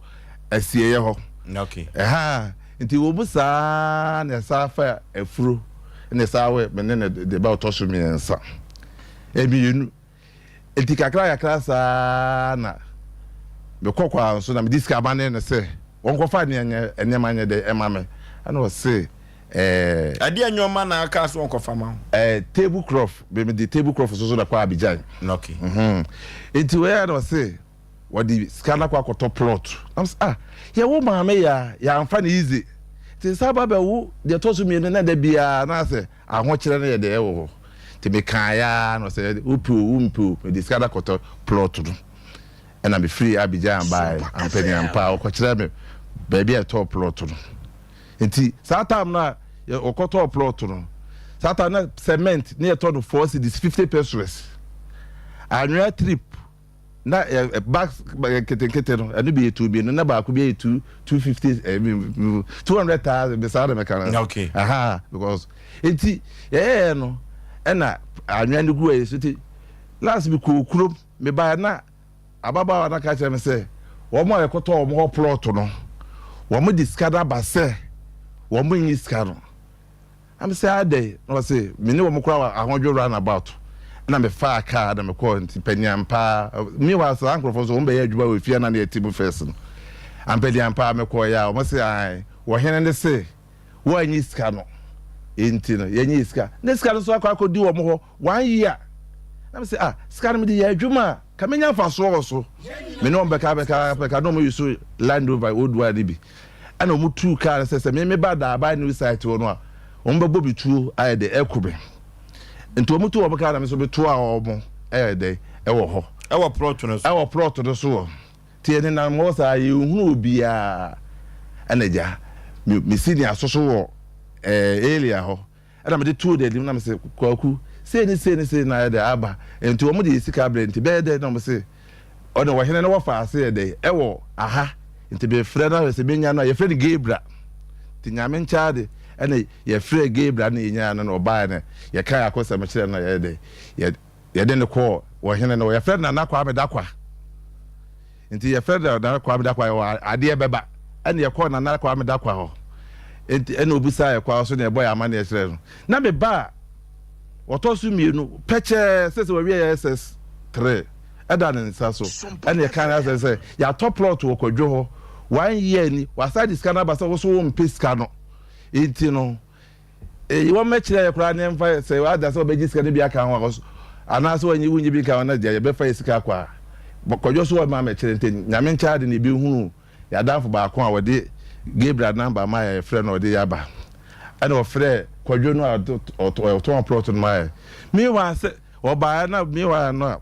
[SPEAKER 13] asieeɛ hɔ
[SPEAKER 1] okay
[SPEAKER 13] ɛha nti wɔ mu saa na ɛsa fa afuro na ɛsa wɔ me ne ne de ba ɔtɔ so mmiɛnsa mmienu Enti kakrakakra saa na mekɔ kwan so na mede sika ma ne no sɛ wɔnkɔfa nneɛma nyɛ dɛ ɛma me. Ɛna ɔse ɛɛ.
[SPEAKER 1] Ɛdeɛ nneɛma na aka so wɔnkɔfa ma wo?
[SPEAKER 13] Ɛɛ table cloth, me mede table cloth so so na kɔ Abidjan.
[SPEAKER 1] Okay.
[SPEAKER 13] Mhm. Enti wei na ɔse wɔde sika no akɔ akɔtɔ plot. Na mese ah, yɛwo maame yɛ a yɛamfa no easy. Nti nsa ba bɛwo deɛ ɛtɔ so mmienu na da biara na asɛ Ahokyerɛ no yɛ deɛ ɛwɔ hɔ nti mekaeɛ ara na ɔsɛ wopɛ o wompɛ o mede sika no akɔtɔ plot no ɛna mefiri Abidjan baeɛ ampaniampa ɔkɔkyerɛ me baabi a ɛtɔɔ plot no nti saa time no a ɔkɔtɔɔ plot no saa time na cement ne yɛtɔ no 4 cedis 50 pesos anwea trip Na ɛ bags nketenkete no ɛno bi yɛ 2 mmienu na baako bi yɛ 2 250 ɛ 200,000 bi saa na mɛka no.
[SPEAKER 1] Okay.
[SPEAKER 13] Aha because nti yɛyɛyɛ no ɛna anwea no gu ɛyɛ so ti last bi kɔɔ kurom mebaeɛ na ababaawa no ka kyerɛ me sɛ wɔn a yɛkɔtɔ wɔn hɔ plot no wɔn de sika no aba sɛ wɔn nyi sika no. Na me se adɛn? Na ɔse me ne wɔn koraa wɔ ahodwo run about. Ɛna me faa car na me kɔɔ nti paniampaa. Meanwhile saa nkorɔfoɔ nso wɔn bɛyɛ adwuma wɔ efie a na yɛte mu first no. Ampaniampaa me kɔɔ yɛ a wɔn se ae wɔhene no se wɔanyi sika no nti no yɛnyi sika. Ne sika no nso akɔ akɔdi wɔn hɔ one year. Na me se ah sika no mede yɛ adwuma a ka menya mfasoɔ wɔ so. Me ne wɔn bɛka bɛka bɛka na wɔn yi so Land Rover old one no bi. Ɛna wɔn tuu kaa no sɛ sɛ me meba Daabae new site hɔ no a wɔn bɛbɔ me tuo ayɛ dɛ ɛku me. Nti wɔn tuu wɔn kaa na me nso me toa wɔn ɛyɛ dɛ ɛwɔ hɔ.
[SPEAKER 1] Ɛwɔ plot no so.
[SPEAKER 13] Ɛwɔ plot no so hɔ. Nti yɛ nenam hɔ saa yɛn hunu obiara. Ɛna gya me me senior soso wɔ ɛɛ area hɔ. Ɛna mede too n'anim na mese, Kwaku, sei ne sei ne sei na ayɛ dɛ aba, nti wɔn de yɛ sika abrɛ nti bɛyɛ dɛ na wɔn se ɔne ɔhene no wɔfa ase yɛ dɛ ɛwɔ aha nti mefrɛ no ahwɛ sɛ menya no a yɛfrɛ no Gabriel nti Nyame nkyɛade ɛna yɛfrɛ Gabriel na yɛnyaa no na ɔbaeɛ no yɛka yɛ akosɛm kyerɛ no na yɛyɛ dɛ yɛ Yɛde no kɔɔ ɔhene no hɔ. Yɛfrɛ no Nana Kwame Dakwa. Nti yɛfrɛ no Nana Kwame Dakwa wɔ adeɛ bɛba. Ɛna yɛkɔɔ Nana Kwame Dakwa hɔ. Nti ɛna obisaa yɛ kwan so na yɛbɔ yɛ amaneɛ kyerɛ no. Na me ba a ɔtɔ so mmienu pɛkyɛɛ sɛ sɛ wawie yɛ SS 3 ɛda ne nsa so. Ɛna yɛka no asɛm sɛ yɛatɔ plot wɔ Kwadwo hɔ one year ni wasan de sika no aba sɛ wo so wompɛ sika no. Nti no Eyi wɔmmɛkyerɛ yɛ koraa ne yɛmfa sɛ ada sɛ wɔbɛgye sika no bi aka ho a anaasɛ wɔnye wonnye bi nka ho na deɛ yɛbɛfa yɛ sika akɔ a kɔdwo so wɔmma mɛkyerɛ nti Nyame nkyɛ ade na yɛbɛhunu yɛ adamfo baako a wɔde Gabriel namba ma yɛ yɛfrɛ no ɔde yɛ aba ɛna ɔfrɛ kɔdwo no a ɔtɔn plot no ma yɛ meanwhile sɛ Ɔbaeɛ na meanwhile no a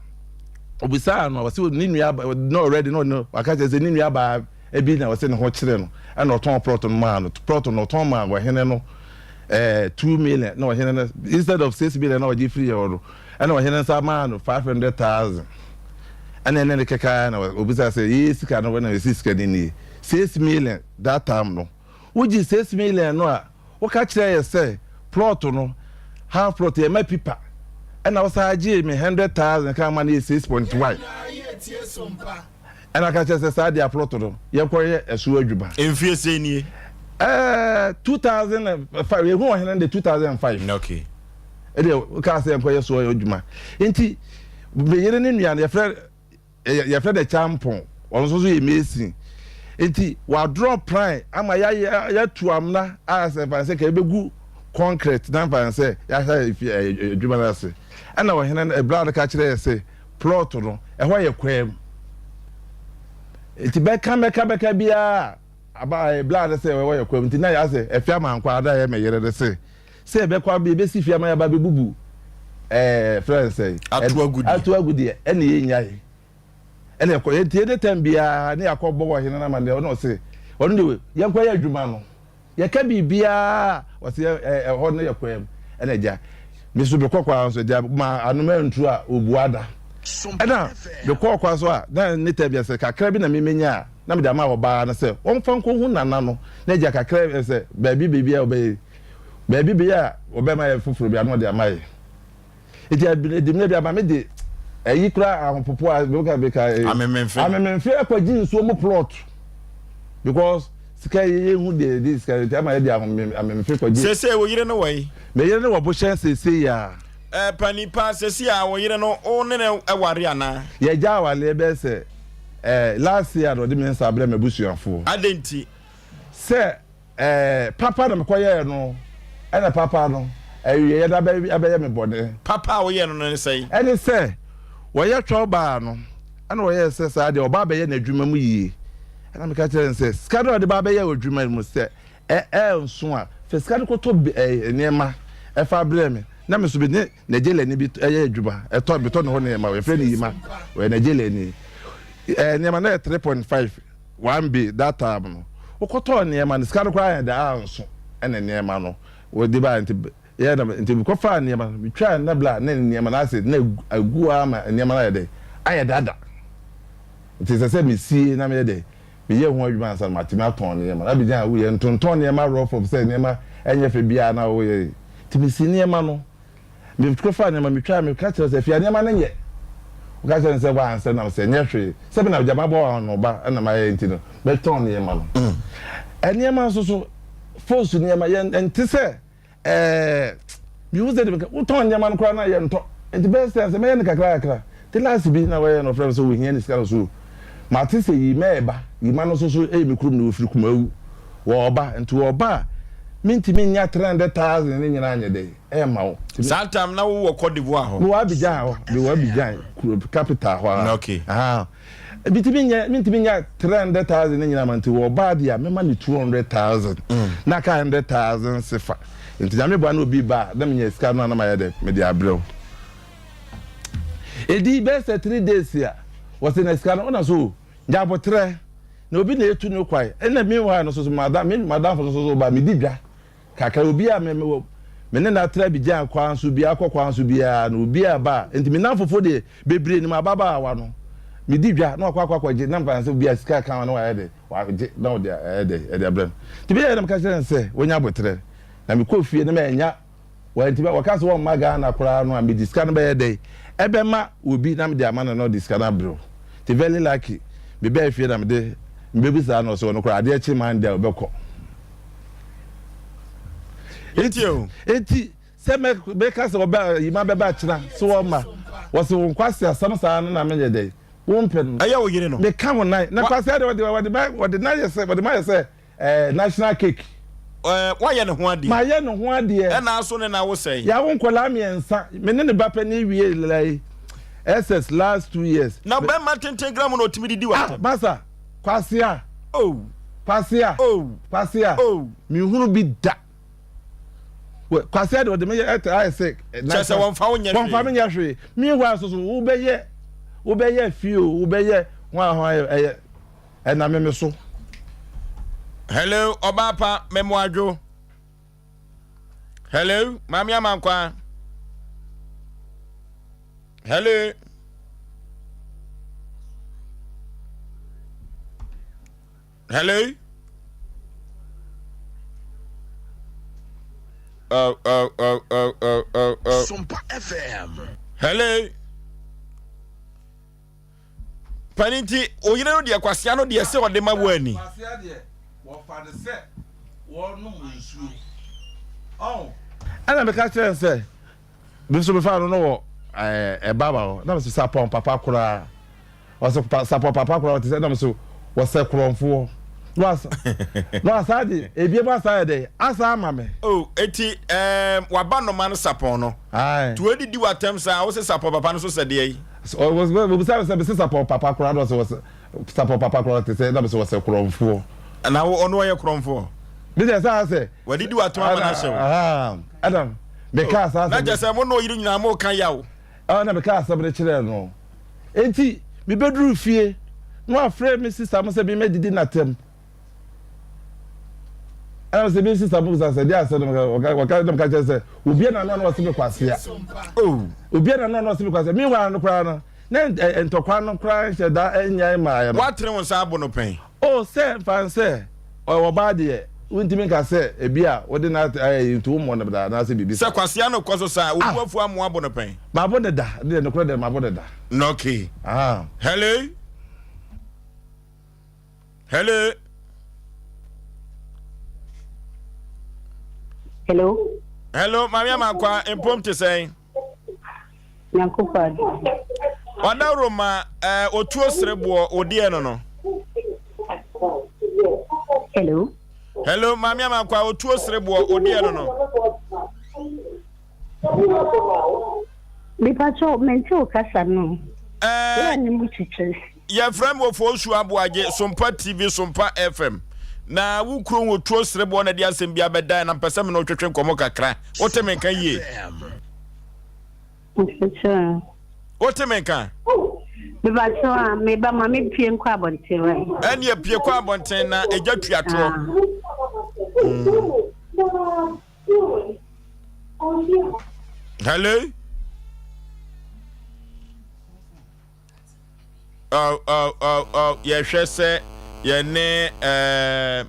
[SPEAKER 13] obisaa no ɔse ne nua na already na ɔne waka kyerɛ sɛ ne nua baa bi na ɔse ne ho kyerɛ no ɛna ɔtɔn plot no maa no plot no ɔtɔn maa ɔhene no ɛɛ 2 million na ɔhene no instead of 6 million na ɔgye firi hɔ no ɛna ɔhene nsa maa no 500,000 ɛna ɛne ne keka na obisa sɛ yɛ sika no na yɛsi sika no nie 6 million that time no wogye 6 million no a Woka kyerɛɛ yɛ sɛ plot no half plot yɛ ma pipa ɛna wosan gyee me 100,000 ka ma no yɛ 6.1 ɛna ka kyerɛ sɛ saa deɛ plot no yɛnkɔ yɛ ɛso adwuma.
[SPEAKER 1] Mfie sɛn nie?
[SPEAKER 13] Ɛɛ 2005 yɛhu ɔhene no de 2005.
[SPEAKER 1] Okay.
[SPEAKER 13] Ɛdeɛ wokaa sɛ yɛnkɔ yɛ so adwuma nti me yere ne nua no yɛfrɛ yɛfrɛ no kyampɔn, ɔno nso so yɛ mason. Nti wadrɔ plan ama yɛatu amena a sɛ mfa sɛ ka yɛbɛgu concrete na mfa sɛ yɛahyɛ adwuma no ase. Ɛna ɔhene no ɛberɛ a no ka kyerɛ yɛ sɛ plot no ɛhɔ yɛ kwaa mu. Nti bɛka bɛka bɛka biara aba ɛɛ bla ne sɛ ɛhɔ yɛ kwaa mu nti na yɛ asɛ ɛfi amankwa na ɛyɛ me yere ne se sɛ ɛbɛkɔ abɛ ɛbɛsi fie ama yɛaba bɛbubu ɛɛ frɛ no sɛ
[SPEAKER 1] Ato agu deɛ.
[SPEAKER 13] Ato agu deɛ ɛne yɛ nyae. Ɛna ɛkɔ yɛn nti yɛde tɛm biara ne yɛakɔ bɔ ɔhene no amaneɛ ɔno ɔse ɔno deɛ yɛnkɔ yɛ adwuma no yɛka biribiara ɔse ɛhɔ no yɛ kwan mu ɛna agya me so mekɔ kwa nso agya ma anom antu a ɔbua da ɛna mekɔɔ kwa so a na ne tɛm yɛ sɛ kakra bi na memenya a na mede ama ɔbaa no sɛ ɔmfa nkɔhu nana no na agya kakra sɛ baabi baabi a ɔbɛyɛ baabi baabi a ɔbɛma yɛ foforɔ bi ano ɔde ama yɛ Nti ɛdi mmerɛ bi ama me de ɛyi kura ahopopo a meka meka
[SPEAKER 1] Amememfe.
[SPEAKER 13] amememfe ɛkɔgye nsuo mu plot because sika yi yɛ hu deɛ yɛde sika nti ama yɛde amememfe kɔgye.
[SPEAKER 1] Seesei wo yere no wɔ he?
[SPEAKER 13] Me yere no wɔ Bohyɛn seesei a.
[SPEAKER 1] Eh, panin pa, seesei a wo yere no, wo ne no ware anaa?
[SPEAKER 13] Yɛgya awareɛ bɛyɛ sɛ eh, last year na ɔde me nsa brɛ m'abusuafoɔ.
[SPEAKER 1] Adɛn nti?
[SPEAKER 13] Sɛ Ɛɛ, papa na mekɔyɛɛ no, ɛna papa no, awieeɛ no abɛyɛ me bɔne.
[SPEAKER 1] Papa a woyɛɛ no no ne sɛn?
[SPEAKER 13] Ɛne sɛ, wɔyɛ twɛw baa no, ɛna wɔyɛɛ sɛ saa deɛ ɔba abɛyɛ n'adwuma mu yie. Ɛna meka kyerɛɛ no sɛ, sika no a ɔde ba abɛyɛ wɔ adwuma no mu, sɛ ɛnso a, fa sika no kɔtɔ nneɛma fa brɛ me, na me nso me ne Nigeriani bi yɛ adwuma, ɛtɔ metɔ ne hɔ nneɛma, wɔfrɛ no Yima, ɔyɛ Nigeriani. Nneɛma no yɛ 3.5. One bi that time no wokɔtɔɔ nneɛma no sika no koraa yɛ dɛ anso ɛna nneɛma no wɔde baa nti yɛ na nti mekɔfaa nneɛma no metwaa nna bla ne nneɛma no ase na agu ara ma nneɛma no ayɛ dɛ ayɛ dada nti sɛ sɛ mesie na meyɛ dɛ meyɛ ho adwuma ansa na matumi atɔn nneɛma no Abidjan a woyɛ ntontɔn nneɛma rough of sɛ nneɛma ɛnyɛ fɛ biara na woyɛ nti mesi nneɛma no Mekɔfaa nneɛma, metwaa, meka kyerɛɛ sɛ, Afia, nneɛma no nyɛ. Ɔka kyerɛɛ me sɛ, Wansɛ nam sɛ, Nyɛ hwee. Sɛ me na agya mabɔ wo anoba na mayɛ nti no, mɛtɔn nneɛma no. Nneɛma nso so, fos nneɛma, yɛn, ɛnte sɛ, ɛɛ, mehu sɛ deɛ meka, wotɔn nneɛma no koraa na yɛntɔ. Nti bɛyɛ sɛ, sɛ mɛyɛ no kakra kakra. Nti last bi na wɔyɛ no, ɔfrɛ me sɛ wɔhia ne sika no so. Mate sɛ Yima reba, Yima no nso so yɛ me kurom na wɔfiri Kumawu. Wɔreba, nti wɔreba a, mentumi nnya 300,000 no nyinaa nyɛ dɛn. ɛma wo.
[SPEAKER 1] Saa time na wo wɔ Cote d'Ivoire hɔ.
[SPEAKER 13] Mewɔ Abidjan hɔ, mewɔ Abidjan kuro capital hɔ ara.
[SPEAKER 1] Okay.
[SPEAKER 13] Aha. Bitumi nyɛ, mintumi nya 300,000 ne nyinaa ma nti wɔ ɔbaa deɛ a mɛma ne 200,000. Na aka 100,000 sefa. Nti nyame boa na obi ba a na menya sika no a na mayɛ dɛ mede abrɛ wo. Edi bɛyɛ sɛ 3 days a wɔse na sika no ɔna so nya abotrɛ na obi na etu no kwae. Ɛna meanwhile no so so madam me madamfo no so so ba medi dwa. Kakra, obi a me mewɔ me ne no atra Abidjan kwan so biara kɔ kwan so biara no, obi a ba a, nti me nnamfofo deɛ bebree nim ababaawa no. Medi dwa na wakɔ akɔ akɔgye na mfa sɛ obi a sika ka ho na wayɛ dɛ, wagye na ɔde ayɛ dɛ, ɛde abrɛ me. Nti meyɛɛ na meka kyerɛɛ no sɛ wanya aboterɛ. Na mekɔɔ fie na mannya Wantumi, wɔka sɛ wɔmma Ghana koraa no a, mede sika no bɛyɛ dɛn? Ɛbɛma obi na mede ama no na ɔde sika no abrɛ wo. Nti very lucky, mebaa fie na mede, mebɛbisaa no, ɔse ɔno koraa adeɛ kye Monday a ɔbɛkɔ.
[SPEAKER 1] Enti o.
[SPEAKER 13] Enti sɛ mɛ, meka sɛ ɔbɛ, yima bɛba kyena, sɛ wɔmma, wɔse wo nkwaseasɛm saa no na menyɛ dɛn? Wompɛ no.
[SPEAKER 1] Ɛyɛ wo yere no.
[SPEAKER 13] Meka wo nan, na kwasea deɛ ɔde, ɔde ma, ɔde no ayɛ sɛ, ɔde ma ayɛ sɛ Eh, national cake.
[SPEAKER 1] Eh, woayɛ ne ho adeɛ.
[SPEAKER 13] Mayɛ ne ho adeɛ.
[SPEAKER 1] Ɛna aso ne na wo sɛe.
[SPEAKER 13] Yɛawo nkwadaa mmiɛnsa. Me ne ne ba panin wie like SS last 2 years.
[SPEAKER 1] Na bɛrima tenten gram na ɔtumi didi w'atɛm.
[SPEAKER 13] Ah, masa, kwasea.
[SPEAKER 1] Oh.
[SPEAKER 13] Kwasea.
[SPEAKER 1] Oh.
[SPEAKER 13] Kwasea.
[SPEAKER 1] Oh.
[SPEAKER 13] Mehunu bi da. Kwasea de ɔde me yɛ ɛtɛ ayɛ sɛ.
[SPEAKER 1] Kyɛ sɛ wɔnfa wo nyɛ hwee.
[SPEAKER 13] Wɔnfa me nyɛ hwee. Meanwhile so so wobɛyɛ wobɛyɛ fie o wobɛyɛ ho a ho ayɛ ɛyɛ. Ɛna me me so.
[SPEAKER 1] Hello, ɔbaa pa, mɛmoadwo. Hello, maame amankwa. Hello. Hello. Oh, oh, oh, oh, oh, oh, oh.
[SPEAKER 12] Sompa FM.
[SPEAKER 1] Hello. Panin nti oyere no deɛ kwasea no deɛ sɛ ɔde ma wo ani.
[SPEAKER 13] Kwasea deɛ wɔfa no sɛ wɔnom nsuo ɔn. Ɛna meka kyerɛ no sɛ me nso mefa no no wɔ ɛba ma hɔ na me so sapɔn papa koraa ɔsɛ sapɔn papa koraa ɔte sɛ na me so wɔsɛ korɔnfoɔ na wasa na wasa de ebie mu asa yɛ dɛ asa ama me.
[SPEAKER 1] Oh eti ɛɛm waba noma no sapɔn no.
[SPEAKER 13] Aye.
[SPEAKER 1] To edidi w'atɛm saa wosɛ sapɔn papa no so sɛ deɛ yi.
[SPEAKER 13] Wɔbisa me sɛ mese sapɔ papa koraa na ɔsɛ wɔsɛ sapɔ papa koraa te sɛ na mese wɔsɛ korɔmfoɔ.
[SPEAKER 1] Na ɔno ɔyɛ korɔmfoɔ.
[SPEAKER 13] Ne deɛ saa sɛ.
[SPEAKER 1] Wadidi wato ama no ahyɛ
[SPEAKER 13] wo. Ɛna mekaa saa sɛ.
[SPEAKER 1] Na kyɛ sɛ mo na ɔyere nyinaa mo ka yaw.
[SPEAKER 13] Ɛna mekaa asɛm no kyerɛɛ no. Enti mebɛduru fie na wafrɛ me sista mo sɛ memmɛdidi n'atɛm. Ɛna sɛ bi sista mo bisa sɛ deɛ asɛ no wɔka wɔka na meka kyerɛ sɛ obi na ano na ɔse me kwasea.
[SPEAKER 1] Oh.
[SPEAKER 13] Obi na ano na ɔse me kwasea. Meanwhile no koraa no na ntɔkwa no koraa nhyɛ da nyɛ mmaeɛ no.
[SPEAKER 1] Woatene wo nsa abo no pɛn?
[SPEAKER 13] Oh sɛ mfa nsɛ ɔyɛ ɔbaa deɛ wontumi nka sɛ ebi a wode no ayɛ yi nti wommɔ no da anaasɛ biribi
[SPEAKER 1] saa. Sɛ kwasea no kɔ so saa a, wo bo afu ama woabo no pɛn?
[SPEAKER 13] Mabo no da, deɛ nokorɛ deɛ mabo no da.
[SPEAKER 1] Okay.
[SPEAKER 13] Ah.
[SPEAKER 1] Hello? Hello?
[SPEAKER 14] Hello?
[SPEAKER 1] Hello, Maame Amankwa, mpom te sɛn?
[SPEAKER 14] Nyankopɔn adom.
[SPEAKER 1] Ɔdaworo ma eh, otuo sereboɔ odeɛ no no.
[SPEAKER 14] Hello.
[SPEAKER 1] Hello, Maame Amankwa, otuo sereboɔ odeɛ no no.
[SPEAKER 14] Mepakyɛw, mente wo kasa no.
[SPEAKER 1] Ɛɛ.
[SPEAKER 14] Wura ne mu kyekyere.
[SPEAKER 1] Yɛfrɛ me Ofosu Aboagye, Sompa TV, Sompa FM. Na wo kuro wɔ tuo sereboɔ na de asɛm bi abɛdan na mpɛ sɛ me ne wo twetwe nkɔmmɔ kakra. Wote me nka yie? Wote me nka?
[SPEAKER 14] Mepakyɛw a, meba ma me pie nkɔ abɔnten wɛ.
[SPEAKER 1] Ɛneɛ pie kɔ abɔnten na egya tua toɔ. Hello? Oh, oh, oh, oh. Yɛhwɛ sɛ yɛne eh,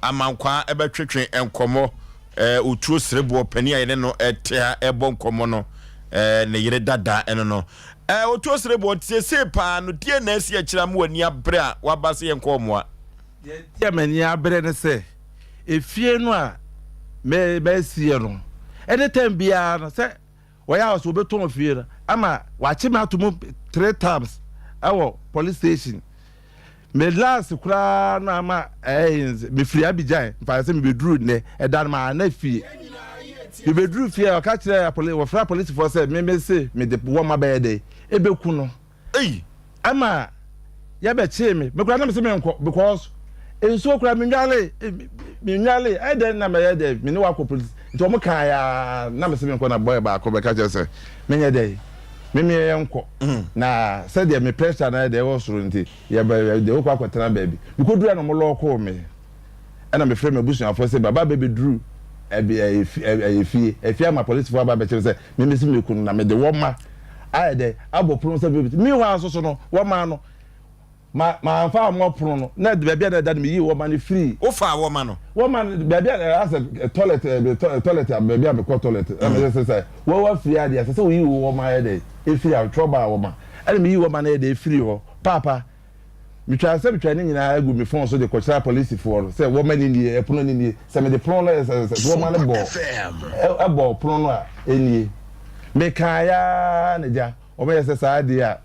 [SPEAKER 1] amankwaa ɛbɛtwetwe nkɔmmɔ eh, otuo sereboɔ panin a yɛne no ɛte ha ɛbɔ nkɔmmɔ no eh, ne yere dada ɛno no eh, otuo sereboɔ siesie paa no deɛ na asi akyire ama w'ani abere a waba sɛ yɛnkɔ ɔmoa.
[SPEAKER 13] Deɛ nti a m'ani abere ne sɛ efie no a mɛsiɛ no anytime biara no sɛ wɔyɛ a sɛ wɔbɛtɔn fie no ama wakye me ato mu three times ɛwɔ police station me last koraa no ama ɛyɛ mefiri Abidjan mfa sɛ mebɛduru nnɛ ɛda no maa na fie mebɛduru fie a ɔka kyerɛ wɔfrɛ apolisifoɔ sɛ meme se mede wɔma bɛyɛ dɛ ɛbɛku no
[SPEAKER 1] Ei!
[SPEAKER 13] Ɛma yɛbɛkyee me. Me koraa na mese menkɔ because nsuo koraa menwale menwale ɛdɛn na mɛyɛ dɛ me ne wakɔ police nti wɔn kaa ya na mese menkɔ na boy baako bɛka kyerɛ sɛ menyɛ dɛ me me yɛnkɔ mm. na sɛdeɛ me pressure na yɛ dɛ ɛwɔ soro nti yɛbɛ deɛ wokɔ akɔtena baabi mekɔduru a na wɔn lɔɔkoo me ɛna mefrɛ m'abusuafoɔ sɛ baba bɛbɛduru ɛyɛ fie ɛfie ama polisifoɔ aba bɛkyerɛ sɛ memesi me kunu na mede wɔn ma ayɛ dɛ abɔ pono sɛ bɛbi meanwhile nso so no wɔn ma no ma manfa wɔn pono no na baabi a na ɛda no meyii wɔn ma no firi.
[SPEAKER 1] Wofaa wɔn ma no?
[SPEAKER 13] Wɔn ma no baabi a asɛ toilet ɛɛ toilet a baabi a mekɔ toilet ɛna meyɛ sɛ sɛ wɔn wafiri adeɛ ɛsɛ sɛ woyi wɔn ma ayɛ dɛ efiri a trɔba a wɔn ma ɛna meyi wɔn ma no ayɛ dɛ efiri hɔ paapa. Metwaa sɛ metwaa ne nyinaa agu me fon so de kɔkyerɛ apolisifoɔ no sɛ wɔma no nie, ɛpono no nie. Sɛ mede pono no sɛ sɛ wɔma no bɔɔ ɛbɔɔ pono no a ɛnie. Mekaeɛ ara na gya wɔyɛ sɛ saa adeɛ a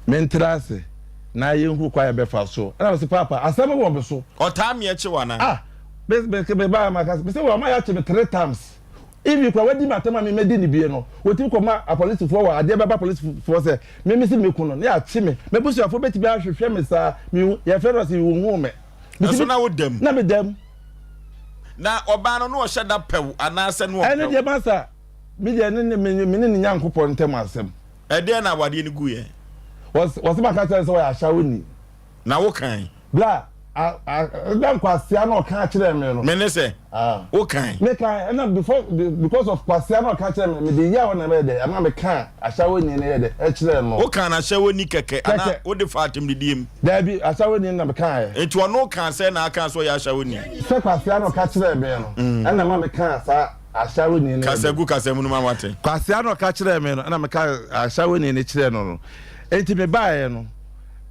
[SPEAKER 13] mentra ase na yɛnhu kwan a yɛbɛfa so. Ɛna mese paapa asɛm wɔ me so.
[SPEAKER 1] Ɔtaa me akyi wɔ anaa?
[SPEAKER 13] Ah, me me me baa maka sɛ wɔama yɛakye me 3 times. Even koraa wadi m'atɛm a me madi no bie no, wɔtumi kɔma apolisifoɔ wɔ adeɛ bɛba apolisifoɔ sɛ me mese meku no na yɛakye me. M'abusuafoɔ bɛtumi ahwehwɛ me saa, mehu, yɛfrɛ no ɔse wɔnhuu me.
[SPEAKER 1] Ɛso na woda mu?
[SPEAKER 13] Na meda mu.
[SPEAKER 1] Na ɔbaa no na ɔhyɛ da pɛ wo anaasɛ na ɔmpɛ wo?
[SPEAKER 13] Ɛno deɛ masa, me deɛ ne ne me ne ne Nyankopɔn ntam asɛm.
[SPEAKER 1] Ɛdeɛn na awadeɛ no guiɛ?
[SPEAKER 13] Wɔse maka kyerɛ no sɛ ɔyɛ ahyɛwoni.
[SPEAKER 1] Na wo kan.
[SPEAKER 13] Bra a a na nkwasea na ɔka kyerɛ me no.
[SPEAKER 1] Me ne sɛ wo kan.
[SPEAKER 13] Me kan ɛna before because of kwasea na ɔka kyerɛ me me de yaw na mɛyɛ dɛ ɛma me ka ahyɛwoni no yɛ dɛ ɛkyerɛ no.
[SPEAKER 1] Wo kan ahyɛwoni kɛkɛ ana wo de fa atemdidie mu.
[SPEAKER 13] Daabi ahyɛwoni na me kan yɛ.
[SPEAKER 1] Nti ɔno kan sɛ na aka sɛ ɔyɛ ahyɛwoni.
[SPEAKER 13] Sɛ kwasea na ɔka kyerɛ me no ɛna ɛma me ka saa ahyɛwoni no.
[SPEAKER 1] Kasa gu kasa mu no ma wate.
[SPEAKER 13] Kwasea na ɔka kyerɛ me no ɛna me ka ahyɛwoni no kyerɛ no no nti me baeɛ no.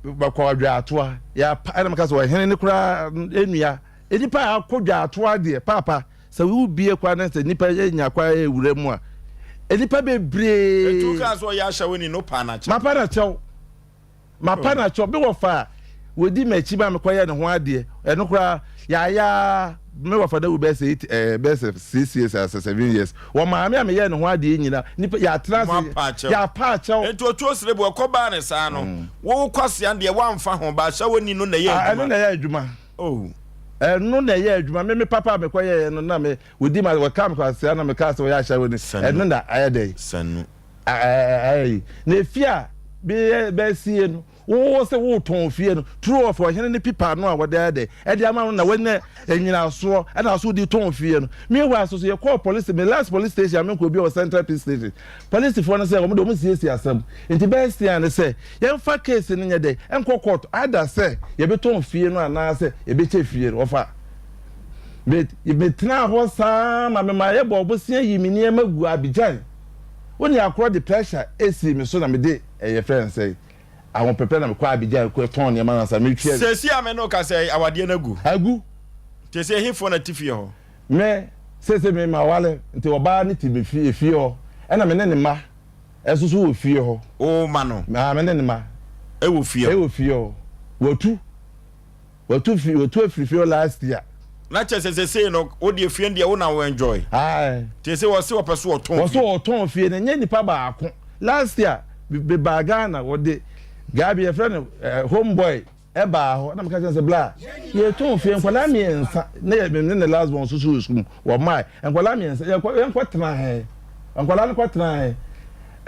[SPEAKER 13] Bɛkɔ dwaatoa yɛapa ɛna meka sɛ ɔhene no koraa nnua nnipa a akɔ dwaatoa deɛ paapa sɛ wobie kwa na sɛ nnipa nya kwa wura mu a nnipa bebree.
[SPEAKER 1] Etu kaa sɛ ɔyɛ ahyɛwani no pa na kyɛw.
[SPEAKER 13] Mapa na kyɛw mapa na kyɛw bi wɔ fa a wɔdi m'akyi ma mekɔyɛ ne ho adeɛ ɛno koraa yɛayɛ. me wɔfa no awu bɛyɛ sɛ eight ɛɛ bɛyɛ sɛ 6 years asɛ 7 years. Wɔ maame a meyɛɛ ne ho adeɛ nyina nipa yɛatena ase yɛapa akyɛw.
[SPEAKER 1] Nti otuo sere bu ɛkɔ baa ne saa no wo kwasea deɛ woamfa ho ba ahyɛwoni no na ɛyɛ adwuma.
[SPEAKER 13] Ɛno na ɛyɛ adwuma.
[SPEAKER 1] Oh.
[SPEAKER 13] Ɛno na ɛyɛ adwuma. Me me papa a mekɔ yɛɛ no na me wɔdi ma wɔka me kwasea na mekaa sɛ wɔyɛ ahyɛwoni ɛno na ayɛ dɛ.
[SPEAKER 1] Sanu.
[SPEAKER 13] Ɛɛ yi na efi a bɛyɛ bɛsie no. Wo sɛ woretɔn ofie no, turo of ɔhene no pipa no a wɔde ayɛ dɛ ɛde ama no na wanya nnyinasoɔ ɛna so wode tɔn fie no. Meanwhile so so yɛkɔɔ police, me last police station a menkɔɔ bi wɔ Central Police Station. Polisifoɔ no sɛ wɔn de wɔn siesie asɛm. Nti best thing a ne sɛ yɛmfa case no nyɛ dɛ ɛnkɔ court either sɛ yɛbɛtɔn fie no anaasɛ yɛbɛkyɛ fie no. Wɔfa me metenaa hɔ saa ma mema yɛbɔɔ bosea yii me nneɛma guu Abidjan. Wo ne akorɔ de pressure sii me so na mede ɛyɛ frɛ no sɛn Ahopɛpɛ na mekɔ Abidjan kɔ tɔn nneɛma no ansa metua.
[SPEAKER 1] Seesei a me ne wo kasa yi, awadeɛ no agu.
[SPEAKER 13] Agu.
[SPEAKER 1] Seesei ɛhefoɔ na ɛte fie hɔ?
[SPEAKER 13] Me, seesei me maware, nti ɔbaa no te me fie, efie hɔ. Ɛna me ne ne mma nso so wɔ fie hɔ.
[SPEAKER 1] Wo mma no?
[SPEAKER 13] Ah, me ne ne mma.
[SPEAKER 1] Ɛwɔ fie hɔ?
[SPEAKER 13] Ɛwɔ fie hɔ. Watu. Watu fi, watu afiri fie hɔ last year.
[SPEAKER 1] Na kyerɛ sɛ seesei no, wo deɛ fie no deɛ wo na wo enjoy.
[SPEAKER 13] Aye.
[SPEAKER 1] Seesei wɔse wɔpɛ so wɔtɔn fie.
[SPEAKER 13] Wɔse wɔtɔn fie no, ɛnyɛ nipa baako. Last year, me baa Ghana, wɔde guy bi yɛfrɛ no eh, home boy ɛbaa hɔ, na meka kyerɛ no sɛ bla, yɛtɔn fie, nkwadaa mmiɛnsa, na yɛ me ne ne last born nso so wɔ sukuu mu, wɔmae, nkwadaa mmiɛnsa, yɛnkɔ yɛnkɔ tena he, nkwadaa no kɔ tena he,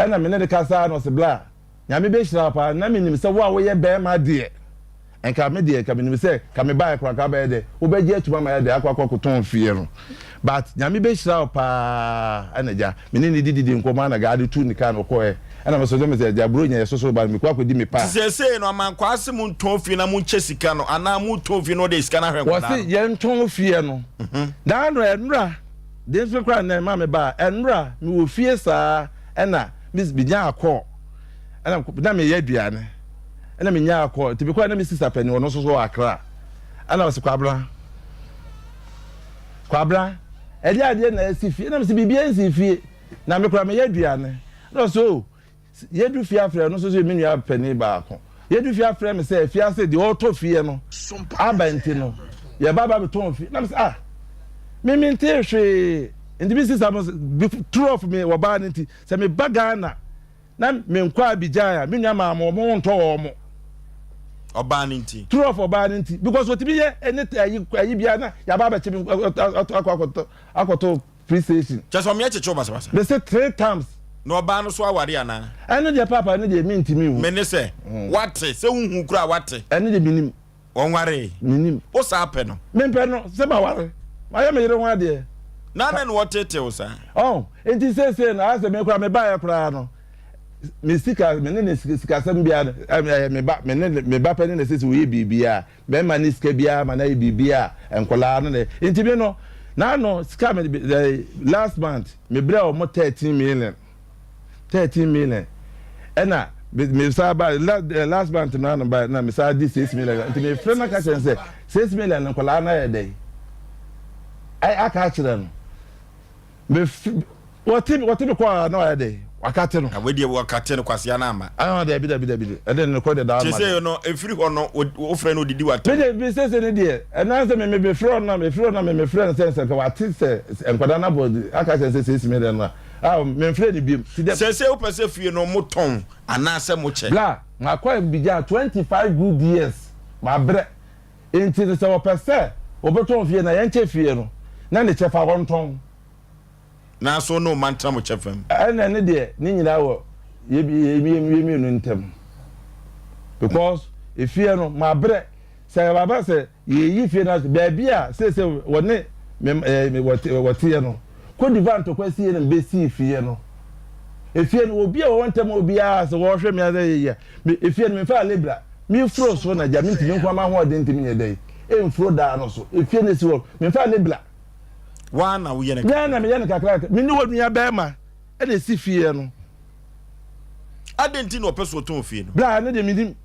[SPEAKER 13] ɛna me ne ne kasa na ɔse bla, Nyame bɛhyira wo paa, na menim sɛ wo a woyɛ bɛɛma deɛ, nka me deɛ nka menim sɛ ka me baeɛ koraa nka wobɛyɛ dɛ, wobɛgye atum ama yɛ dɛ akɔ akɔ akɔtɔn fie no, but Nyame bɛhyira wo paa, ɛna gya me ne no dididi nkɔmmɔ ana gaa de tuu ne kaa na ɔkɔɛ, ɛna me so me sɛ gya bro nya yɛ soso ba no mekɔ akɔdi me paa.
[SPEAKER 1] Nti seesei no amankwaa se montɔn fie na monkyɛ sika no anaa motɔn fie na ɔde sika no ahwɛ nkwadaa
[SPEAKER 13] Wɔse
[SPEAKER 1] no?
[SPEAKER 13] yɛntɔn fie no, daa no ɛnora, de nso koraa nnɛ ma me baa, ɛnora mewɔ fie saa ɛna me menyaa call ɛna na meyɛ aduane ɛna menyaa call nti mekɔɛ na me sister panyin ɔno nso so wɔ Accra ɛna ɔsɛ Kwabena Kwabena ɛde adeɛ na ɛsi fie ɛna mesɛ biribi ɛnsi fie na mekora meyɛ aduane ɛna ɔsɛ o yɛdu fie afrɛ ɔno nso so yɛ me nua panyin baako Yɛdu fie afrɛ me sɛ afiase deɛ ɔretɔ fie no aba nti no yɛba ba bɛtɔn fie na me sɛ ah me me nte hwee nti me sisa mo true of me wɔ baa no nti sɛ me ba Ghana na me nkɔ Abidjan a me nua maa mo wɔn ntɔ wɔn mo.
[SPEAKER 1] Ɔbaa no nti.
[SPEAKER 13] True of ɔbaa no nti because otumi yɛ ɛne ayi ayi bia na yaba abɛkye me akɔ akɔtɔ akɔtɔ Police station.
[SPEAKER 1] Kyerɛ sɛ ɔmeɛ kyekye wo basabasa.
[SPEAKER 13] Me se three times.
[SPEAKER 1] Na ɔbaa no so aware anaa?
[SPEAKER 13] Ɛno deɛ paapa ɛno deɛ mentumi nhu.
[SPEAKER 1] Me ne sɛ wate sɛ wohu koraa wate.
[SPEAKER 13] Ɛno deɛ menim.
[SPEAKER 1] Wɔnwaree?
[SPEAKER 13] Menim.
[SPEAKER 1] Wo saa pɛ no?
[SPEAKER 13] Mempɛ no sɛ maware. Mayɛ me yere ho adeɛ.
[SPEAKER 1] Na adɛn na wɔteetee wo saa?
[SPEAKER 13] Ɔn, nti seesei no ayɛ sɛ me koraa mebaeɛ koraa no me sika me ne ne sikasɛm biara no ɛyɛ me ba me ne me ba pɛ ne na ɛsɛ sɛ wɔyɛ biribiara. Mɛma ne sika biara ma no ayɛ biribi a nkwadaa no na nti me no n'ano sika me eh, last month me brɛ wɔn 13 million 13 million ɛna me sa ba eh, last month no ano ba na me sa di 6 million nti me frɛ no ka kyerɛ no sɛ 6 million nkwadaa no ayɛ dɛ aka akyerɛ no. Me fi wɔte wɔte me kɔ a na wayɛ dɛ wakate no.
[SPEAKER 1] Na wei deɛ wɔkate no kwasea no ama.
[SPEAKER 13] Ah dabi dabi dabi ɛde ne kɔ deɛ daa ama.
[SPEAKER 1] Sese no efiri hɔ no wofrɛ no odidi w'atɛm.
[SPEAKER 13] Me deɛ me sese no deɛ ɛnan sɛ me me me frɛ ɔno na me frɛ ɔno na me me frɛ no sɛ sɛ nka wate sɛ nkwadaa no abɔ aka kyerɛ sɛ sɛ esi me dɛ no a ah me nfrɛ no biom ti dɛ.
[SPEAKER 1] Sese wopɛ sɛ fie no mo tɔn anaasɛ mo kyɛ.
[SPEAKER 13] Bla makɔ Abidjan 25 good years mabrɛ. Enti no sɛ wɔpɛ sɛ wɔbɛtɔn fie no a, yɛnkyɛ fie no na ne kyɛfa wɔntɔn.
[SPEAKER 1] Nanso wo ne wo mma ntena mo kyɛfa mu.
[SPEAKER 13] Ɛna ɛno deɛ ne nyinaa wɔ yɛ mmienu ntam because efie no mabrɛ sɛ baba sɛ yɛyi fie no ase baabi a seesei wɔne me wɔteɛ no Cote d'Ivoire ntɔkwa sie no mbɛsii fie no efie no obi a wɔwɔ ntam obiara sɛ wɔhwɛ me asɛ yɛyɛ Me efie no memfaa lebra mefuro so na gya mentumi nko ama ahoɔden ntumi nyɛ dɛn mfuro daa no so efie no esi hɔ memfaa lebra.
[SPEAKER 1] Waa na woyɛ no
[SPEAKER 13] kakra. na meyɛ no kakra kakra me ne wɔ nua bɛrima ɛna esi fie no.
[SPEAKER 1] Adɛn nti na ɔpɛ so ɔtɔn fie no?
[SPEAKER 13] Bra no deɛ menim.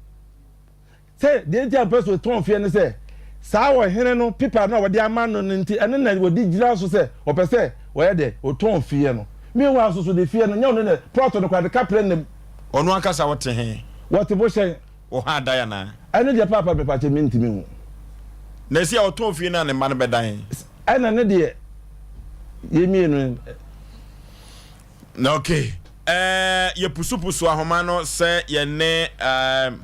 [SPEAKER 13] Sɛ deɛ nti a ɔpɛ sɛ ɔtɔn fie ne sɛ, saa ɔhene no pepa no a wɔde ama no no nti, ɛno na wɔde gyina so sɛ ɔpɛ sɛ ɔyɛ dɛ, ɔtɔn fie no. Meanwhile nso so de fie no, nyɛ ɔno na plot no koraa de kaprɛ nna mu.
[SPEAKER 1] Ɔno ankasa ɔte he?
[SPEAKER 13] Wɔte bohyɛn.
[SPEAKER 1] Wɔ hɔ adan anaa?
[SPEAKER 13] Ɛno deɛ paapa mepakyɛ mentumi hu.
[SPEAKER 1] Na ɛsi a ɔtɔn fie no a ne mma no bɛdan he?
[SPEAKER 13] Ɛna ne deɛ yɛ mmienu.
[SPEAKER 1] Na okay. Ɛɛ yɛpusupusu ahoma no sɛ yɛne ɛɛ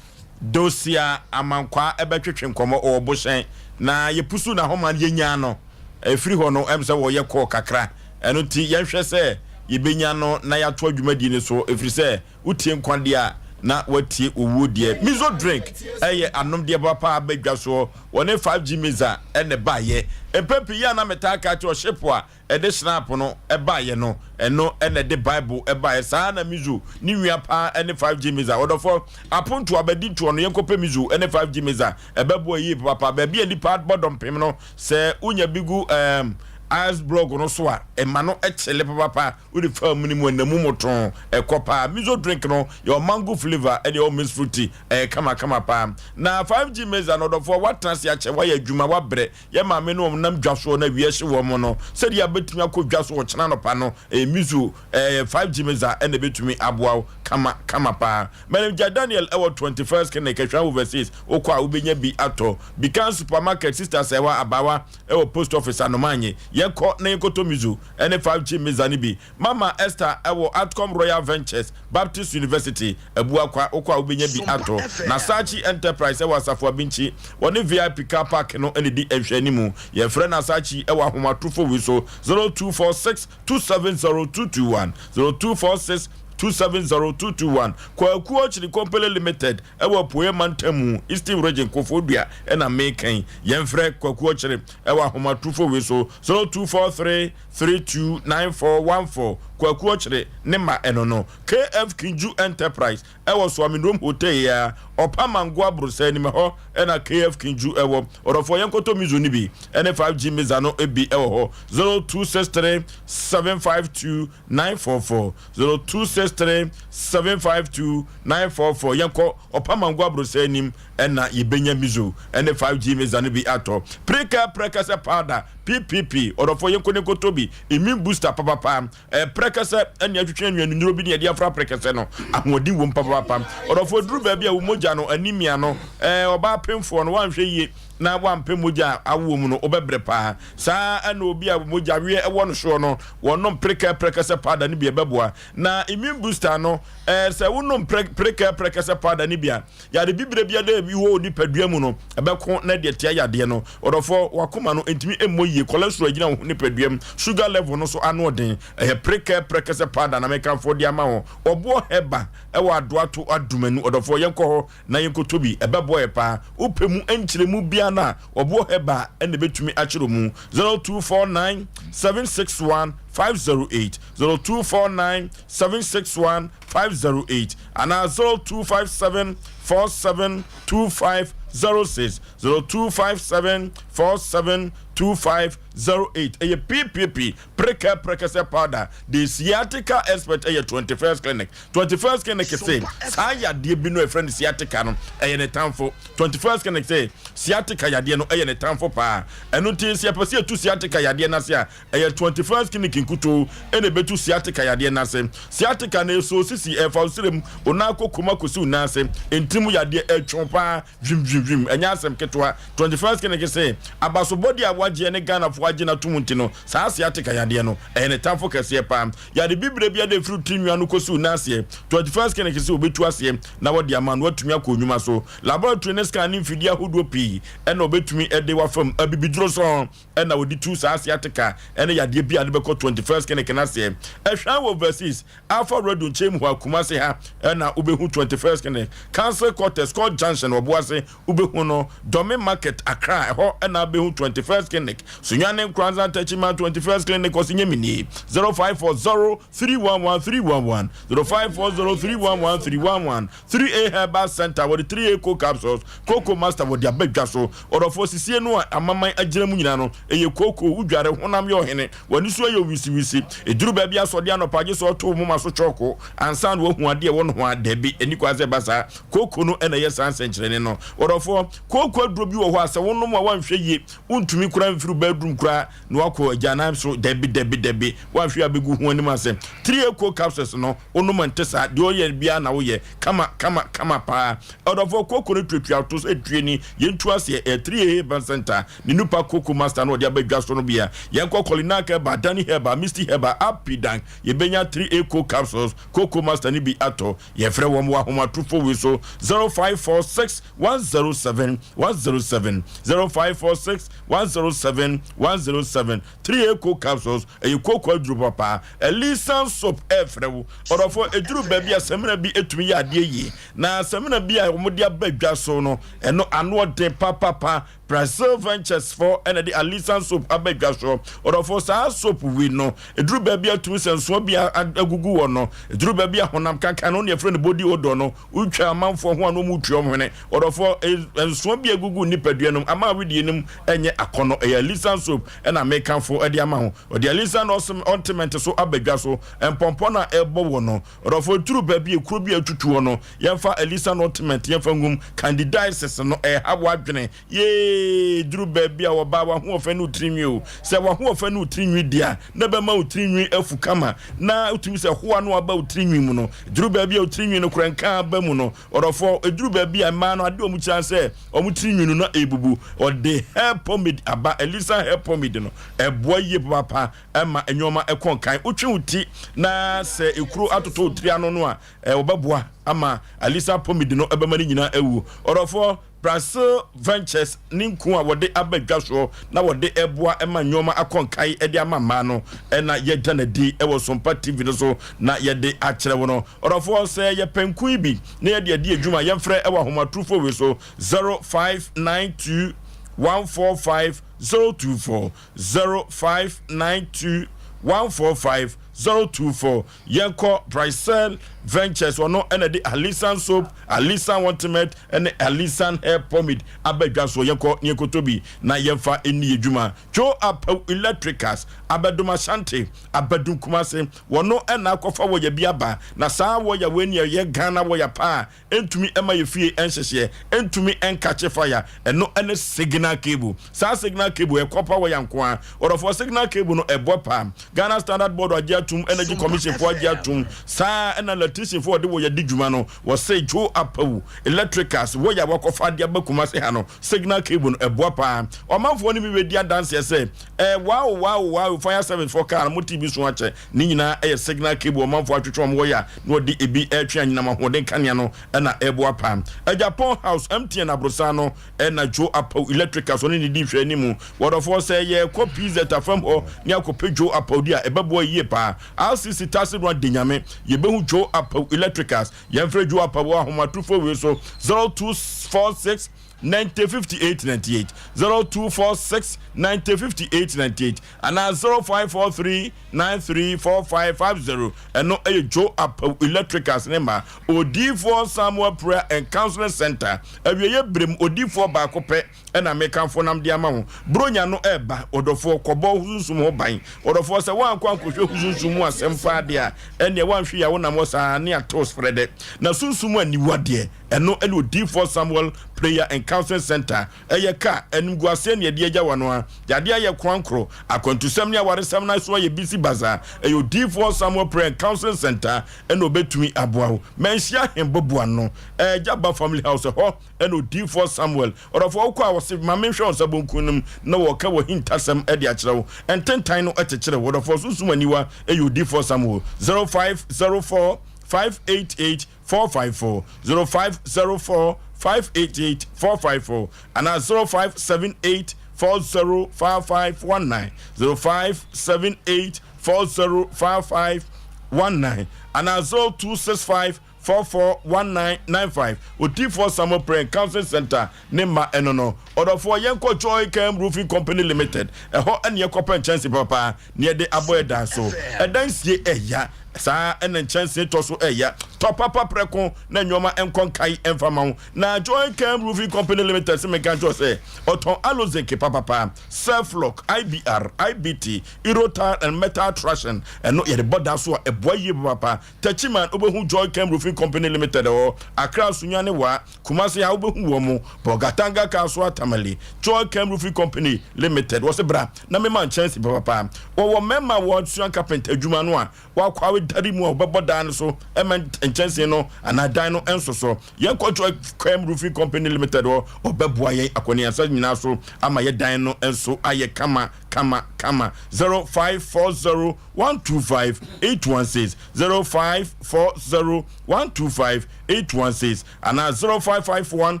[SPEAKER 1] Dosia Amankwaa ɛbɛtwetwe nkɔmmɔ ɔwɔ Bohyɛn na yɛpusu n'ahoma no yɛnyaa no ɛfiri hɔ no ɛm sɛ wɔyɛ kɔɔ kakra ɛno nti yɛnhwɛ sɛ yɛbɛnya no na yɛatoa dwumadie no so ɛfiri sɛ Wotie nkwa deɛ a, na woatie owuo deɛ. Mizo drink yɛ anomdeɛ papa aba dwa soɔ. Wɔne 5G Miza na ɛbaeɛ. Mpɛn pii yɛ a na metaa ka kyerɛ ship a ɛde Schnapp no baeɛ no, ɛno na ɛde Bible baeɛ. Saa ara na Mizo ne nua paa ne 5G Miza. Ɔdɔfoɔ, apontoɔ, abadintoɔ no, yɛnkɔpɛ Mizo ne 5G Miza. Ɛbɛboa yie papaapa. Baabi a nnipa bɔ dɔmpem no, sɛ wonya bi gu ɛɛm ice block no so a, ɛma no kyele papaapa. Wode fa amuni mu ɛna mu motoo ɛkɔ paa. Miso drink no yɛwɔ mango flavour ɛne ɛwɔ mixed fruity ɛyɛ kama kama paa. Na 5G meza no ɔdɔfoɔ woatena ase akyɛ woayɛ adwuma woabrɛ yɛ maame ne wɔn nam dwa soɔ na awia hye wɔn no sɛdeɛ abɛtumi akɔ dwa so ɔkyena anɔpa no ɛyɛ miso ɛyɛ 5G meza ɛna ɛbɛtumi aboa wo kama kama paa. Manager Daniel ɛwɔ 21st clinic Ahwea Overseas wokɔ a wobɛnya bi atɔ. Bikan supermarket sister Sɛwa Abawa ɛwɔ post office Anomanye yɛnkɔ na yɛnkɔtɔ miso ne 5G Mesa no bi. Mama Esther wɔ Atcom Royal Ventures, Baptist University, Abuakwa, wokɔ a wobɛnya bi atɔ. Na Sachi Enterprise wɔ Asafo Abinkyi, wɔne VIP Car Park no na ɛdi nhwɛanimu. Yɛfrɛ Nasachi wɔ ahomatorofo wei so, 0246 270 221, 0246 270 221. Kwaku Okyiri Company Limited wɔ Apueɛ Mantam mu, Eastern Region, Koforidua na meka yi. Yɛmfrɛ Kwaku Okyiri wɔ ahomatorofo wei so, 0243 329414 Kwaku Ɔkyere ne ma ɛno no KF Kinju Enterprise ɛwɔ Soaminurom Hotel yi ara Ɔpa Mango Aborosa anim ɛhɔ ɛna KF Kinju ɛwɔ Ɔdɔfoɔ yɛnkɔtɔ Mizo no bi ɛne 5G Miza no bi ɛwɔ hɔ 0263 752 944 0263 752 944 Yɛnkɔ Ɔpa Mango Aborosa anim ɛna yɛbɛnya Mizo ɛne 5G Miza no bi atɔ Preka Prɛkɛsɛ Powder PPP Ɔdɔfoɔ yɛnkɔ ne nkɔtɔ bi Immune Booster papapa Ɛyɛ prɛkɛsɛ ɛne atwitwe anuanunuro bi ne yɛde afra prɛkɛsɛ no ahoɔden wom papapapa Ɔdɔfoɔ duru baabi a wo mogya no anemia no ɛɛ ɔbaa pemfoɔ no woanhwɛ yie na woampɛ mogya a awoɔ mu no wobɛbrɛ paa Saa ara na obi a mogya weɛ wɔ no soɔ no, wɔnom prekɛ prɛkɛsɛ powder no bi a ɛbɛboa. Na immune booster no, ɛɛ sɛ wonom prɛ prekɛ prɛkɛsɛ powder no bi a, yare bibire biara a ɛwɔ wo nipadua mu no, ɛbɛko na ɛde atia yadeɛ no. Ɔdɔfoɔ, w'akoma no ntumi mmɔ yie, cholesterol agyina wo nipadua mu, sugar level no nso ano ɔden. Ɛyɛ prekɛ prɛkɛsɛ powder na mekamfo de ama wo. Ɔboɔ herbal wɔ Adoato Adumanu. Ɔdɔfoɔ, yɛnkɔ hɔ na yɛnkɔtɔ bi, ɛbɛboa yɛ paa. Wopɛ mu nkyerɛmu biara no a, ɔboɔ herbal na ɛbɛtumi akyerɛ mu. 0249 761 508, 0249 761 508 anaa 0257 47 2506, 0257 47 2508. Ɛyɛ PPP, Prekɛ Prɛkɛsɛ Powder, The Sciatica Expert ɛyɛ 21st Clinic. 21st Clinic se saa yadeɛ bi no a yɛfrɛ no sciatica no ɛyɛ ne tamfo. 21st Clinic se sciatica yadeɛ no ɛyɛ ne tamfo paa. Ɛno nti sɛ yɛpɛ sɛ yɛtu sciatica yadeɛ no ase a, ɛyɛ 21st Clinic nkutoo ɛna ɛbɛtu sciatica yadeɛ no ase. Sciatica no ɛsɔ sisi, ɛfa wo serɛ mu, wo nan kɔ kɔm akɔsi wo nan ase, ntini mu yadeɛ, ɛtwe paa. Dwim dwim dwim, ɛnyɛ asɛm ketewa. 21st Clinic se, abasobɔdeɛ a wagyeɛ ne Ghanafoɔ agye no atom nti no, saa sciatica yadeɛ no, ɛyɛ ne tamfo kɛseɛ paa. Yare bibire biara a ɛfiri wo tiri nwi ano kɔsi wo nan aseɛ, 21st Clinic se wɔbɛtu aseɛ na wɔde ama no watumi akɔ nnwuma so. Laboratory ne scan ne mfidie ahodoɔ pii na wɔbɛtumi de wo afa mu. Abibiduro sɔnn na wɔde tu saa sciatica ne yadeɛ bi a de bɛkɔ 21st Clinic no aseɛ. Ɛhwan wɔ overseas Alpha Radio nkyɛn mu hɔ a, Kumasi ha na wobɛhu 21st Clinic, Council Quarters, Court Junction, Ɔboase, wobɛhu no, Dome Market, Accra, ɛhɔ na wobɛhu 21st Clinic, Sunyani, Nkoranza, Techiman, 21st Clinic, ɔse nyɛ me nie, 0540 311 311, 0540 311 311, 3A Herbal Center, wɔde 3A Co Capsules, Cocoa Master wɔde aba dwa so, ɔdɔfoɔ sisie no a amaman agyina mu nyinaa no, ɛyɛ kooko, wodware, honam yɛ ɔhene. W'ani so ayɛ wisiwisi. Ɛduru baabi a sɔde anɔpa gye sɛ ɔto wo moma so kyɔɔko ansa na woahu adeɛ ɛwɔ nohoa. Dabi, ɛnni kwan sɛ ɛba saa. Kooko no na ɛyɛ saa nsɛnkyerɛnne no. Ɔdɔfoɔ, kooko aduro bi wɔ hɔ a sɛ wonom a woanhwɛ yie, wontumi koraa. mfa mfiri bedroom koraa na wakɔ agyanan so. Dabi, dabi, dabi, woahwɛ a bɛgu ho anim ase. 3 Eco capsules no, wonom nte saa deɛ ɔyɛ biara na woyɛ kama kama kama paa. Ɔdɔfoɔ, koko no tuatua to sɛ tue ni. Yɛntu aseɛ ɛ 3A Herbal Center ne nupa Koko Master no ɔde abɛdwa so no bia. Yɛnkɔ Kolinak Herbal, Dani Herbal, Misty Herbal, Apidan, yɛbɛnya 3 Eco capsules Koko Master no bi atɔ. Yɛfrɛ wɔn wɔ ahomatofo wei so: 0546 107 107, 0546 107 107. 3 Eco capsules ɛyɛ koko aduro papa. Elisan soap ɛɛfrɛ wo, ɔdɔfo. Eduru baabi a samina bi etumi yɛ adeɛ yie, na samina bi a wɔde aba dwa so no, ɛno ano ɔden papapa. Brazil Ventures fo ɛna de Alisan soap aba dwa so. Ɔdɔfo, saa soap wi no, eduru baabi a tumi sɛ nsoɔ bi agugu wɔ no, eduru baabi a honam kankan no ne yɛfrɛ no body odor no, wotwa amanfoɔ ho a na wɔn tua wɔn hwene. Ɔdɔfo, nsoɔ bi agugu nipadua no ama awidie no mu ɛnyɛ akɔnɔ. Ɛyɛ Alisan soap ɛna mekanfo ɛde ama ho. Ɔde Alisan ointment so aba dwa so. Mpɔmpɔ na ɛbɔ wɔ no, ɔdɔfo, eduru baabi ekuro bi a etutu hɔ no, yɛmfa Alisan ointment yɛmfa ngum. Candidiasis no ɛha wadwene yee. Duru baabi a wɔba wahoɔfɛ ne wotirinwi o, sɛ wahoɔfɛ ne wotirinwi di a, na bɛma wotirinwi afu kama na wotumi sɛ hoa no aba wotirinwi mu no. Duru baabi a wotirinwi no kora nka aba mu no, ɔdɔfoɔ, eduru baabi a mmaa no adeɛ ɔmo kyerɛ sɛ ɔmo tirinwi no na ebubu. Ɔde hair pomade aba. Elisa hair pomade no ɛboa yie papaapa, ɛma nneɛma ɛkɔ nkan. Wotwe wo ti na sɛ ekuro atoto wo tiri ano no a, wɔbɛboa ama Alisa pomade no ɛbɛma no nyinaa awu. Ɔdɔfoɔ, Brazil Ventures ne nku a wɔde aba dwa soɔ na wɔde ɛboa ɛma nneɛma akɔ nkae ɛde ama mmaa no, ɛna yɛda n'adi ɛwɔ Sompa TV no so na yɛde akyerɛ wo no. Ɔdɔfoɔ, sɛ yɛpɛ nku yi bi na yɛde adi adwuma, yɛmfrɛ ɛwɔ ahomatorofo wei so: 0592 145 024, 0592 145 024. Yɛnkɔ Brycel Ventures, ɔno ɛna de Alisan soap, Alisan ointment ɛne Alisan hair pomade aba dwa so. Yɛnkɔ ne yɛnkɔtɔ bi na yɛmfa ɛni adwuma. Joe Apaw Electricals, Abɛdom Asante, Abɛdom Kumase, wɔno ɛna akɔfa wɔyɛ bi aba. Na saa wɔyɛ wei ne ɛyɛ Ghana wɔyɛ paa, ɛntumi ɛma yɛ fie ɛnhyehyɛ, ɛntumi ɛnkakye fire. Ɛno ɛne signal cable. Saa signal cable ɛkɔpa wɔyɛ nko a. Ɔdɔfoɔ, signal cable no ɛbɔ paa. Ghana Standard Board agye atum, Energy Commission foɔ agye atum saa, ɛna electrician foɔ ɔde wɔyɛ di dwuma no, wɔsɛ Joe Apawu Electricals wɔyɛ a wɔkɔfa adeɛ aba Kumase ha no, signal cable no ɛboa paa. Ɔmanfoɔ no bi bɛdi adanseɛ sɛ wow wow wow, fire service foɔ kaa no mo ti bi so akyɛ ne nyinaa ɛyɛ signal cable. Ɔmanfoɔ atwitwe wɔn wɔyɛ a na wɔde ebi ɛretwe anyinam ahoɔden kanea no, ɛna ɛboa paa. Agyapɔn House, MTN aborosan no, ɛna Joe Apaw Electricals ɔne ne di hwɛ anim. Wɔdɔfoɔ, sɛ yɛkɔ PZ afam hɔ ne akɔpɛ Joe Apaw di a, ɛbɛboa yie paa. RCC tase no ade nyame, yɛbɛhu Joe Apaw Electricals. Yɛmfrɛ Joe Apaw wɔ ahomatorofoɔ wei so: 0246 90 58 98, 0246 90 58 98 anaa 0543 93 45 50. Ɛno ɛyɛ Joe Apaw Electricals ne ma. Odiifoɔ Samuel Prayer and Counseling Center, awieyɛ berem odiifoɔ baako pɛ ɛna mekamfo nam de ama wo. Buronya no ɛɛba. Ɔdɔfoɔ, kɔbɔ sunsum ho ban. Ɔdɔfoɔ, sɛ woankɔ ankɔhwɛ sunsum mu asɛm paa deɛ a, ɛneɛ woanhwɛ yɛ a, wonam hɔ saa ne atew srɛdɛ na sunsum aniwa deɛ. Ɛno ɛne Odiifoɔ Samuel Prayer and Counseling Center. Ɛyɛ ka animguaseɛ ne ɛde agya wano a yadeɛ ayɛ korankoro, akwantusɛm ne awaresɛm no so ayɛ bisi basa. Ɛyɛ Odiifoɔ Samuel Prayer and Counseling Center ɛna obɛtumi aboa wo. Manhyia hembɔboa no, ɛgya ba Family House hɔ ɛna Odiifoɔ Samuel. Ɔdɔfoɔ, wokɔ a, wɔse ma menhwɛ wo nsa bonkum no mu na wɔka wɔ hintasɛm ɛde akyerɛ wo, ɛntentan no ɛkyekyerɛ wo. Ɔdɔfoɔ, sunsum aniwa, ɛyɛ Odiifoɔ Samuel: 0504 588 454, 0504 588 454 anaa 0578 405519, 0578 405519 anaa 0265 441995. Odiifoɔ Samuel Prayer and Counseling Center ne ma ɛno no. Ɔdɔfoɔ, yɛnkɔ Joy Cam Roofing Company Limited ɛhɔ, ɛne yɛkɔpɛ nkyɛnse papa ne yɛde abɔ ɛdan so. Ɛdan sie ɛya. Saa ara na nkyɛnsee tɔ so ɛya. Tɔ papa prɛko na nnoɔma nkɔ nkae mfa ma wo. Na Joy Chem Roofing Company Limited se menka nkyerɛ wo sɛ ɔtɔn Alozinc papapa, Surflock, IBR, IBT, Eurotile and Metal Trashing. Ɛno yɛde bɔ da so a ɛboa yie papaapa. Techiman wobɛhu Joy Chem Roofing Company Limited wɔ hɔ, Accra Sunyani Wa, Kumasi ha wobɛhu wɔn, Bolgatanga Kasoa Tamale, Joy Chem Roofing Company Limited. Wɔse bra na mema nkyɛnse papapa. Wɔwɔ mmarima a wɔasua kapenta adwuma no a wɔakɔ awedare mu a wɔbɛbɔ dan no so ma nkyɛnse no anaa dan no nsosɔ. Yɛnkɔ Joy Chem Roofing Company Limited hɔ, wɔbɛboa yɛn akɔneasa nyinaa so ama yɛ dan no nso ayɛ kama kama kama. 0540 125 816, 0540 125 816 anaa 0551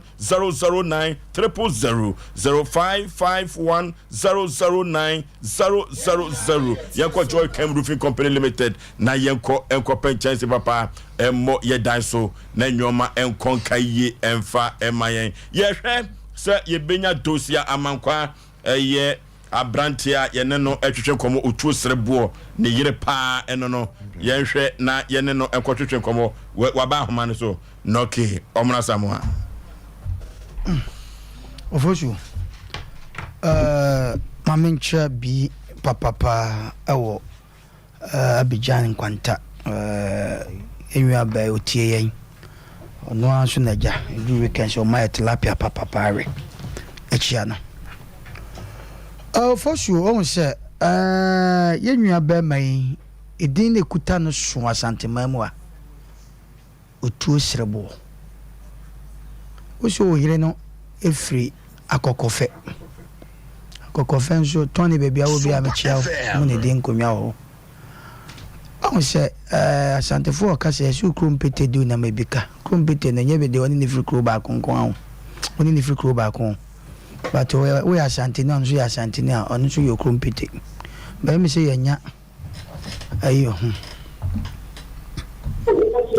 [SPEAKER 1] 009 000, 0551 009 000. Yɛnkɔ Joy Chem Roofing Company Limited na yɛnkɔ nkɔpɛ nkyɛnse papa mmɔ yɛ dan so na nneɛma nkɔ nka yie mfa mma yɛn. Yɛhwɛ sɛ yɛbɛnya Dosia Amankwa ɛyɛ aberanteɛ a yɛne no twetwe nkɔmmɔ, Otuo Sereboɔ ne yere paa ɛno no, yɛnhwɛ na yɛne no nkɔtwetwe nkɔmmɔ. Waba ahoma no so. Nɔke, ɔmmra Samoa.
[SPEAKER 2] Ofosu, eh, ma menkyerɛ bi papapa ɛwɔ eh, Abidjan Nkwanta. Eh, yɛn nua bɛɛ otie yɛn. Ɔno ara nso n'agya, ɛduru weekend sɛ ɔma yɛ tilapia papapa awe. Akyia no. Eh, Ofosu, ɔhu sɛ, eh, yɛn nua bɛrima yi, edin na ekuta no so Asanteman mu a. Otuo sereboɔ. Wo sɛ wo yere no firi Akɔkɔfɛ. Akɔkɔfɛ nso tɔn ne baabi a wɔ biara mekyia wo. Mo na ɛdi nkonnwa wɔ hɔ. Wahu sɛ ɛɛ Asantefoɔ ɔka sɛ ɛsɛ kuro mpete di nam ebi ka. Kuro mpete no ɛnyɛ deɛ ɔne ne firi kuro baako nko ara o. Ɔne ne firi kuro baako o. But woyɛ Asanteni a ɔno nso yɛ Asanteni a ɔno nso yɛ okuro mpete. Bɛyɛ me sɛ yɛnya ayi ho.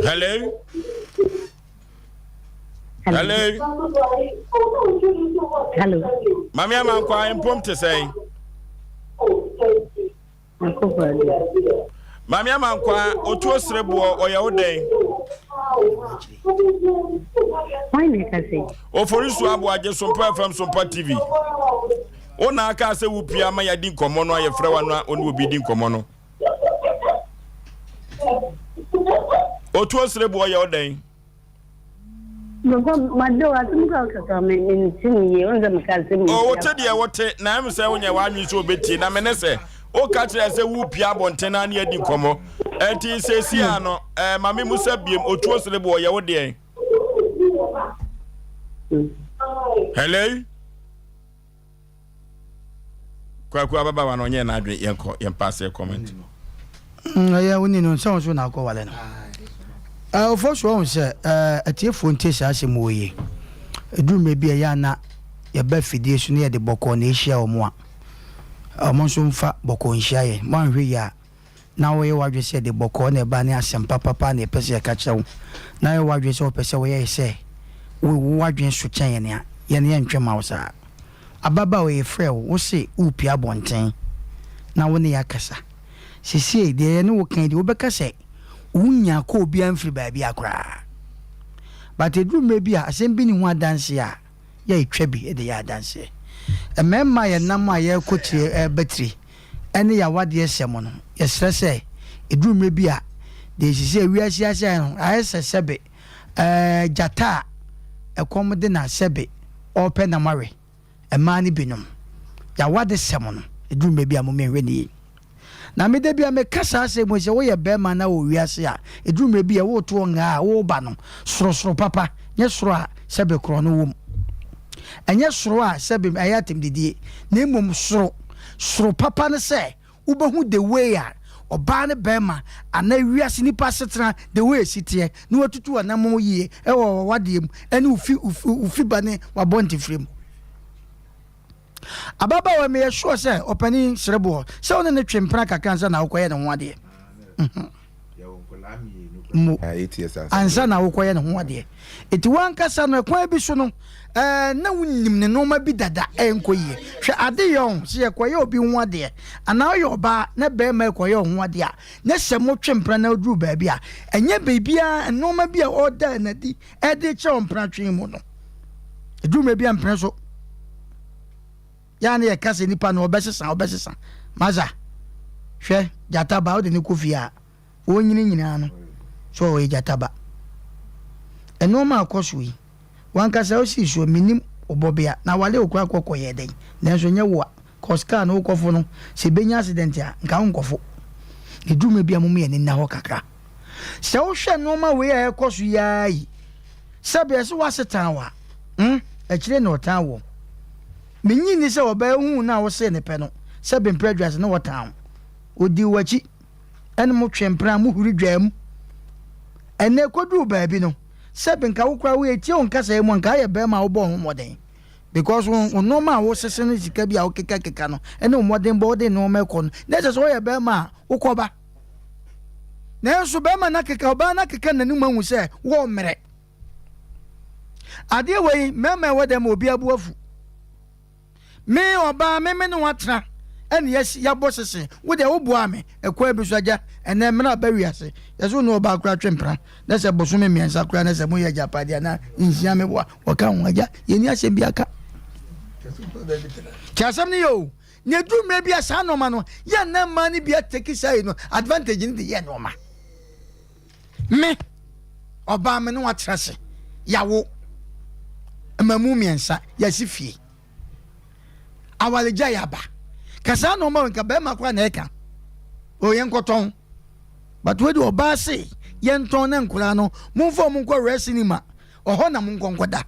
[SPEAKER 1] Hello. Hello.
[SPEAKER 14] Hello.
[SPEAKER 1] Mami Amankwa mpom te sɛn? Mami Amankwa otuo sereboɔ ɔyɛ wo dɛn? Oforisu Aboagye Sompa FM Sompa TV. Wo na aka sɛ wopue ama yɛadi nkɔmmɔ no a yɛfrɛ wa no a ɔne obi di nkɔmmɔ no. Otuo sereboɔ yɛ wo dɛn? O, wote deɛ wote, na ɛm sɛ wonyɛ w'adwene sɛ wobɛtie, na mene sɛ woka kyerɛ sɛ wopie abɔnten na ne adi nkɔmmɔ. Ɛnti seesie a no, eh, ma me mu sɛ biem, otuo sereboɔ yɛ wo deɛn? Hello? Kwaku ababaawa no ɔnyɛ n'adwene yɛnkɔ yɛn paase comment.
[SPEAKER 2] Mm, ɛyɛ wo ni no nsɛ wo so na akɔ wale no. Ɔfɔ so ɔhu sɛ atiefoɔ ntie saa asɛm wɔ yi. Ɛduru mmerɛ bi a ɛyɛ ana yɛba fidie so na yɛde bɔkɔɔ na ɛhyia wɔn a, wɔn nso mfa bɔkɔɔ nhyia yɛn. Moanhwɛ yie a, na woyɛ w'adwene sɛ yɛde bɔkɔɔ na ɛba ne asɛm papapa na yɛpɛ sɛ yɛka kyerɛ wo, na woyɛ w'adwene sɛ wopɛ sɛ woyɛ sɛ wo w'adwene so kyɛn yɛn a, yɛn yɛntwe mma wo saa. Ababaawa yi yɛfrɛɛ wo, wose worepue abɔnten na wo ne yɛn akasa. Seesei deɛ yɛne wo ka yi deɛ wobɛka sɛ wonnya kɔɔ biara mfiri baabiara koraa. But ɛduru mmerɛ bi a asɛm bi nni ho adanseɛ a, yɛretwa bi de yɛ adanseɛ. Mmarima a yɛnam a yɛrekɔ tire reba tire ne yɛn awadeɛ sɛm no, yɛsrɛ sɛ ɛduru mmerɛ bi a, deɛ ɛsisi a wiase ase ayɛ no, ayɛ sɛ sɛbe ɛɛ gyata a ɛkɔm de na sɛbe ɔrepɛ nam awe. Mmaa no binom, yɛn awade sɛm no, ɛduru mmerɛ bi a momma yɛnhwɛ no yie. Na me da bi a meka saa asɛm yi sɛ woyɛ bɛrima na wɔ wiase a, ɛduru mmerɛ bi a woreto ngaa a woreba no, sorosoro papa, nyɛ soro a sɛbe korɔ no wom. Ɛnyɛ soro a sɛbe ɛyɛ atɛmdidie, na mmom soro, soro papa ne sɛ wobɛhu the way a ɔbaa ne bɛrima anaa wiase nipa asetena the way ɛsi teɛ na watutu anammɔn yie ɛwɔ w'awadeɛ mu ɛne wo fi, wo fi ba ne w'abɔntefire mu. Ababaawa yi, meyɛ sure sɛ ɔpanin sereboɔ sɛ wo ne no twe mpena kakra ansa na wokɔyɛ ne ho adeɛ. Mhm. Mo. Ansa na wokɔyɛ ne ho adeɛ. Enti w'ankasa no, ɛkwan bi so no, ɛɛ, na wonim ne nneɛma bi dada ɛnkɔ yie. Hwɛ ade yɛ ɔho, sɛ yɛkɔyɛ obi ho adeɛ, anaa woyɛ ɔbaa na barima rekɔyɛ wo ho adeɛ a, na sɛ motwe mpena na woduru baabi a, ɛnyɛ biribiara, nneɛma bi a ɔreda no adi de rekyerɛ wo mpenatwe mu no, ɛduru mmerɛ bi a mpene so. Yɛ a na yɛka sɛ nipa no ɔbɛsesa, ɔbɛsesa. Masa, hwɛ, gyata ba, wode no kɔ fie a, Ɔrenyini nyinaa no, so ɔyɛ gyata ba? Nnoɔma a ɛkɔ so yi, w'ankasa wosii soɔ, mennim wo bɔbea, na awale wo koraa kɔ kɔyɛɛ dɛn? Nanso nyɛ wo a, cos car no wokɔfo no, sɛ ɛbɛnya accident a, nka wonkɔfo. Na ɛduru mmerɛ bi a momma yɛn ani nna hɔ kakra. Sɛ wohwɛ nnoɔma wei a ɛrekɔ so yi ara yi, sɛbe ɛse w'ase tan wo a, hmm, akyire na ɔtan woɔ. Mennye nni sɛ ɔbaa huu no a wosee no pɛ no, sɛbe mprɛ aduasa na ɔtan wo. Ɔdii w'akyi. ɛne mo twe mpena, mo huri dwaa mu. Ɛnnɛ ɛkɔduruu baabi no, sɛbe nka wo koraa woyɛ tie wo nkasa yi mu a, nka ayɛ barima a wobɔ wo ho mmɔden. Because wo wo nneɛma a wosese no sika bi a wokekakeka no, ɛne wo mmɔdenbɔ wode nneɛma ɛkɔ no, na ɛsɛ sɛ woyɛ barima a wokɔba. Nanso barima no akeka, ɔbaa no akeka n'anim ahu sɛ wɔmmerɛ. Adeɛ wei, mmarima ɛwɔ dɛm obi abu afu. Me ɔbaa me me ne wo atena ɛne yɛasi yɛabɔ sese wo deɛ wo boaa me ɛkwan bi so agya ɛnɛ mmerɛ aba wiase yɛsɛ wo ne ɔbaa koraa twe mpena na sɛ bosome mmiɛnsa koraa na sɛ moyɛ agyapadeɛ anaa nsia me boa wɔka ho agya yɛni asɛm bi aka kyɛ asɛm no yɛ o na ɛduru mmerɛ bi a saa nnoɔma no yɛ nna mmaa no bi ateki saa yi no advantage no de yɛ nnoɔma Me, ɔbaa me ne watena ase, yɛawo mmamu mmiɛnsa, yɛasi fie. Awaregya yɛ aba. Ka saa na ɔma nka bɛrima koraa na ɛka. O yɛnkɔtɔn. But wei de ɔbaa se yɛntɔn na nkoraa no momfa ɔmo nkɔ rɛ cinema. Ɔhɔ na monkɔ nkɔda.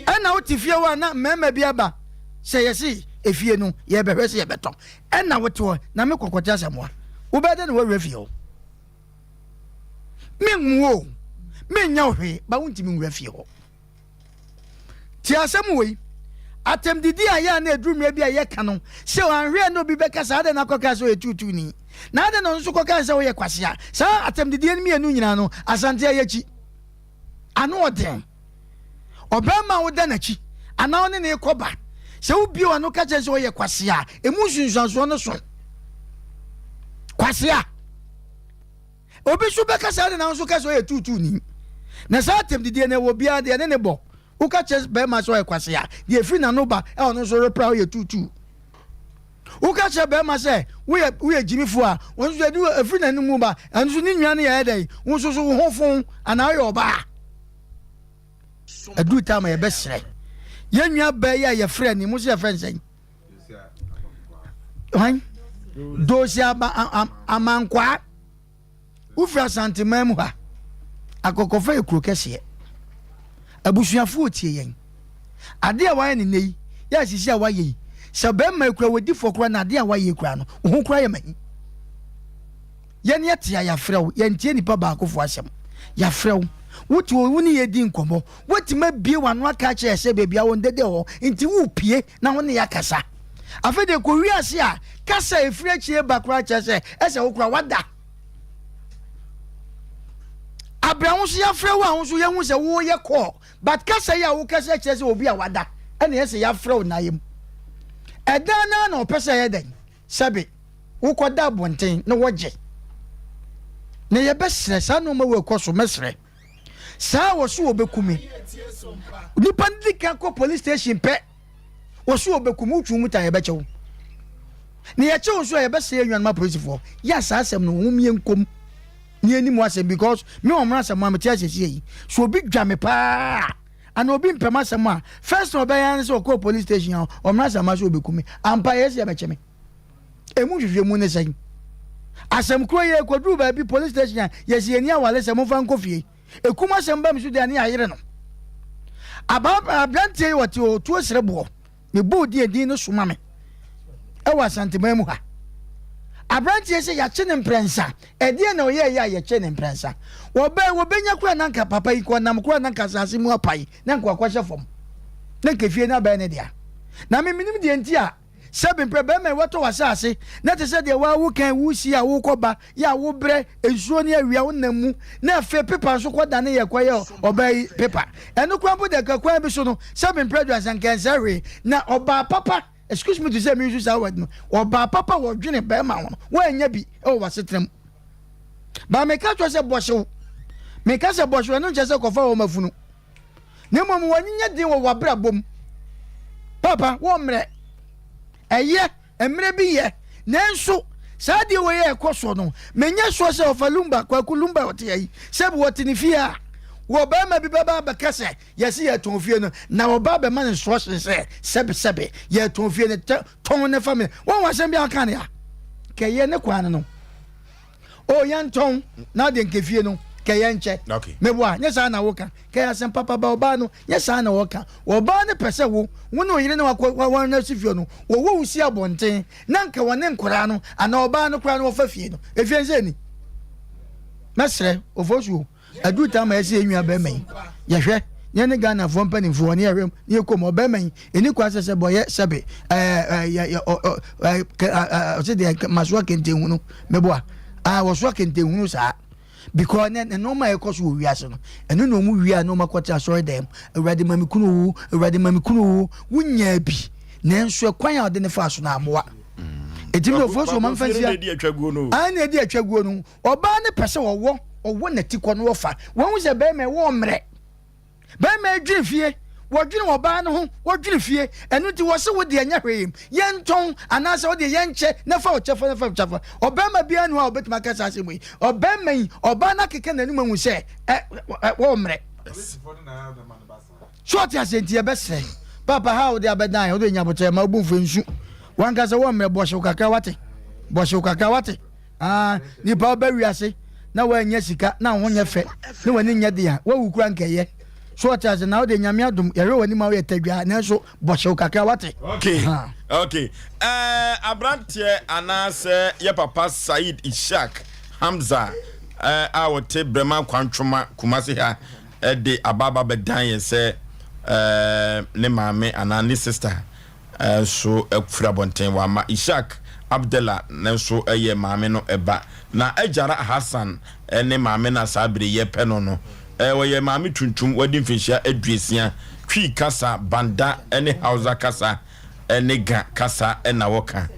[SPEAKER 2] Ɛna wote fie hɔ a na mmarima bi aba sɛ yɛse efie no yɛbɛhwɛ sɛ yɛbɛtɔ. Ɛna wote hɔ na me kɔkɔte asɛmmoa. Wobɛyɛ dɛ na woawura fie hɔ. Menwu o, menyɛ wo hwee, ba wontumi nwura fie hɔ. Tie asɛm wei. Atɛmdidi a yɛ a na ɛduru mmerɛ bi a yɛka no, sɛ anhwɛ a na obi bɛka sɛ adɛn na akɔka sɛ ɔyɛ tuutuuni, na adɛn na ɔno nso kɔka sɛ woyɛ kwasea. Saa atɛmdidie no mmienu nyinaa no, Asante ayɛ akyi. Ano ɔden. Ɔbarima a woda n'akyi anaa ɔne ne rekɔba, sɛ wobue w'ano ka kyerɛ sɛ ɔyɛ kwasea a, ɛmu nsunsuansoɔ no so. Kwasea. Obi nso bɛka saa de na nso ka sɛ ɔyɛ tuutuuni. Na saa atɛmdidie no ɛwɔ biara deɛ ne ne bɔ. Woka kyerɛ bɛrima sɛ ɔyɛ kwasea, deɛ ɛfiri n'ano ba ɛ ɔno nso repra ɔyɛ tuutuu. Woka kyerɛ bɛrima sɛ woyɛ woyɛ gyimifoɔ a, ɔno nso ɛde ɛfiri n'ano mu ba, ɛno nso ne nua no yɛ ɛdɛn, wo nso so wo ho fon anaa woyɛ ɔbaa. Ɛduru time a yɛbɛsrɛ yɛn nua baa yi a yɛfrɛ ne mu sɛ yɛfrɛ no sɛn? Hwan? Dosi Amankwaa. Wofiri Asanteman mu ha. Akɔkɔfa yɛ kuro kɛseɛ. Abusuafoɔ tie yɛn. Adeɛ a wayɛ ne nnɛ yi, yɛ asisi a wayɛ yi, sɛ bɛrima ekura wɔdi fɔ koraa na adeɛ a wayɛ koraa no, wo ho koraa yɛ mahi. Yɛn yɛte a yɛafrɛ wo, yɛntie nipa baakofoɔ asɛm. Yɛafrɛ wo. Wote hɔ, wo ne yɛn di nkɔmmɔ. Woatumi abue w'ano aka akyerɛ yɛn sɛ baabi a wɔn dede hɔ nti worepue na wo ne yɛn akasa. Afei deɛ kɔ wiase a kasa a ɛfiri akyire ba koraa kyerɛ sɛ ɛsɛ wo koraa wada. Abira wo nso yɛafrɛ wo a wo nso yɛhu sɛ woyɛ kɔɔ but kasa yi a wokasa kyerɛ sɛ obi a wada ɛna ɛsɛ yɛafrɛ wo nayɛ mu. Ɛdan naa na ɔpɛ sɛ ɛyɛ dɛn? Sɛbe wokɔda abɔnten na wɔgye. Na yɛbɛsrɛ saa nneɛma wei kɔ so mɛsrɛ. Saa a wɔso wɔbɛku me. Nipa no di kan kɔ police station pɛ wɔso wɔbɛku me wotwe mu ta yɛbɛkyɛ wo. Na yɛkyɛ wo nso a yɛbɛsrɛ yɛn nuanom apolisifoɔ yɛ a saa asɛm no wɔn yɛn nkom ne anim asɛm because me wɔn asɛm a mete asɛsie yi so obi dwa me paa. Ana obi mpɛ m'asɛm a, first thing ɔbɛyɛ ara ne sɛ ɔkɔɔ police station a, ɔmmra asɛm ase ɔbɛku me. Ampa yɛ sɛ yɛbɛkye me. Emu nhwehwɛmu ne sɛn? Asɛm koro yi ɛkɔduru baabi police station a, yɛsi yɛni awale sɛ momfa nkɔ fie. Ekum asɛm ba me so deɛ ne yɛayere no. Aba aberanteɛ yi ɔte ɔtuo sereboɔ. Mebɔɔ din a din no soma me wɔ Asanteman mu ha. Aberanteɛ sɛ yɛakye no mprɛnsa. Ɛdeɛn na ɔyɛeɛ a yɛkyee no mprɛnsa? Wɔbɛn wɔbɛnya koraa na anka papa yi kɔ nam koraa na anka asase mu apae na anka wakɔhyɛ fam na anka efie no abɛyɛ ne dea. Na me menim deɛ nti a. Sɛbe mprɛ bɛrima yi watɔ w'asase na te sɛ deɛ waa wo kan wusie a wokɔ ba yɛ a wobrɛ nsuo ne awia wo nam mu na afei pepa nso kɔ dane yɛ kɔ yɛ ɔbaa yi pepa. Ɛno koraa mpo deɛ ka kwan bi so no sɛbe mprɛ aduasa nka ɛnsɛ hwee na ɔbaa papa excuse me to say me use saa word no ɔbaa papa wɔdwene bɛrima ho no woannya bi wɔ w'asetena mu. Ba meka kyerɛ sɛ bɔhyew meka sɛ bɔhyew ɛno nkyɛ sɛ kɔfa wɔn afunu. na mmom wɔnyɛ den wɔ w'abrabɔ mu. Papa, wɔmmerɛ. Ɛyɛ, mmerɛ bi yɛ. Nanso, saa adeɛ wei a ɛkɔ soɔ no, menyɛ soɔ sɛ ɔfa Lumba, Kwaku Lumba ɔte ha yi, sɛ bi wɔte ne fie a, wɔ barima bi bɛba abɛka sɛ yɛse yɛtɔn fie no, na ɔba abɛma no instruction sɛ sɛbe sɛbe yɛtɔn fie no, tɔn ne fa me. Wɔn asɛm bi a ɔka ne a, kɛyɛ ne kwan no no. O yɛntɔn na deɛ nka fie no kɛ yɛnkyɛ.
[SPEAKER 1] Okay.
[SPEAKER 2] Meboa, nyɛ saa na woka. Kɛ asɛm papa ba ɔbaa no, nyɛ saa na wɔka. Ɔbaa no pɛ sɛ wo, wo ne ɔyere no akɔ wɔn asi fie no, wɔwɔ wo si abɔnten na nka wɔne nkwadaa no anaa ɔbaa no koraa no wɔfa fie no. Efie nsɛ ni. Mɛsrɛ, Ofosuo. Aduru tam a ɛsɛ yɛn nua bɛrima yi yɛhwɛ yɛn ne Ghanafoɔ mpanimfoɔ ne yɛhwɛ ne yɛkɔ mu ɔbɛrima yi ɛni kwa sɛ sɛ bɔyɛ sɛbe ɛɛ ɛɛ ɔsɛ deɛ masoa kentehunu meboa a wɔsoa kentehunu saa because ne nneɛma a ɛkɔ so wɔ wiase no ɛno na wɔn wie a na wɔn akɔte asɔre dɛm awurade ma me kunu wo awurade ma me kunu wo wonyaa bi nanso ɛkwan a ɔde ne fa so na amoa ɛtumi na ofuo so ɔma mfa nsia ɛna ɛdi atwa guo no Ɔbaa no pɛ sɛ ɔwɔ ɔwɔ n'atikɔ no ɔfa. Wahu sɛ bɛrima ɛwɔ mmerɛ. Bɛrima ɛdwene fie, wɔdwene ɔbaa no ho, wɔdwene fie. Ɛno nti wɔse wo deɛ nyɛ hwee, yɛntɔn anaasɛ wo deɛ yɛnkyɛ na fa wo kyɛfa na fa wo kyɛfa. Ɔbɛrima biara nni hɔ a ɔbɛtumi aka saa asɛm yi. Ɔbɛrima yi, ɔbaa no akeka n'anim ahu sɛ ɛ ɛ wɔ mmerɛ. So ɔte aseɛ nti yɛbɛsrɛ. Papa ha a wode abɛdan yɛn, wode nya abokyerɛ ma wo bo mfu nsu. Wankasa wɔ mmerɛ, bɔhyew kakra wate. Bɔhyew kakra wate. Ah, nipa ɔba wiase na wanya sika na ho nyɛ fɛ na w'ani nyɛ den a, wawu kura nkɛyɛ. So ɔte ase na wode nyame adom yɛhwɛ w'anim a woyɛ tadwaa nanso bɔhyew kakra wate.
[SPEAKER 1] Okay, okay. Eh, aberanteɛ anaasɛ yɛ papa Said Ishak Hamza eh, a ɔte Brɛma Kwantwoma Kumasi ha eh, de aba aba bɛdan yɛn sɛ eh, ne maame anaa ne sister nso firi abɔnten. Wamma Ishaq Abdella nso yɛ maame no ba. Na Ajara Hassan ne maame no a saa bere yi yɛpɛ no no. Ɔyɛ maame tuntum, wadi mfinhyia aduosia. Twi kasa, Banda ne Hausa kasa ne Ga kasa na wɔka.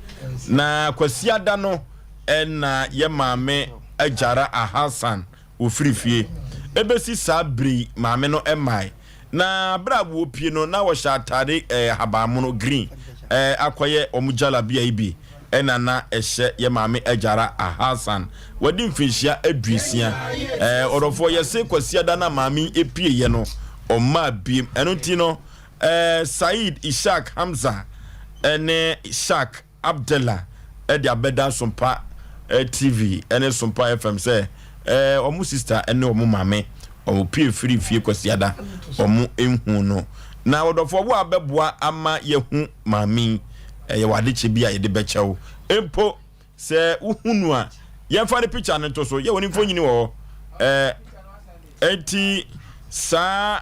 [SPEAKER 1] Na Kwasiada no na yɛ maame Ajara Hassan Wɔfiri fie. Ɛbɛsi saa berɛ yi, maame no mmae. Na berɛ a wɔrepue no, na wɔhyɛ ataade ahabammono, green, akɔyɛ wɔn jalabia yi bi na na ɛhyɛ yɛ maame Ajara Alhassan. Wadi mfinhyia aduosia. Ɔdɔfoɔ, yɛse Kwasiada no a maame yi pieeɛ no, ɔmmaa biem. Ɛno nti no, Said Ishaq Hamza ne Ishaq Abdella de abɛda Sompa TV ne Sompa FM sɛ wɔn sista ne wɔn maame wɔn pue firi fie Kwasiada wɔn nhu no. Na ɔdɔfoɔ wo a bɛboa ama yɛhu maame yi, ɛyɛ w'adekye bi a yɛde bɛkyɛ wo. Mpo sɛ wohu no a, yɛmfa ne picture no nto so, yɛwɔ ne mfonyini wɔ hɔ. Enti saa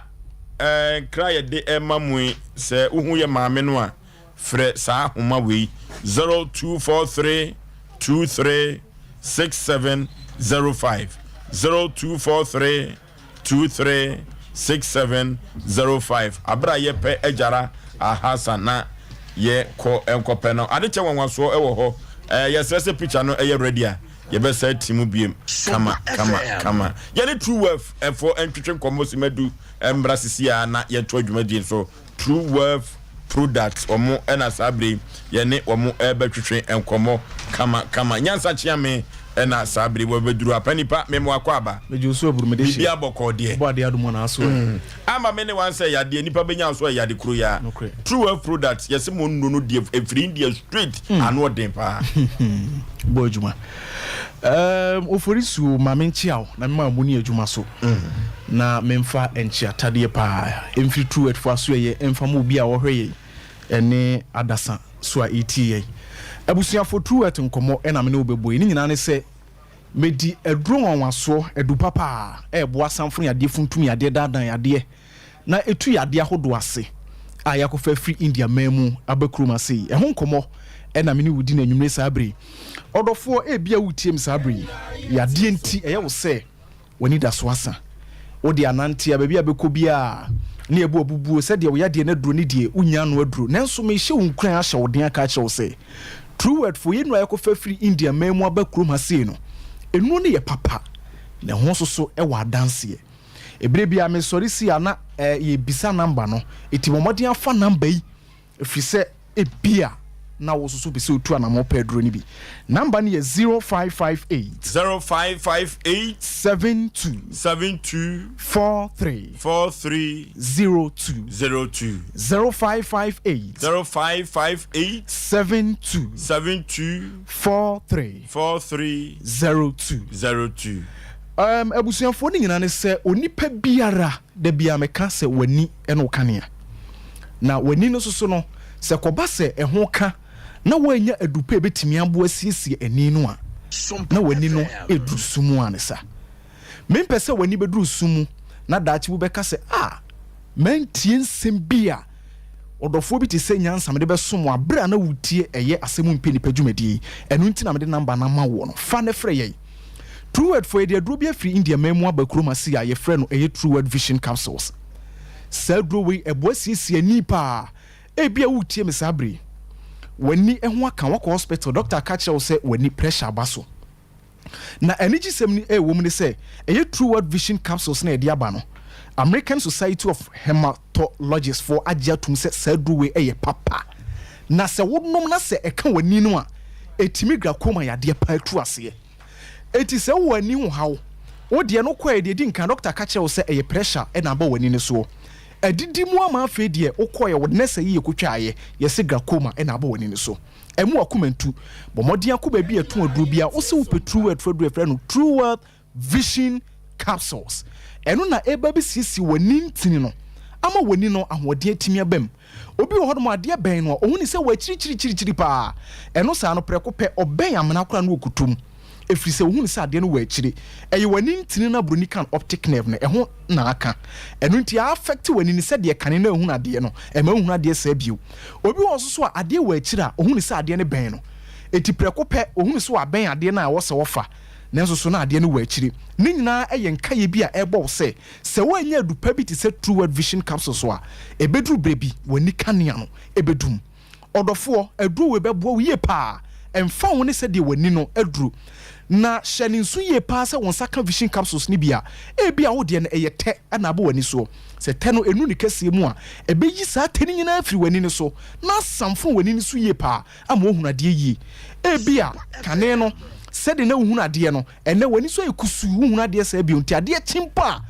[SPEAKER 1] nkra yɛde ɛma mu yi, sɛ wohu yɛ maame no a, Frɛ saa ahoma wei, 0243 23 6705, 0243 23 6705. Abere a yɛpɛ agyara ahasa na yɛkɔ nkɔpɛ no, ade kyɛ nwanwasoɔ wɔ hɔ. Ɛɛ yɛsrɛ sɛ picture no ɛyɛ ready a yɛbɛsa ti mu biem kama kama kama. Yɛne True Wealth ɛfoɔ ntwetwe nkɔmmɔ simadu mmra sisi a na yɛnto adwumadie nso. True Wealth Products wɔn na saa bere yi yɛne wɔn rebɛtwetwe nkɔmmɔ kama kama. Nyansa Kyeame na saa bere yi wɔbɛduru apa nipa mem wakɔ aba.
[SPEAKER 15] Megye wo so aburu mede hye.
[SPEAKER 1] Biribi abɔkɔɔ deɛ.
[SPEAKER 15] Ɔbɔ adeɛ adom anaa so ɛ.
[SPEAKER 1] Ama me ne wansɛ yadeɛ nipa bɛnya nso ɛyɛ ade koro yi ara.
[SPEAKER 15] Nokorɛ.
[SPEAKER 1] True Wealth Products yɛse mo nnuro no deɛ ɛfiri India straight ano ɔden paa.
[SPEAKER 15] Bɔ adwuma. Erm Oforisuo ma menkyea wo na mema wo muni adwuma so na memfa nkyeatadeɛ paa mfiri True Word foɔ asoɛeɛ mfa ma obi a ɔhwɛ yɛn ne adasa so a ɛretie yɛn. Abusuafoɔ True Word nkɔmmɔ na me ne wo bɛbɔ yi. Ne nyinaa ne sɛ medi aduro nwanwasoɔ, adu papa a ɛreboa asamfo yadeɛ, funtum yadeɛ, daadan yadeɛ na ɛtu yadeɛ ahodoɔ ase a yɛakɔfa afiri India man mu aba kurom ase yi. Ɛho nkɔmmɔ. ɛna me ne wo di no anwummere saa bere yi. Ɔdɔfoɔ, ebia woretie me saa bere yi, yadeɛ nti ɛyɛ wo sɛ w'anidaso asa. Wode anante a, baabi a bɛkɔ biara ne ɛbu abubuo sɛdeɛ wo yadeɛ no aduro ne deɛ wonnya ano aduro. Nanso mehyɛ wo nkuran ahyɛ wo den aka akyerɛ wo sɛ, True Word foɔ, yɛn nnuro a yɛkɔfa firi India man mu aba kurom ha sei no, nnuro no yɛ papa na ɛho nso so wɔ adanseɛ. Ɛberɛ biara mesɔre si a na yɛbisa number no, ɛti bɔ mmɔden afa number yi Ɛfiri sɛ ebia na wo nso so wopɛ sɛ wotu anammɔn pɛ aduro no bi. Namba no yɛ 0558.
[SPEAKER 1] 0558.
[SPEAKER 15] 72.
[SPEAKER 1] 72.
[SPEAKER 15] 43.
[SPEAKER 1] 43.
[SPEAKER 15] 02.
[SPEAKER 1] 02.
[SPEAKER 15] 0558.
[SPEAKER 1] 0558.
[SPEAKER 15] 72.
[SPEAKER 1] 72.
[SPEAKER 15] 43.
[SPEAKER 1] 43.
[SPEAKER 15] 02.
[SPEAKER 1] 02.
[SPEAKER 15] Um, abusuafoɔ no nyinaa ne sɛ onipa biara Da biara meka sɛ w'ani ne wo kanea. Na w'ani no nso so no, sɛ ɛkɔba sɛ ɛho ka na woannya adu pa a ɛbɛtumi aboa asiesie ani no a, na w'ani no reduru sum mu ara ne sa. Mempɛ sɛ w'ani bɛduru sum mu na daakye wobɛka sɛ, Ah, mantie nsɛm bi a ɔdɔfoɔ bi te sɛ nyansa mede bɛsom wo aberɛ a na woretie ɛyɛ asɛm mpɛ nnipa dwumadie yi. Ɛno nti na mede namba no ama woɔ no. Fa na frɛ yɛn. Trueword foɔ yɛde aduro bi afiri India man mu aba kurom ase a yɛfrɛ no ɛyɛ Trueword Vision Capsules. Saa aduro wei ɛboa siesie ani paa. Ebia woretie me saa bere yi, w'ani ho aka, woakɔ hospital, doctor aka akyerɛ wo sɛ w'ani pressure aba so. Na anigyesɛm ni ɛwɔ mu ne sɛ ɛyɛ Trueword Vision Capsules na yɛde aba no. American Society of Hematologists foɔ agye atum sɛ saa aduro wei ɛyɛ papa. Na sɛ wonom na sɛ ɛka w'ani no a, ɛtumi glaucoma yadeɛ paa tu aseɛ. Enti sɛ wowɔ ani ho haw, wo deɛ no kɔɛ deɛ ɛdi nkan dɔkta ka kyerɛ wo sɛ ɛyɛ pressure na aba w'ani no soɔ. Adidi mu ama afei deɛ wokɔɛ wo nɛsɛ yi yɛkɔtwaaeɛ yɛse glaucoma na aba w'ani no so. Ɛmu akoma ntu. Bɔ mmɔden akɔ baabi a ɛtɔn aduro biara wose wopɛ Trueworth aduro a yɛfrɛ no Trueworth Vision Capsules. Ɛno na ɛreba abɛsiesie w'ani ntini no ama w'ani no ahoɔden atumi aba mu. Obi wɔ hɔnom a adeɛ bɛn no a, ɔhu no sɛ wɔ akyirikyirikyirikyiri paa. Ɛno saa no, prɛko pɛ, ɔbɛn amena koraa na ɔkutu mu, ɛfiri sɛ ɔhu no sɛ adeɛ no wɔ akyire. Ɛyɛ w'ani ntini no a buroni ka no optic nerve no, ɛho na aka. Ɛno nti, a affect w'ani no sɛdeɛ kane no anhunu adeɛ no, ɛmma wonhunu adeɛ saa bio. Obi wɔ hɔ nso so a, adeɛ wɔ akyire a, ɔhu no sɛ adeɛ no bɛn no. Enti prɛko pɛ, ɔhu no sɛ wabɛn adeɛ no a ɛwɔ sɛ ɔfa. Nanso so na adeɛ no wɔ akyire? Ne nyinaa yɛ nkaeɛ bi a ɛrebɔ wo sɛ, sɛ woannya adu pa bi te sɛ True Word Vision Capsules a, ɛbɛduru berɛ bi, w'ani kanea no bɛdum. Ɔdɔfoɔ, aduro wei bɛboa wo yie pa ara, ɛmfa ho ne sɛdeɛ w'ani no aduru. Na hyɛ no nso yie pa ara sɛ wo nsa ka Vision Capsules no bi a, ebia wo deɛ no ɛyɛ tɛ na abɔ w'ani soɔ. Sɛ tɛ no ɛnuru ne kɛseɛ mu a, ɛbɛyi saa tɛ no nyinaa afiri w'ani no so na asamfono w'ani no so yie pa ara. ama woahunu adeɛ yie. Ebia kane no, sɛdeɛ na wohunu adeɛ no, ɛnnɛ w'ani so ayɛ kusuu, wonhunu adeɛ saa bio. Nti adeɛ kye mpo a,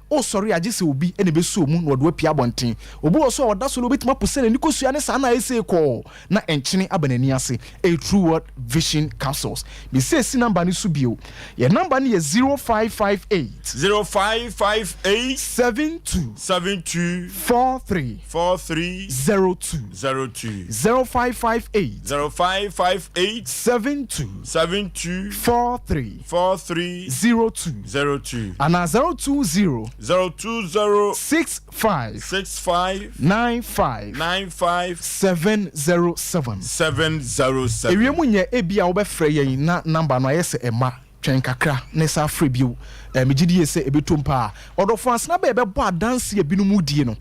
[SPEAKER 15] wosɔre a, gye sɛ obi na ɛbɛsɔ wo mu na ɔde wo apue abɔnten. Obi wɔ so a, ɔda so no, ɔbɛtumi apo sɛ n'ani kosua ne saa na ayɛ sei kɔɔ na nkyene aba n'ani ase. Ɛyɛ True World Vision Capsules. Mesiesie number no so bio. Yɛn number no yɛ 0558.
[SPEAKER 1] 0558.
[SPEAKER 15] 72.
[SPEAKER 1] 72.
[SPEAKER 15] 43.
[SPEAKER 1] 43.
[SPEAKER 15] 02.
[SPEAKER 1] 02.
[SPEAKER 15] 0558.
[SPEAKER 1] 0558.
[SPEAKER 15] 72.
[SPEAKER 1] 72.
[SPEAKER 15] 43.
[SPEAKER 1] 43.
[SPEAKER 15] 02.
[SPEAKER 1] 02.
[SPEAKER 15] Anaa 020.
[SPEAKER 1] 020.
[SPEAKER 15] 65.
[SPEAKER 1] 65.
[SPEAKER 15] 95.
[SPEAKER 1] 95.
[SPEAKER 15] 707.
[SPEAKER 1] 707.
[SPEAKER 15] Ewiem nyɛ ebia wobɛfrɛ yɛn na number no ayɛ sɛ ɛmma. Twɛn kakra na san frɛ bio. Eh, megye di yie sɛ ɛbɛtom paa. Ɔdɔfo, ansana bɛ yɛbɛbɔ adanse a binom redie no,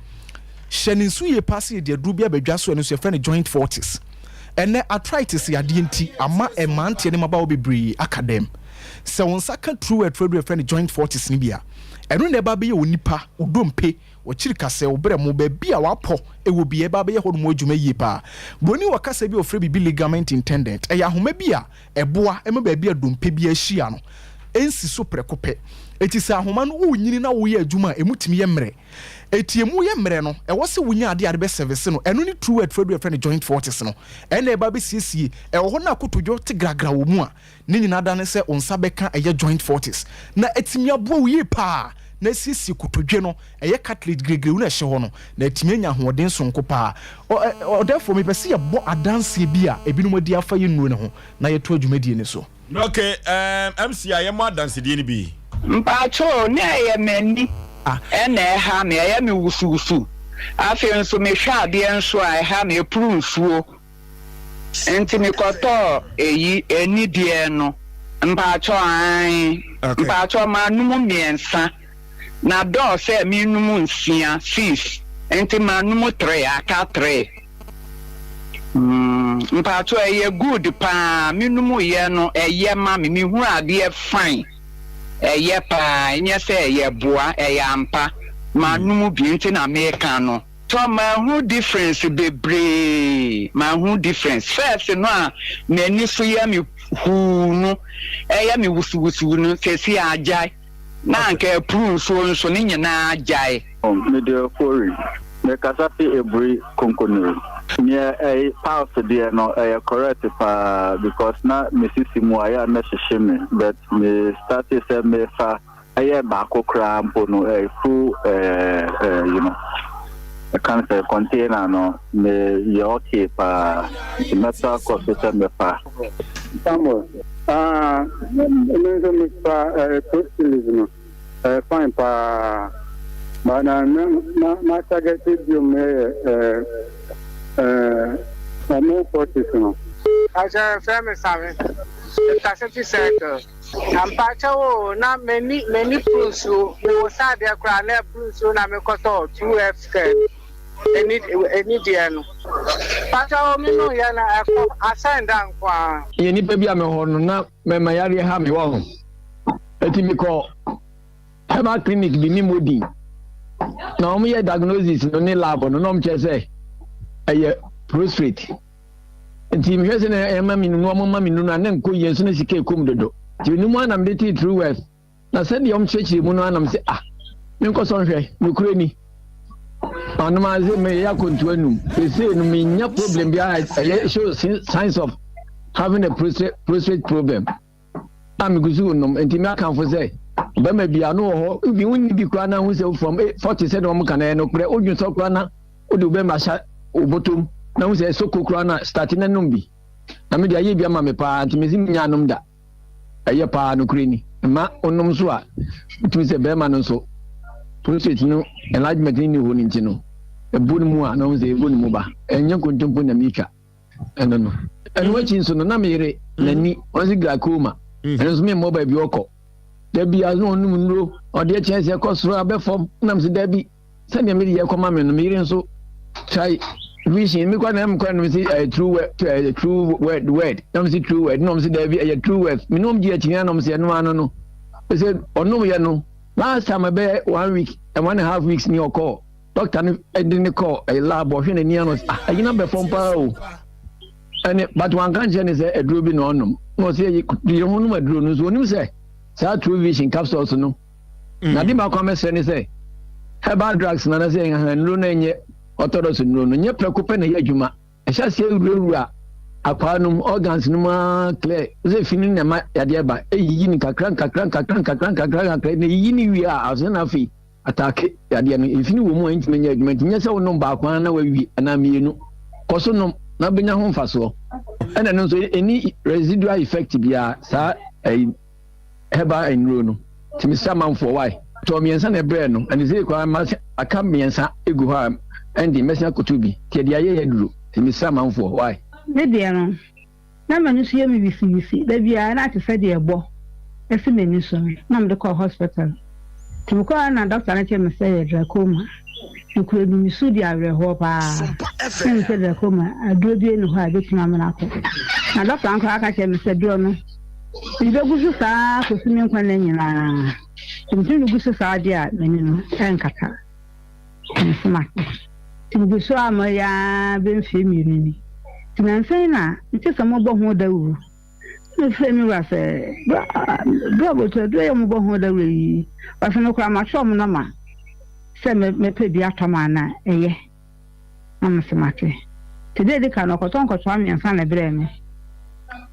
[SPEAKER 15] hyɛ no nso yie paa sɛ yɛde aduro bi aba dwa so a ɛno nso yɛfrɛ no joint fortis. Ɛnnɛ, arthritis yadeɛ nti ama mmeranteɛ ne mmabaawa bebree aka dɛm. Sɛ wo nsa ka true aduro a yɛfrɛ no joint fortis no bi a, ɛno na ɛba abɛyɛ onipa, wo dompe, w'akyiri kasɛɛ, wo berɛmo, baabi a w'apɔ wɔ biara, ɛba abɛyɛ hɔnom adwuma yie paa. Buroni wɔ kasa bi a wɔfrɛ biribi ligament intendent. Ɛyɛ ahoma bi a Ɛboa ma baabi a dompe biara hyia no nsi so prɛko pɛ. Enti sɛ ahoma no renyini na woreyɛ adwuma a, emu tumi yɛ mmerɛ. Enti emu yɛ mmerɛ no, ɛwɔ sɛ wonya adeɛ a ade bɛsɛvese no. Ɛno ne true word frɛ bi a yɛfrɛ no joint fortis no. Ɛno na ɛba bɛsiesie. Ɛwɔ hɔ na akotodwo te gragra wɔ mu a, ne nyinaa da ne sɛ wo nsa bɛka ɛyɛ joint fortis na atumi aboa wo yie pa ara na asiesie kotodwe no. Ɛyɛ cartilage gregrew na ɛhyɛ hɔ no, na atumi anya ahoɔden soronko paa. Ɔ, ɛ, ɔdɛɛfoɔ, mepɛ sɛ yɛbɔ adanseɛ bi a ebinom adi afa yɛn nnuro no ho na yɛtoa dwumadie no so.
[SPEAKER 1] Ok, ɛɛm, MC a yɛmmɔ adansedie no bi.
[SPEAKER 10] Mpakyɛw na ɛyɛ m'ani na ɛha me, ɛyɛ me wusuwusu. Afei nso mehwɛ adeɛ nso a ɛha me, ɛpuru nsuo.
[SPEAKER 16] Nti me kɔtɔɔ eyi ɛni deɛ no mpakyɛw aane mpakyɛw manom miɛnsa na dɔɔ sɛ me nom nsia sis nti manom tre aka tre mm mpakyɛw ɛyɛ good paa me nom yɛ no ɛyɛ ma me me hunu adeɛ fine ɛyɛ paa ɛnyɛ sɛ ɛyɛ boa ɛyɛ ampa manom bi nti na meka no. Tɔ mahu difference bebree mahu difference first no a m'ani so yɛ me huu no ɛyɛ me wusuwusuw no sɛsi agyae na anka apuru nsuo nso ne nyinaa agyae.
[SPEAKER 17] Mede Ofori, mekasa fi Aburi Konkonuri. Neɛ ɛy piles deɛ no ɛyɛ correct paa because na me sisi mu ayɛ a na ɛhyehye me but me startee sɛ mefa ɛyɛ baako koraa mpo no ɛyɛ full ɛɛ ɛɛ you know ɛka no sɛ container no me yɛ okay paa nti mɛtɔ akɔ so sɛ mɛfa.
[SPEAKER 18] Samuel, ah, me nso mefa ɛɛ prostilus no ɛyɛ fine paa but na na ma ma target biom yɛ ɛɛ ɛɛ ɔmo fortis no.
[SPEAKER 19] Pakyɛ yɛfrɛ me Same, mekasa fi circle. Na mpakyɛw oo na m'ani m'ani pru nsuo me wo sa adeɛ koraa na ɛpru nsuo na me kɔtɔ 2F skirt ɛni ɛni deɛ no mpakyɛw oo me no yɛ na ɛkɔ asɛn da nkoaa.
[SPEAKER 20] Yɛ nipa bi a me hɔ no na mɛma yareɛ ha me wɔ ho eti me kɔ herbal clinic bi ne modi na wɔn yɛ diagnosis no ne lab no na wɔn kyerɛ sɛ ɛyɛ prostrate. Nti mehwɛ sɛ na ɛma me nunu ɔmo ma me nunu a na nkɔ yie nso na sika ɛkɔ mu dodo. Nti me mu a na mede tee True Wealth. Na sɛdeɛ ɔmo kyerɛkyerɛ mu no a na me sɛ ah menkɔ sɔ nhwɛ nokorɛ ni. Manom adze meyɛ akwantu anum. Seesei no mennya problem biara ɛyɛ show signs of having a prostate, prostate problem. A megu so nom nti me akamfo sɛ bɛma bi ano wɔ hɔ bi wonni bi koraa na ho sɛ from 40 sɛdeɛ wɔn ka no ɛyɛ nokorɛ wodwen sɛ koraa na wode wo bɛma ahyɛ wo bɔtɔm na ho sɛ ɛsɔ ko koraa na start na nom bi na mede ayɛ bi ama me paa nti mesi menya anom da ɛyɛ paa nokorɛ ni mma wonom so a wotumi sɛ bɛrima no nso prostate no enlargement no ni hɔ no nti no ɛbɔ no mu a na ho sɛ ɛbɔ no mu ba ɛnyɛ nkontompo na metwa ɛno no ɛno akyi nso no na me yere n'ani ɔnse glaucoma ɛno nso memmɔ baabi ɔkɔ da bi a na ɔnom nnuro ɔde akyɛn sɛ ɛkɔ soro abɛ fam nam sɛ da bi sɛdeɛ mede yɛ kɔma me no me yere nso try vision me kɔ na mekɔ no sɛ ɛyɛ true word ɛyɛ true word word nam sɛ true word nam sɛ da bi ɛyɛ true word me nom gye akyinnye nam sɛ ɛno ano no sɛ ɔnom yɛ no last time ɛbɛyɛ one week and one and a half weeks ni ɔkɔɔ Doctor no de ne kɔɔ ɛyɛ lab ɔhwɛ n'ani ano ah ɛyi na bɛ fam paa o ɛne but wanka nkyerɛ ne sɛ aduro bi na ɔnom na ɔsɛ ɛyi yɛ ho nom aduro no nso onim sɛ saa true vision capsules no mm. na de baako amɛsrɛ ne sɛ herbal drugs na na sɛ nhahan nnuro no ɛnyɛ orthodox nnuro no nyɛ prɛko pɛ na ɛyɛ adwuma ɛhyɛ aseɛ wurawura akwaa no mu organs no mu ara clear sɛ fi no na ɛma yadeɛ ba ɛyiyi no nkakra nkakra nkakra nkakra nkakra nkakra na ɛyiyi no wie a asɛ na afei Ataake yadeɛ no, mfini wɔ mu a ɛntumi nyɛ adwuma nti nyɛ sɛ wonom baako ara na wawie anaa mmienu. Kɔ so nom na wobɛnya ho mfasoɔ. Ɛna ɛno nso ɛnni residual effect biara saa ɛyi herbal nnuro no. Nti mesrɛ amanfoɔ why. Tɔɔ mmiɛnsa na ɛbrɛɛ no ɛne sei koraa ma aka mmiɛnsa egu hɔ a ɛnde mɛsan akɔtɔ bi nti ɛde ayɛ yɛ aduro nti mesrɛ amanfoɔ why.
[SPEAKER 14] Me deɛ no, Na m'ani so yɛ me wisiwisi da biara na te sɛ deɛ ɛbɔ si m'ani so no na mede kɔɔ hospital. Nti mekɔɔ na doctor no kyerɛ me sɛ ɛyɛ glaucoma. Mekura bi me su di awerɛhoɔ paa. Na me sɛ glaucoma aduro bi nni hɔ a ɛbɛtumi amena akɔ. Na doctor no koraa ka kyerɛ me sɛ duro no mede bɛgu so saa kɔsi me nkwa nna nyinaa. Nti metumi de gu so saa deɛ a m'ani no ɛnkata. Nso mate. Nti megu so a meyɛ ara bɛ mfeɛ mmienu ni. Nti nansa yi na mete sɛ mobɔ ho dawuro. Na mefrɛɛ me wura sɛ, Bra, bra Botu, aduro yi a mobɔ ho dawuro yi, ɔse me koraa matwerɛ mo nɔma sɛ mɛpɛ bi atɔ ma na ɛyɛ. Na mese mate. Nti da edi kan no ɔkɔtɔ nkɔtoa mmiɛnsa na ɛbrɛɛ me.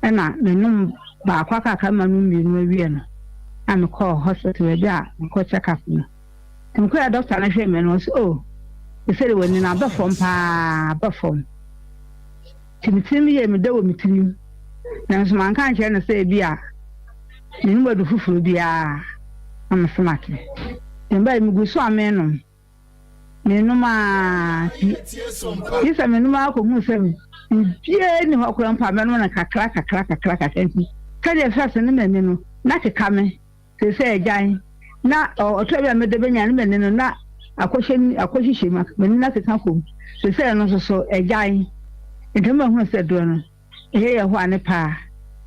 [SPEAKER 14] Ɛna menom baako akaka manom mmienu awie no, na mekɔɔ hospital baabi a mekɔ check up no. Mekɔe a dɔkta no hwɛɛ me no, ɔse, Oh, sesei de w'ani no aba fam paa, aba fam. Nti me tirim yɛɛ me dɛ wɔ me tirim, nanso manka ankyerɛ no sɛ ebia menom adu foforo biara na mese mate. Nti mebae, megu so a menom, menom ara nti, gye sɛ menom ara kɔhuu sɛ me. Biribiara nni hɔ koraa mpo a mɛnom no kakra kakra kakra kakra nti sɛdeɛ first no m'ani no na keka me seesei agyae na ɔtɔ bi a mede bɛnya no m'ani no na akɔhyɛ akɔhyehyɛ mu m'ani no akeka kɔ mu seesei no nso so agyae nti mahunu sɛ duro no ɛyɛ Yehowa ne pɛ a,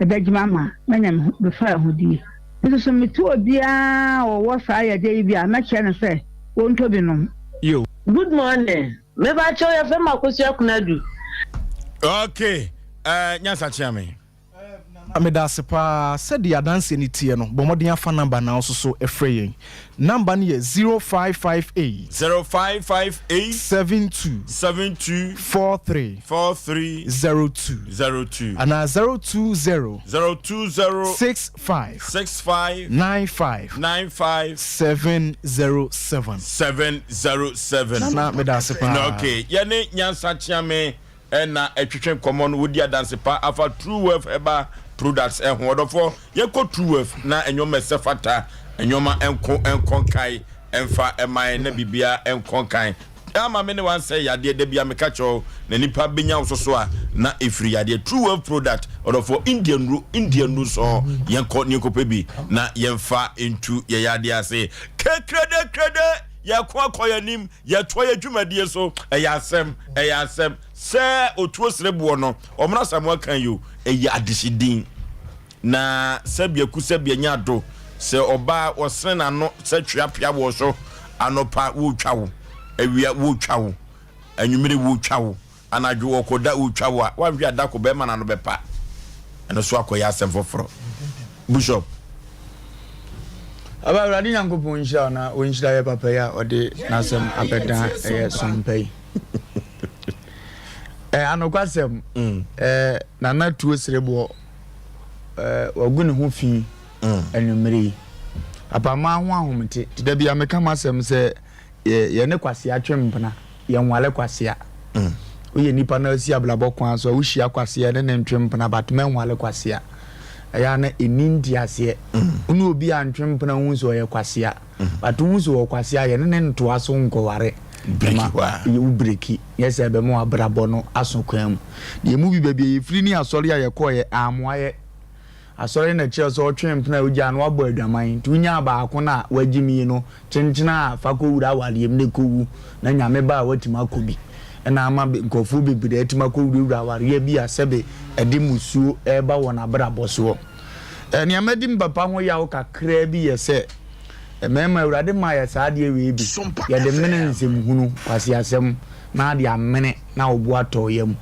[SPEAKER 14] ɛbɛgye me ama manya me ho me fahodie. Nso so meto obiara a ɔwɔ saa yadeɛ yi bi a, mɛkyerɛ no sɛ ɔntɔ bi nom.
[SPEAKER 1] Yo.
[SPEAKER 21] Good morning mepakyɛw yɛfrɛ me Akosua Konadu.
[SPEAKER 1] Okay, eh, nyansa kyea me.
[SPEAKER 15] Nana medase paa, sɛdeɛ adanseɛ no teɛ no bɔ mmɔden afa number na woso so frɛ yɛn. Number no yɛ 0558.
[SPEAKER 1] 0558.
[SPEAKER 15] 72.
[SPEAKER 1] 72.
[SPEAKER 15] 43.
[SPEAKER 1] 43.
[SPEAKER 15] 02.
[SPEAKER 1] 02.
[SPEAKER 15] Anaa 020.
[SPEAKER 1] 020.
[SPEAKER 15] 65.
[SPEAKER 1] 65.
[SPEAKER 15] 95.
[SPEAKER 1] 95.
[SPEAKER 15] 707.
[SPEAKER 1] 707.
[SPEAKER 15] Nana medase paa.
[SPEAKER 1] Okay, yɛne Nyansa Kyeame na ɛtwetwe nkɔmmɔ no, wodi adanse pa afa True Wealth Herbal Products ho. Ɔdɔfoɔ, yɛnkɔ True Wealth na nneɛma ɛsɛ fata, nneɛma nko nkɔ nkan mfa mma yɛn na biribiara nkɔ nkan. Ama me ne wansɛe yadeɛ, da biara meka kyerɛ wo, na nipa bɛnya wo soso a na ɛfiri yadeɛ. True Wealth Product, ɔdɔfoɔ, India nnuro, India nnuro sɔɔ, yɛnkɔ ne yɛnkɔpɛ bi na yɛmfa ntu yɛ yadeɛ ase. Kekrede krede, yɛko akɔ yɛn anim. Yɛtoa yɛ dwumadie so. Ɛyɛ asɛm, ɛyɛ asɛm sɛ otuo sere boɔ no, Ɔmena Asamoah kan yi o, ɛyɛ adehyedin. Na sɛbea ku sɛbea nya ado, sɛ ɔbaa ɔsene n'ano sɛ tweapea wɔ so, anɔpa wotwa wo, awia wotwa wo, anwummere wotwa wo. Anadwo ɔkɔda otwa wo a, woanhwɛ a da ko bɛrima no ano bɛpa. Ɛno so akɔyɛ asɛm foforɔ. Bishop.
[SPEAKER 4] Aba Awurade Nyankopɔn nhyira wo na ɔnhyira yɛ papa yi a ɔde n'asɛm abɛdan ɛyɛ sompa yi. Ɛ anokwasɛm mm. ɛ Nana Tuo Sereboɔ ɛ wagu ne ho fi mm. anwummere yi. Papa maa ho ahomete. Te da bi a meka m'asɛm sɛ Yɛ yɛne kwasea twe mpena, yɛnwale kwasea. Woyɛ nipa na asi abrabɔ kwan so a, wohyia kwasea ne ne ntwe mpena but mɛnwale kwasea. Ɛyɛ a na ɛnni nteaseɛ. Wo ne obi a ntwe mpena wohu sɛ ɔyɛ kwasea but wohu sɛ ɔwɔ kwasea a, yɛne ne ntoa so nkɔware.
[SPEAKER 1] Breki hɔ a.
[SPEAKER 4] Wo breki, nyɛ sɛ ɛbɛma w'abrabɔ no aso kwan mu. Deɛ mu bi baabi a yɛfiri ne asɔre a yɛkɔeɛ ammoa yɛ. Asɔre na kyerɛ sɛ ɔtwe mpena a ogyaa no wabɔ adwaman nti wonyaa baako no a wagyim yi no kyenkyena a fa kɔ wura awareɛ mu na kɔ wu na Nyame ba a watumi akɔ bi ɛna ama nkurɔfoɔ bebree atumi akɔ wurawura awareɛ bi a sɛbe ɛde musuo ɛreba wɔn abrabɔ soɔ. Nea madi me papa ho yaw kakraa bi yɛ sɛ mmarima Awurade maa yɛ saa adeɛ wei bi yɛde mene nsɛmhunu, kwaseasɛm na ade amene na wo bo atɔ wo yam.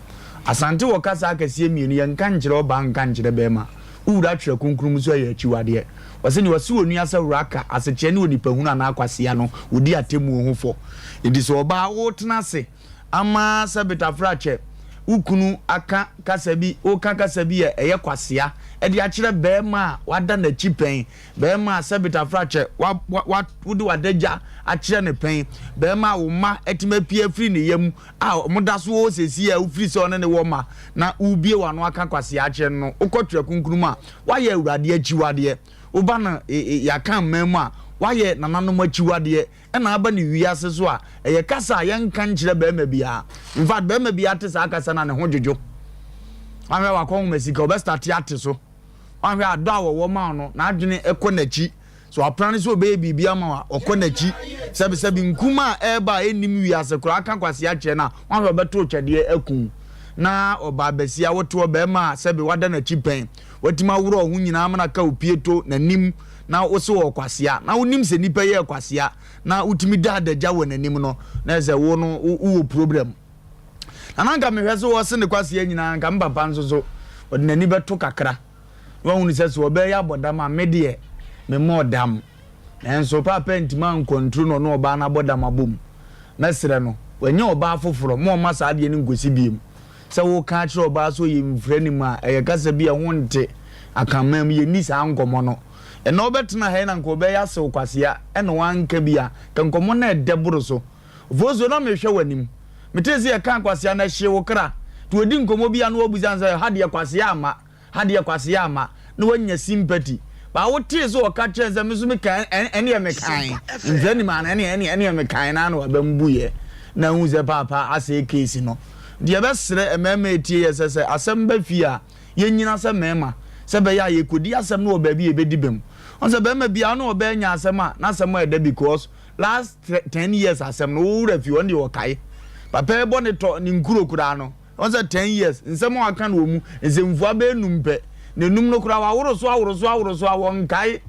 [SPEAKER 4] Asante wɔ kasa akɛseɛ mienu, yɛnka nkyerɛ ɔbaa nka nkyerɛ bɛɛma. Wo wura twerɛ kronkron mu nso ɛyɛ akyiwadeɛ. Ɔse nea ɔse onua sɛ wraka, asekyerɛ ne onipahunu anaa kwasea no, ɔdi atemmuo ho fɔ. Enti sɛ ɔbaa wotena ase ama sɛ betafrakyɛ wo kunu aka kasa bi, woka kasa bi a ɛyɛ kwasea de akyerɛ bɛɛma a wada n'akyi pɛn, bɛɛma a sɛ betafrakyɛ wa, wa, wa, wode w'adagya akyerɛ no pɛn, bɛɛma a wo mma atumi apue afiri ne yam a wɔda so wɔ hɔ seesei a wofiri sɛ ɔne ne wɔ mma na wobue w'ano aka kwasea akyerɛ no no, wokɔ Twerɛ Kronkron mu a, woayɛ Awurade akyiwadeɛ. Woba no yɛaka mmaa mu a, woayɛ nananom akyiwadeɛ. Ɛna aba no wiase so a, ɛyɛ kasa a yɛnka nkyerɛ barima biara. In fact, barima biara te saa kasa no a, ne ho dwodwo. Woahwɛ a wakɔ nwoma sika, ɔbɛstate ate so. Woahwɛ a dɔ a wɔwɔ ma wo no, n'adwene kɔ n'akyi. So wapra no sɛ ɔbɛyɛ biribi ama wo a, ɔkɔ n'akyi. Sɛbesɛbe nkum a ɛreba a ɛnnim wiase koraa aka kwasea kyerɛ no a, woahwɛ a ɔbɛto twɛdeɛ aku wo. Na ɔbaa basia, wote ɔbarima a sɛbe wada n'akyi pɛn, watumi aworɔ wo ho nyinaa ama no aka wo pieto, n'anim, na wose ɔwɔ kwasea, na wonim sɛ nipa yi yɛ kwasea, na wotumi da adagya wɔ n'anim no, na ɛsɛ wo no wowɔ problem. Na na anka mehwɛ sɛ ɔse ne kwasea nyinaa, anka me papa nso so ɔde n'ani bɛto kakra. Na wahunu sɛ sɛ ɔbɛyɛ abɔdam a, me deɛ memmɔɔ dam. Nanso paapa antumi ankɔntro no ɔne ɔbaa no abɔdam abom. Mɛsrɛ no, wanya ɔbaa foforɔ, ma ɔmma saa adeɛ no nkɔsi biom. Sɛ woreka akyerɛ ɔbaa sɛ ɔyɛ mfranimu a, ɛyɛ kasa bi a ɛho nte. Akanman mu, yɛnni saa nkɔmmɔ no. Ɛnnɛ wobɛtena ha yi na anka ɔbɛyɛ asew kwasea ɛna wanka bi a, anka nkɔmmɔ no ɛdɛ boro so. Ofosuo, na mehwɛ w'anim. Metee sɛ yɛkaa kwasea no, ɛhyee wo kra. Nti wɔdi nkɔmmɔ bi a na woabisa no sɛ, ha deɛ kwasea amma. Ha deɛ kwasea amma na wanya sympathy but wo tee sɛ ɔka kyerɛ sɛ me nso me kan ɛneɛ me kan mfɛ nim ana ɛneɛ ɛneɛ ɛneɛ me kan na na waba mu buiɛ na hu sɛ paapa asɛe case no. Nti yɛbɛsrɛ mmarima a ɛtie yɛ sɛ, sɛ asɛm ba fie a, yɛnnyina sɛ mmarima, sɛ ɛbɛyɛ a yɛkɔdi asɛm no wɔ baabi a yɛbɛdi bem. Wohu sɛ barima biara wo ne ɔbaa nya asɛm a, n'asɛm ayɛ dɛ because last ten years asɛm no, wo werɛ fi, ɔno deɛ ɔkae. Papa yi bɔ ne tɔ, ne nkuro koraa no, wohu sɛ ten years, nsɛm a waka no wɔ mu, nsɛmfua bɛyɛ num pɛ, na enum no koraa waworo so aworo so aworo so a wɔnkae.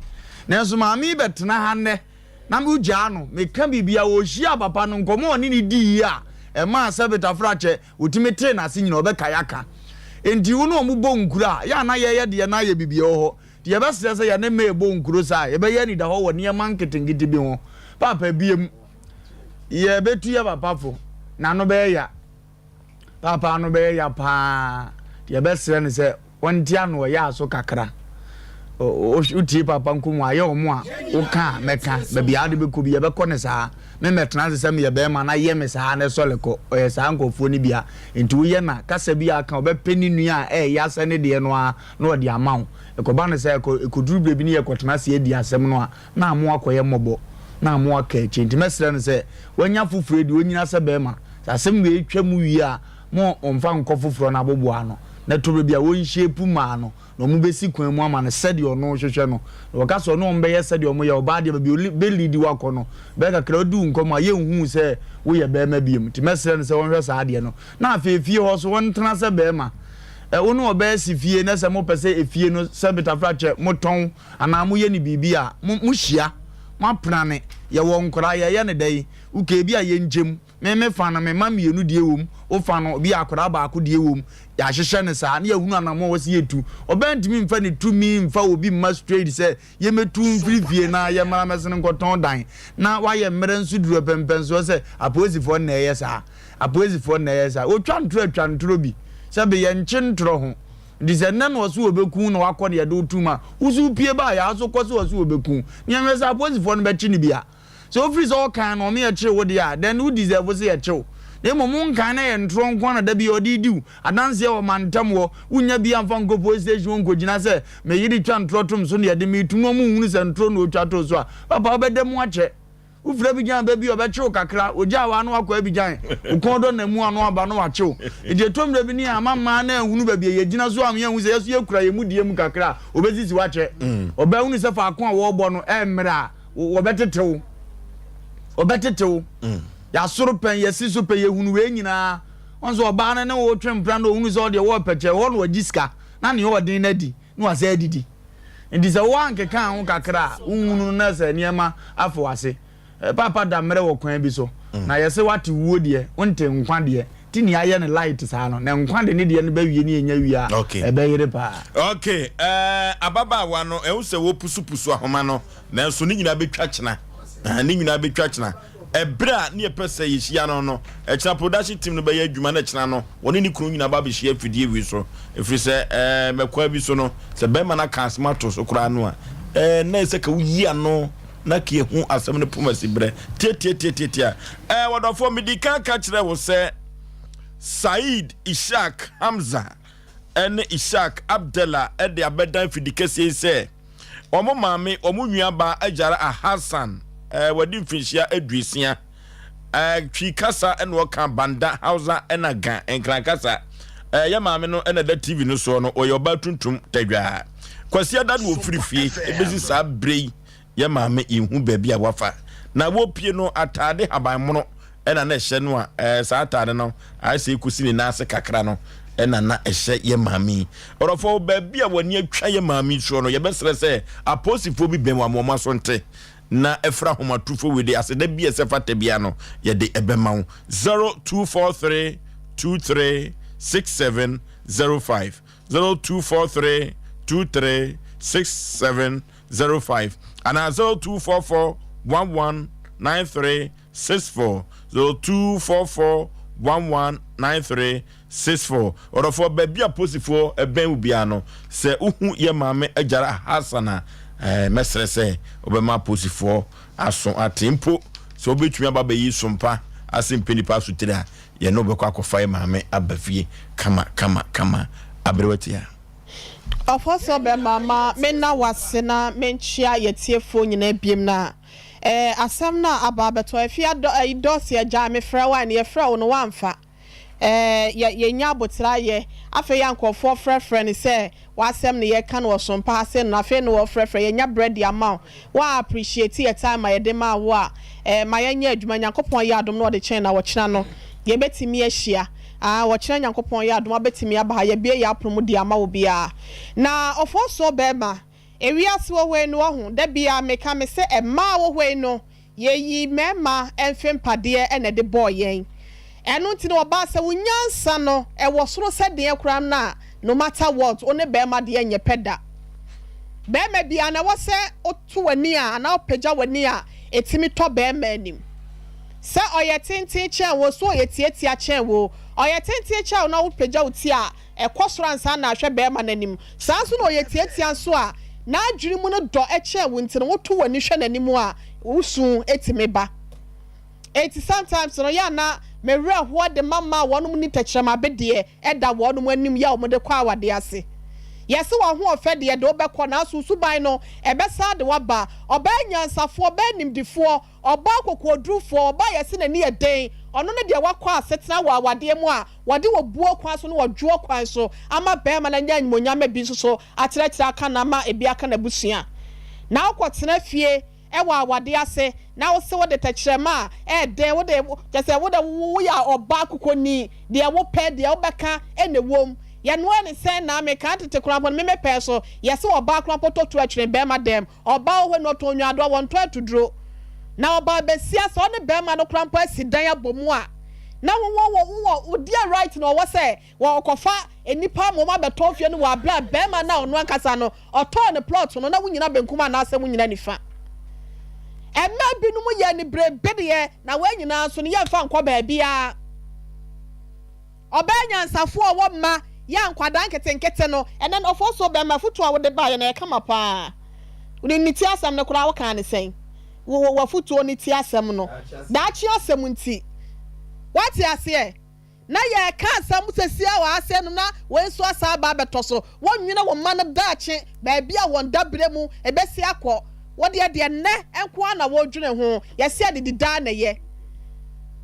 [SPEAKER 4] Nanso maame yi bɛtena ha nnɛ, na wogyaa no, meka biribi a, ɔhyiaa papa no, nkɔmmɔ a ɔne no dii a ɛmaa Sɛbet Afrakyɛ ɔtumi tee n'ase nyinaa, ɔbɛkae aka. Enti wo ne wɔn bɔ nkuro a, yɛ a na yɛyɛ deɛ na ayɛ biribi wɔ hɔ. Nti yɛbɛsrɛ sɛ yɛne mma ɛbɔ nkuro saa a, yɛbɛyɛ anidahɔ wɔ nneɛma nketenkete bi ho. Paapa biam, yɛbɛtu yɛ papa fo, n'ano bɛyɛ ya. Paapa ano bɛyɛ ya paa. Nti yɛbɛsrɛ no sɛ ɔnte ano ɔyɛ aso kakra. Wotie paapa nkomu a, ayɛ ɔmo a woka a mɛka, baabi a wode bɛkɔ bi yɛbɛkɔ no saa. Me mɛtena ase sɛ meyɛ bɛrima na yɛ me saa na sɔre kɔ. Ɔyɛ saa nkurɔfoɔ no bi a. Nti woyɛ no a, kasa bi a aka ɔbɛpɛ ne nua a ɛyɛ asɛ ne deɛ no ara na ɔde ama wo. Ɛkɔba no sɛ ɛkɔduru berɛ bi ne yɛkɔtena ase adi asɛm no a, na amo akɔyɛ mmɔbɔ, na amo aka akyire. Nti mɛsrɛ no sɛ, wanya foforɔ adi, ɔnyina sɛ bɛrima. Sɛ asɛm wei twa mu wie a, mo ɔmfa nkɔ foforɔ no aboboa ano, na ɛtɔ berɛ bi a wɔnhyeepu mmaa no, na wɔbɛsi kwan mu ama no sɛdeɛ ɔno hwehwɛ no. Na wɔka sɛ ɔne wɔn bɛyɛ sɛdeɛ wɔyɛ ɔbaa deɛ, baabi a ɔbɛliidi wo akɔ no, bɛyɛ kakra ɔdi wo nkɔmmɔ a, yɛnhu wo sɛ woyɛ barima bio. Nti mɛsrɛ no sɛ ɔnhwɛ saa adeɛ no. Na afei fie hɔ nso, ɔntena sɛ barima. Ɛ, wo ne ɔbaa si fie, na sɛ mopɛ sɛ efie no, sɛ betafrakyɛ, motɔn, anaa moyɛ no biribi a, mo, mohyia, moaprane, yɛwɔ nkwadaa, yɛyɛ no dɛn? Okay, ebia yɛnkyɛ mu, me me fa no, me mma mmienu deɛ wɔ mu, wo fa no, ebia akwadaa baako deɛ wɔ mu, yɛahyehyɛ no saa, na yɛahunu anammɔn a ɛwɔ sɛ yɛtu. Ɔbaa ntumi mfa ne tumi mfa obi mma straight sɛ yɛmmɛtu mfiri fie na yɛmmra mmɛsene nkɔtɔn dan, na wayɛ mmerɛ nso duru apɛmpɛnsoɔ sɛ apolisifoɔ no na ɛyɛ saa, apolisifoɔ no na ɛyɛ saa. Wɔtwa ntorɔ atwa ntorɔ bi, sɛbe yɛnkye ntorɔ ho. Nti sɛ nnɛ na ɔse ɔbɛku wo na wakɔ na yɛde wo tom a, wo so wopie baeɛ a, wo so kɔ sɛ ɔse ɔbɛku wo. Na yɛnhwɛ sɛ apolisifoɔ no bɛkye no bi a. Sɛ wofiri sɛ ɔkan na ɔme yɛkyere wo deɛ a, then wo deserve sɛ yɛkye wo. Na mmom wonkan na ɛyɛ ntorɔ nko ara na da biara ɔde redi wo adanseɛ wɔ mantam hɔ, wonnya bi amfa nkɔ police station hɔ nkɔgyina sɛ me yere twa ntorɔ tom so na yɛde me retum na ɔmo nhunu sɛ ntorɔ na ɔtwa too so a, papa wobɛda mu akyɛ. Wofiri Abidjan ba bi a, ɔbɛkye wo kakra, ogyaa wo a na wakɔ Abidjan, wo kɔn dɔ na mu ano aba na wakye wo. Nti ɛtɔ mmerɛ bi ne ama mmaa no anhunu baabi a yɛgyina so ama yɛahu sɛ yɛso yɛkura yɛn mudie mu kakra a, ɔbɛsisi wo akyɛ. Ɔbaa hunu sɛ faako a wɔrebɔ no ɛmmerɛ a, wɔbɛtete wo. Wɔbɛtete wo. Yɛasoro pɛn, yɛasi so pɛn, yɛhunu wei nyinaa. Wɔn sɛ ɔbaa no ne wo retwe mpena na ɔhunu sɛ ɔdeɛ wɔrepɛkyɛ, ɛhɔ na ɔgye sika na nea ɔden no adi na wasan adidi. Nti sɛ woankeka ho kakra a, wonhunu no na sɛ nneɛma afa w'ase. Paapa da mmerɛ wɔ kwan bi so. Na yɛse woate wuo deɛ, wonte nkwa deɛ. Nti nea ayɛ no light saa no, na nkwa de ne deɛ no bɛwie ne yɛnya wie a, ɛbɛyere paa.
[SPEAKER 1] Ok, eh, ababaawa no, ɛho sɛ wopusupusu ahoma no, nanso ne nyinaa bɛtwa kyena. Ne nyinaa bɛtwa kyena. Ɛberɛ a ne yɛpɛ sɛ yɛhyia no no, ɛkyena production team no bɛyɛ adwuma na ɛkyena no, wɔne ne kunu nyinaa ba abɛhyia afidie wei so. Ɛfiri sɛ, ɛɛ, mɛkwan bi so no, sɛ bɛrima no aka asɛm ato so koraa no a, ɛɛ, na ɛsɛ ka woyi ano na ka ehu asɛm no poma si berɛ. Tiatiatiatiatia. Ɛɛ, wɔdɔfoɔ, medi kan ka kyerɛ wo sɛ Said Ishaq Hamza ne Ishaq Abdallah de abɛdan fidikɛseɛ yi sɛ, Wɔn maame, wɔn nuabaa Ajara Alhassan, eh, wadi mfinhyia aduosia. Eh, Twi kasa na ɔka, Banda, Hausa na Ga, Nkran kasa. Eh, yɛ maame no na ɛda TV no soɔ no, ɔyɛ ɔbaa tuntum tadwaa. Kwasiada na ɔfiri fie, ɛbɛsi saa berɛ yi, Yɛ maame yɛnhu baabi a wafa na wɔpie no ataade habanmono ɛna na ɛhyɛ no a ɛɛ saa ataade no ayɛ sɛ ɛkɔsi ne nan ase kakra no ɛna na ɛhyɛ yɛ maame yi ɔrɔfo baabi a wɔn ani atwa yɛ maame yi soɔ no yɛbɛsrɛ sɛ apolisifoɔ bi bɛn wɔn ama wɔn aso nte na ɛfra ahomatufo wei de aseda bi a ɛsɛ fata bia no yɛde ɛbɛma wo 0243 23 6705 0243 23 67 05 anaa 0244 11 93 64 0244 11 93 64 Ɔdɔfoɔ, baabi a posifoɔ bɛn wo biara no, sɛ wohu yɛ maame Agyara Hassan a, eh, mɛsrɛ sɛ wobɛma aposifoɔ aso ate. Mpo sɛ wobɛtumi aba bɛyi sompa ase mpɛ nipa asotire a, yɛne wobɛkɔ akɔfa yɛ maame aba fie kama kama kama. Aberewa tia.
[SPEAKER 5] Ɔfɔsɔ bɛma ma menna wase na menkyea yɛtiefoɔ nyinaa biem na eh asɛm no a aba abɛtɔ afie adɔ ayi dɔɔse agyae mefrɛ wo a ɛne yɛfrɛ wo no woamfa. Ɛɛ yɛ yɛnya aboterɛ ayɛ. Afei a nkurɔfoɔ frɛfrɛ no sɛ w'asɛm na yɛka no wɔ sompa ha sei no afei na wɔfrɛfrɛ yɛnya berɛ de ama wo. Wo a appreciate yɛ time a yɛde maa wo a, ɛɛ ma yɛnyɛ adwuma. Nyankopɔn yɛ adom na ɔde kyɛn na ɔkyena no yɛbɛtumi ahyia. Aa ɔkyena Nyankopɔn yɛ adom abɛtumi aba ha yɛbue yɛ apono mu de ama wo biara. Na ɔfɔɔsoɔ bɛɛma, ewiase wɔ hɔ yi no wahu, da biara meka mese ɛmaa wɔ hɔ yi no Yɛyii mmarima mfe mpadeɛ na ɛde bɔɔ yɛn. Ɛno nti no ɔbaa sɛ wo nyansa no ɛwɔ soro sɛ deɛn koraa no a no matter what wo ne barima deɛ nyɛ pɛ da. Barima biara no ɛwɔ sɛ woto w'ani a anaa wopagya w'ani a ɛtumi tɔ barima anim. Sɛ ɔyɛ tenten kyɛn wo so ɔyɛ tiatia kyɛn wo, ɔyɛ tenten kyɛn wo na wopagya wo ti a ɛkɔ soro ansa na ahwɛ barima no anim. Saa ara nso na ɔyɛ tiatia nso a, n'adwene mu no dɔ kyɛn wo nti no, woto w'ani hwɛ n'anim a, wo su tumi ba. Enti sometimes no, yɛ a na me werɛ how de ma mmaa a wɔnom nni tɛkyerɛma abedeɛ da wɔnom anim yɛ a wɔde kɔ awadeɛ ase. Yɛse w'ahoɔfɛ deɛ de wobɛkɔ nanso wo suban no, ɛbɛsan de wo aba. Ɔbaa nyansafoɔ, ɔbaa nimdefoɔ, Ɔbaa kokoɔdurufoɔ, ɔbaa a yɛse n'ani yɛ den, ɔno ne deɛ wakɔ asetena wɔ awadeɛ mu a wɔde wɔ buo kwan so ne wɔ dwoɔ kwan so ama barima no anya animuonyam ebi nso so akyerɛkyerɛ aka no ama ebi aka n'abusua. Na wokɔtena fie wɔ awadeɛ ase na wose wode tɛkyerɛma a ɛyɛ den wode kyerɛ sɛ wode woyɛ ɔbaa kokoni deɛ wopɛ deɛ wobɛka na ɛwom. Yɛnoa ne sɛn na mekaa tete koraa mpo no me mepɛɛ so yɛse ɔbaa koraa mpo tɔ tuo twene barima dɛm. Ɔbaa wɔ hɔ no ɔtɔn nyaadoa wɔntɔ atuduro. Na ɔbaa basia sɛ ɔne bɛɛma no koraa mpo asi dan abɔ mu a na wo wɔ wo wɔ wo deɛ right na ɔwɔ sɛ wɔ ɔkɔfa nnipa ama wɔn abɛtɔn fie no wɔ aberɛ a bɛɛma no a ɔno ankasa no ɔtɔɔ ne plot no na wo nyina benkum anaasɛ wo nyina nifa. Mmaa binom yɛ aniberebereɛ na wɔn nyinaa nso no yɛmfa nkɔ baabiara. Ɔbaa nyansafo a ɔwɔ mma yɛ a nkwadaa nketenkete no, ɛnnɛ no ɔfɔw so bɛmma afotu a wode baeɛ no ɛyɛ kama paa. Wode ne ti asɛm no koraa wokaa no sɛn? Wo wɔ w'afotuo no ti asɛm no daakye asɛm nti. Woate aseɛ? Na yɛreka asɛm sesia wɔ ha sɛ nom na wei nso asan aba abɛtɔ so. Wonnwene wo mma no daakye, baabi a wɔn dabere mu ɛbɛsi akɔ. Wo deɛ deɛ nnɛ nko ara na wodwene ho. Yɛse adidi daa na ɛyɛ.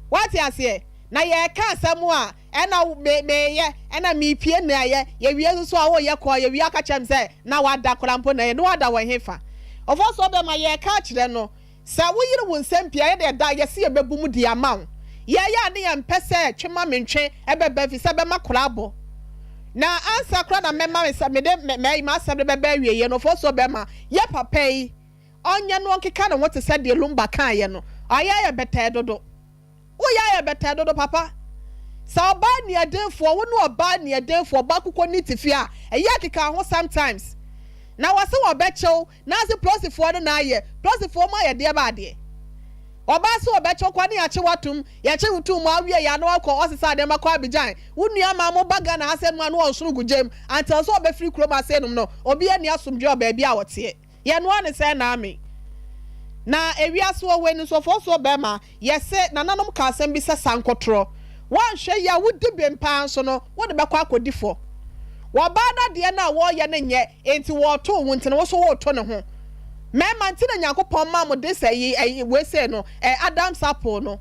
[SPEAKER 5] Woate aseɛ? Na yɛreka asɛm a, ɛna me meyɛ, ɛna mepie na ɛyɛ, yɛwie nso so a woyɛ kɔɔ, yɛwie aka kyerɛ me sɛ na wada koraa mpo na ɛyɛ, na wada wɔ hefa? Ɔfɔ so ɔbɛma yɛreka akyerɛ no, sɛ woyere wo nsɛm pii a, yɛdeɛ da yɛse yɛbɛbu mu de ama wo. Yɛyɛ a ne yɛmpɛ sɛ twe ma mentwe ɛbɛba ɛfiri sɛ ɛbɛma koraa abɔ. Na ansa koraa na mɛma me nsa mede m'asɛm no bɛba awieɛ no, ɔfɔ so ɔbɛma yɛ papa yi ɔnyɛ no ɔnkeka ne ho te sɛ deɛ Lumba kaeɛ no, ɔyɛ ayɛ bɛtɛɛ dodo. Wo yɛ ayɛ bɛtɛɛ dodo papa. Sɛ ɔbaa niɛdenfoɔ wo ne ɔbaa niɛdenfoɔ ɔbaa kukɔ ni te fie a ɛyɛ akeka ho sometimes na wɔse wɔbɛkyew nanse plosifoɔ no na ayɛ plosifoɔ mu ayɛ deɛ ba adeɛ ɔbaa se wɔbɛkyew kwa ne yɛakye wo atom yɛkye wo tom mu awie yɛ ano akɔ ɔsesa nneɛma kɔ Abidjan wo nua maa mo ba Ghana ha sɛ nom ano ɔnsono gu gyam until sɛ ɔbɛfiri kurom ase nom no obi ani asomdwoeɛ wɔ baabi a ɔteɛ. Yɛnoa no sɛɛ na ame. Na ewiase wɔ hɔ yi no nso ɔfɔɔsoɔ bɛɛma, yɛse nananom ka asɛm bi sɛ sankɔtorɔ. Woanhwɛ yie a wodi bem paa nso no wode bɛkɔ akɔdi fɔ. Wɔbaa no adeɛ no a wɔɔyɛ no nyɛ enti wɔɔto wo nti no wo nso woreto ne ho. Mɛɛma nti na Nyankopɔn maa mo this ɛyi ɛyi wei sei no ɛ Adam's apple no.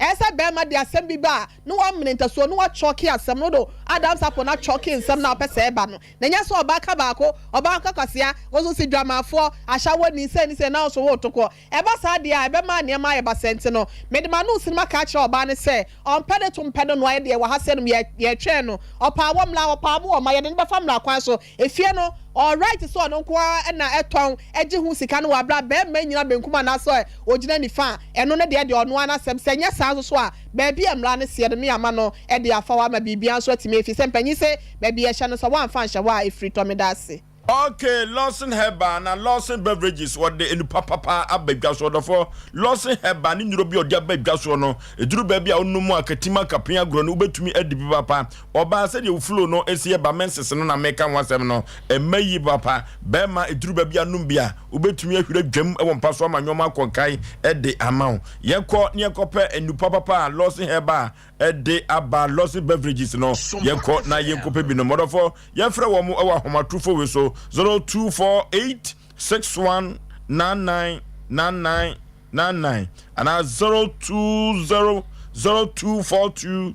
[SPEAKER 5] Ɛyɛ sɛ bɛɛma de asɛm bi ba a na wamene ntasuo na wakyɔke asɛm no wode Adam's apple no akyɔke nsɛm no a wopɛ sɛ ɛba no. Na ɛnyɛ sɛ ɔbaa ka baako, ɔbaa ka kwasea, wo nso si dwamaafoɔ, ahyɛwɔni, sei ne sei, na wo nso woreto kɔ. Ɛba saa deɛ a, ɛbɛma nneɛma ayɛ basaa nti no, mede m'ano sini maka akyerɛ ɔbaa no sɛ, ɔmpɛ ne to mpɛ no noa, yɛdeɛ wɔ ha sei nom, yɛ, yɛretwɛn no. Ɔpaa wɔ mmra, ɔpaa mo wɔ mma, yɛde no bɛfa mmara kwan so. Efie no, ɔwɔ right sɛ ɔno nko ara na ɛtɔn, gye ho sika no wɔ aberɛ a barima nnyina benkum anaasɛ ɔgyina nifa a, ɛno no deɛ deɛ ɔno ara n'asɛm. Sɛ ɛnyɛ saa nso so a, baabi a mmara no seɛ no, ne ama no de afa hɔ ama biribiara nso atumi afi. Sɛ mpanyin se, Baabi yɛhyɛ no sɛ woamfa anhyɛ hɔ a ɛfiri tɔ meda ase.
[SPEAKER 1] Ok Lawson Herbal na Lawson Beverages wɔde nnupa papa aba dwa so ɔdɔfoɔ Lawson Herbal ne nnuro bi a ɔde aba dwa soɔ no ɛduru baabi a wonom a katima kapen agorɔ no wobɛtumi adi bi papa ɔbaa sɛdeɛ wo flow no ɛsi ɛba menses no na meka ho asɛm no ɛmma yie papa bɛrima ɛduru baabi a nom bi a wobɛtumi ahwira dwam wɔ mpa so ama nneɛma akɔ nkan de ama wo yɛnkɔ ne yɛnkɔpɛ nnupa papa a Lawson Herbal de aba Lawson Beverages no, yɛnkɔ na yɛnkɔpɛ binom. Ɔdɔfoɔ, yɛmfrɛ wɔn wɔ ahomatorofo wei so, 0248 61 99 99 99 anaa 020 0242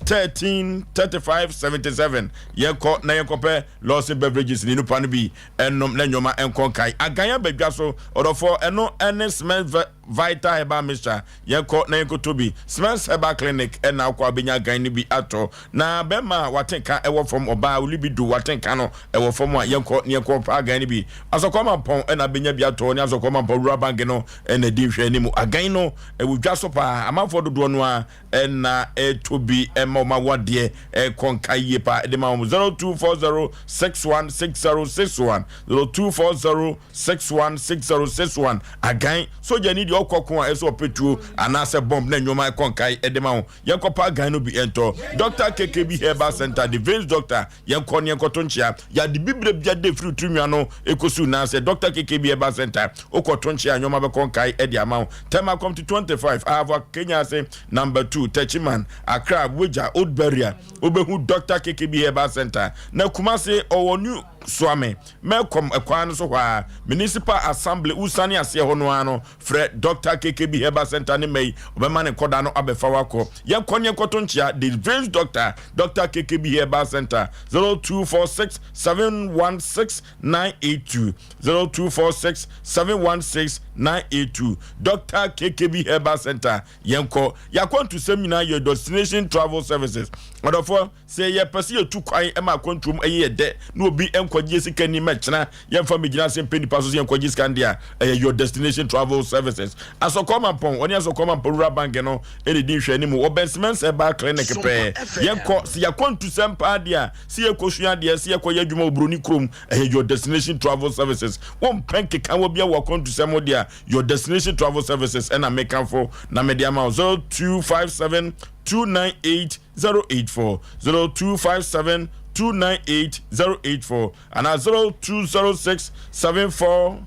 [SPEAKER 1] 13 35 77. Yɛnkɔ na yɛnkɔpɛ Lawson Beverages ne nupa no bi ɛnom na nneɛma ɛnkɔ nkae. Agan abadwa so ɔdɔfoɔ ɛno ɛne Cement Vital Herbal Mixture. Yɛnkɔ na yɛnkɔtɔ bi. Smens Herbal Clinic na wokɔ a wobɛnya agan no bi atɔ. Na bɛrima a w'atenka wɔ fam, ɔbaa a wo libido w'atenka no wɔ fam a, yɛnkɔ na yɛnkɔpɛ agan no bi. Asɔkɔɔ Mampɔn na abɛnya bi atɔ ne Asɔkɔɔ Mampɔn Rural Bank no na ɛdi nhwɛanimu. Agan no wɔ dwa so paa, amanfoɔ dodoɔ no ara na ɛtɔ bi ma wɔn awadeɛ kɔ nka yie paa de ma wɔn. 0240 616061, 0240 616061 Agan, sogyani deɛ ɔkɔ ko a ɛsɛ ɔpɛ tuo anaasɛ bɔmb na nneɛma ɛkɔ nkae ɛde ma wo. Yɛnkɔpa agan no bi ɛntɔ. Dɔkta KKB Herbal Center, the veins doctor, yɛnkɔ ne yɛnkɔto nkyea. Yɛade bibire bia de firi tiri nwa no ɛkɔsi nan ase. Dɔkta KKB Herbal Center, wokɔto nkyea nneɛma bɛkɔ nkae ɛde ama wo. Tema Committee 25, Ahafo Kenya ase, number 2, Techiman, Accra, Weja, Old Barrier, wobɛhu Dɔkta KKB Herbal Center. Na Kumasi, ɔwɔ New Suame, Melcom kwan no so hɔ ara, Municipal Assembly, wosiane aseɛ hɔ no ara no, frɛ Dɔkta KKB Herbal Centre ne mma yi, ɔbɛma ne nkɔdaa no abɛfa wo akɔ. Yɛnkɔ ne yɛnkɔto nkyea, The Veins Doctor, Dɔkta KKB Herbal Centre, 0246 716 982, 0246 716 982, Dɔkta KKB Herbal Centre, yɛnkɔ. Yɛn akwantusɛm nyinaa yɛ Destination Travel Services. Ɔdɔfoɔ. Sɛ yɛpɛ sɛ yɛtu kwan ma akwantuo mu yɛ yɛ dɛ na obi nkɔgye sika ni mɛkyena yɛmfa mmɛgyina ase mpɛ nipa so sɛ yɛnkɔgye sika no deɛ a, ɛyɛ Your Destination Travel Services. Asɔkɔɔ Mampɔn, wɔne Asɔkɔɔ Mampɔn Rural Bank no na ɛdi nhwɛanimu. Wɔbɛn Semens Herbal Clinic pɛɛ. Yɛnkɔ, sɛ yɛakwantusɛm paa deɛ a, sɛ yɛkɔsua adeɛ, sɛ yɛkɔyɛ adwuma wɔ buroni kurom, ɛyɛ Your Destination Travel Services. Wompɛ nkekawa biara wɔ akwantusɛm ho deɛ a, Your Destination Travel Services na mekamfo na mede ama wo. 0257 298 084 0257 298 084 anaa 0206 74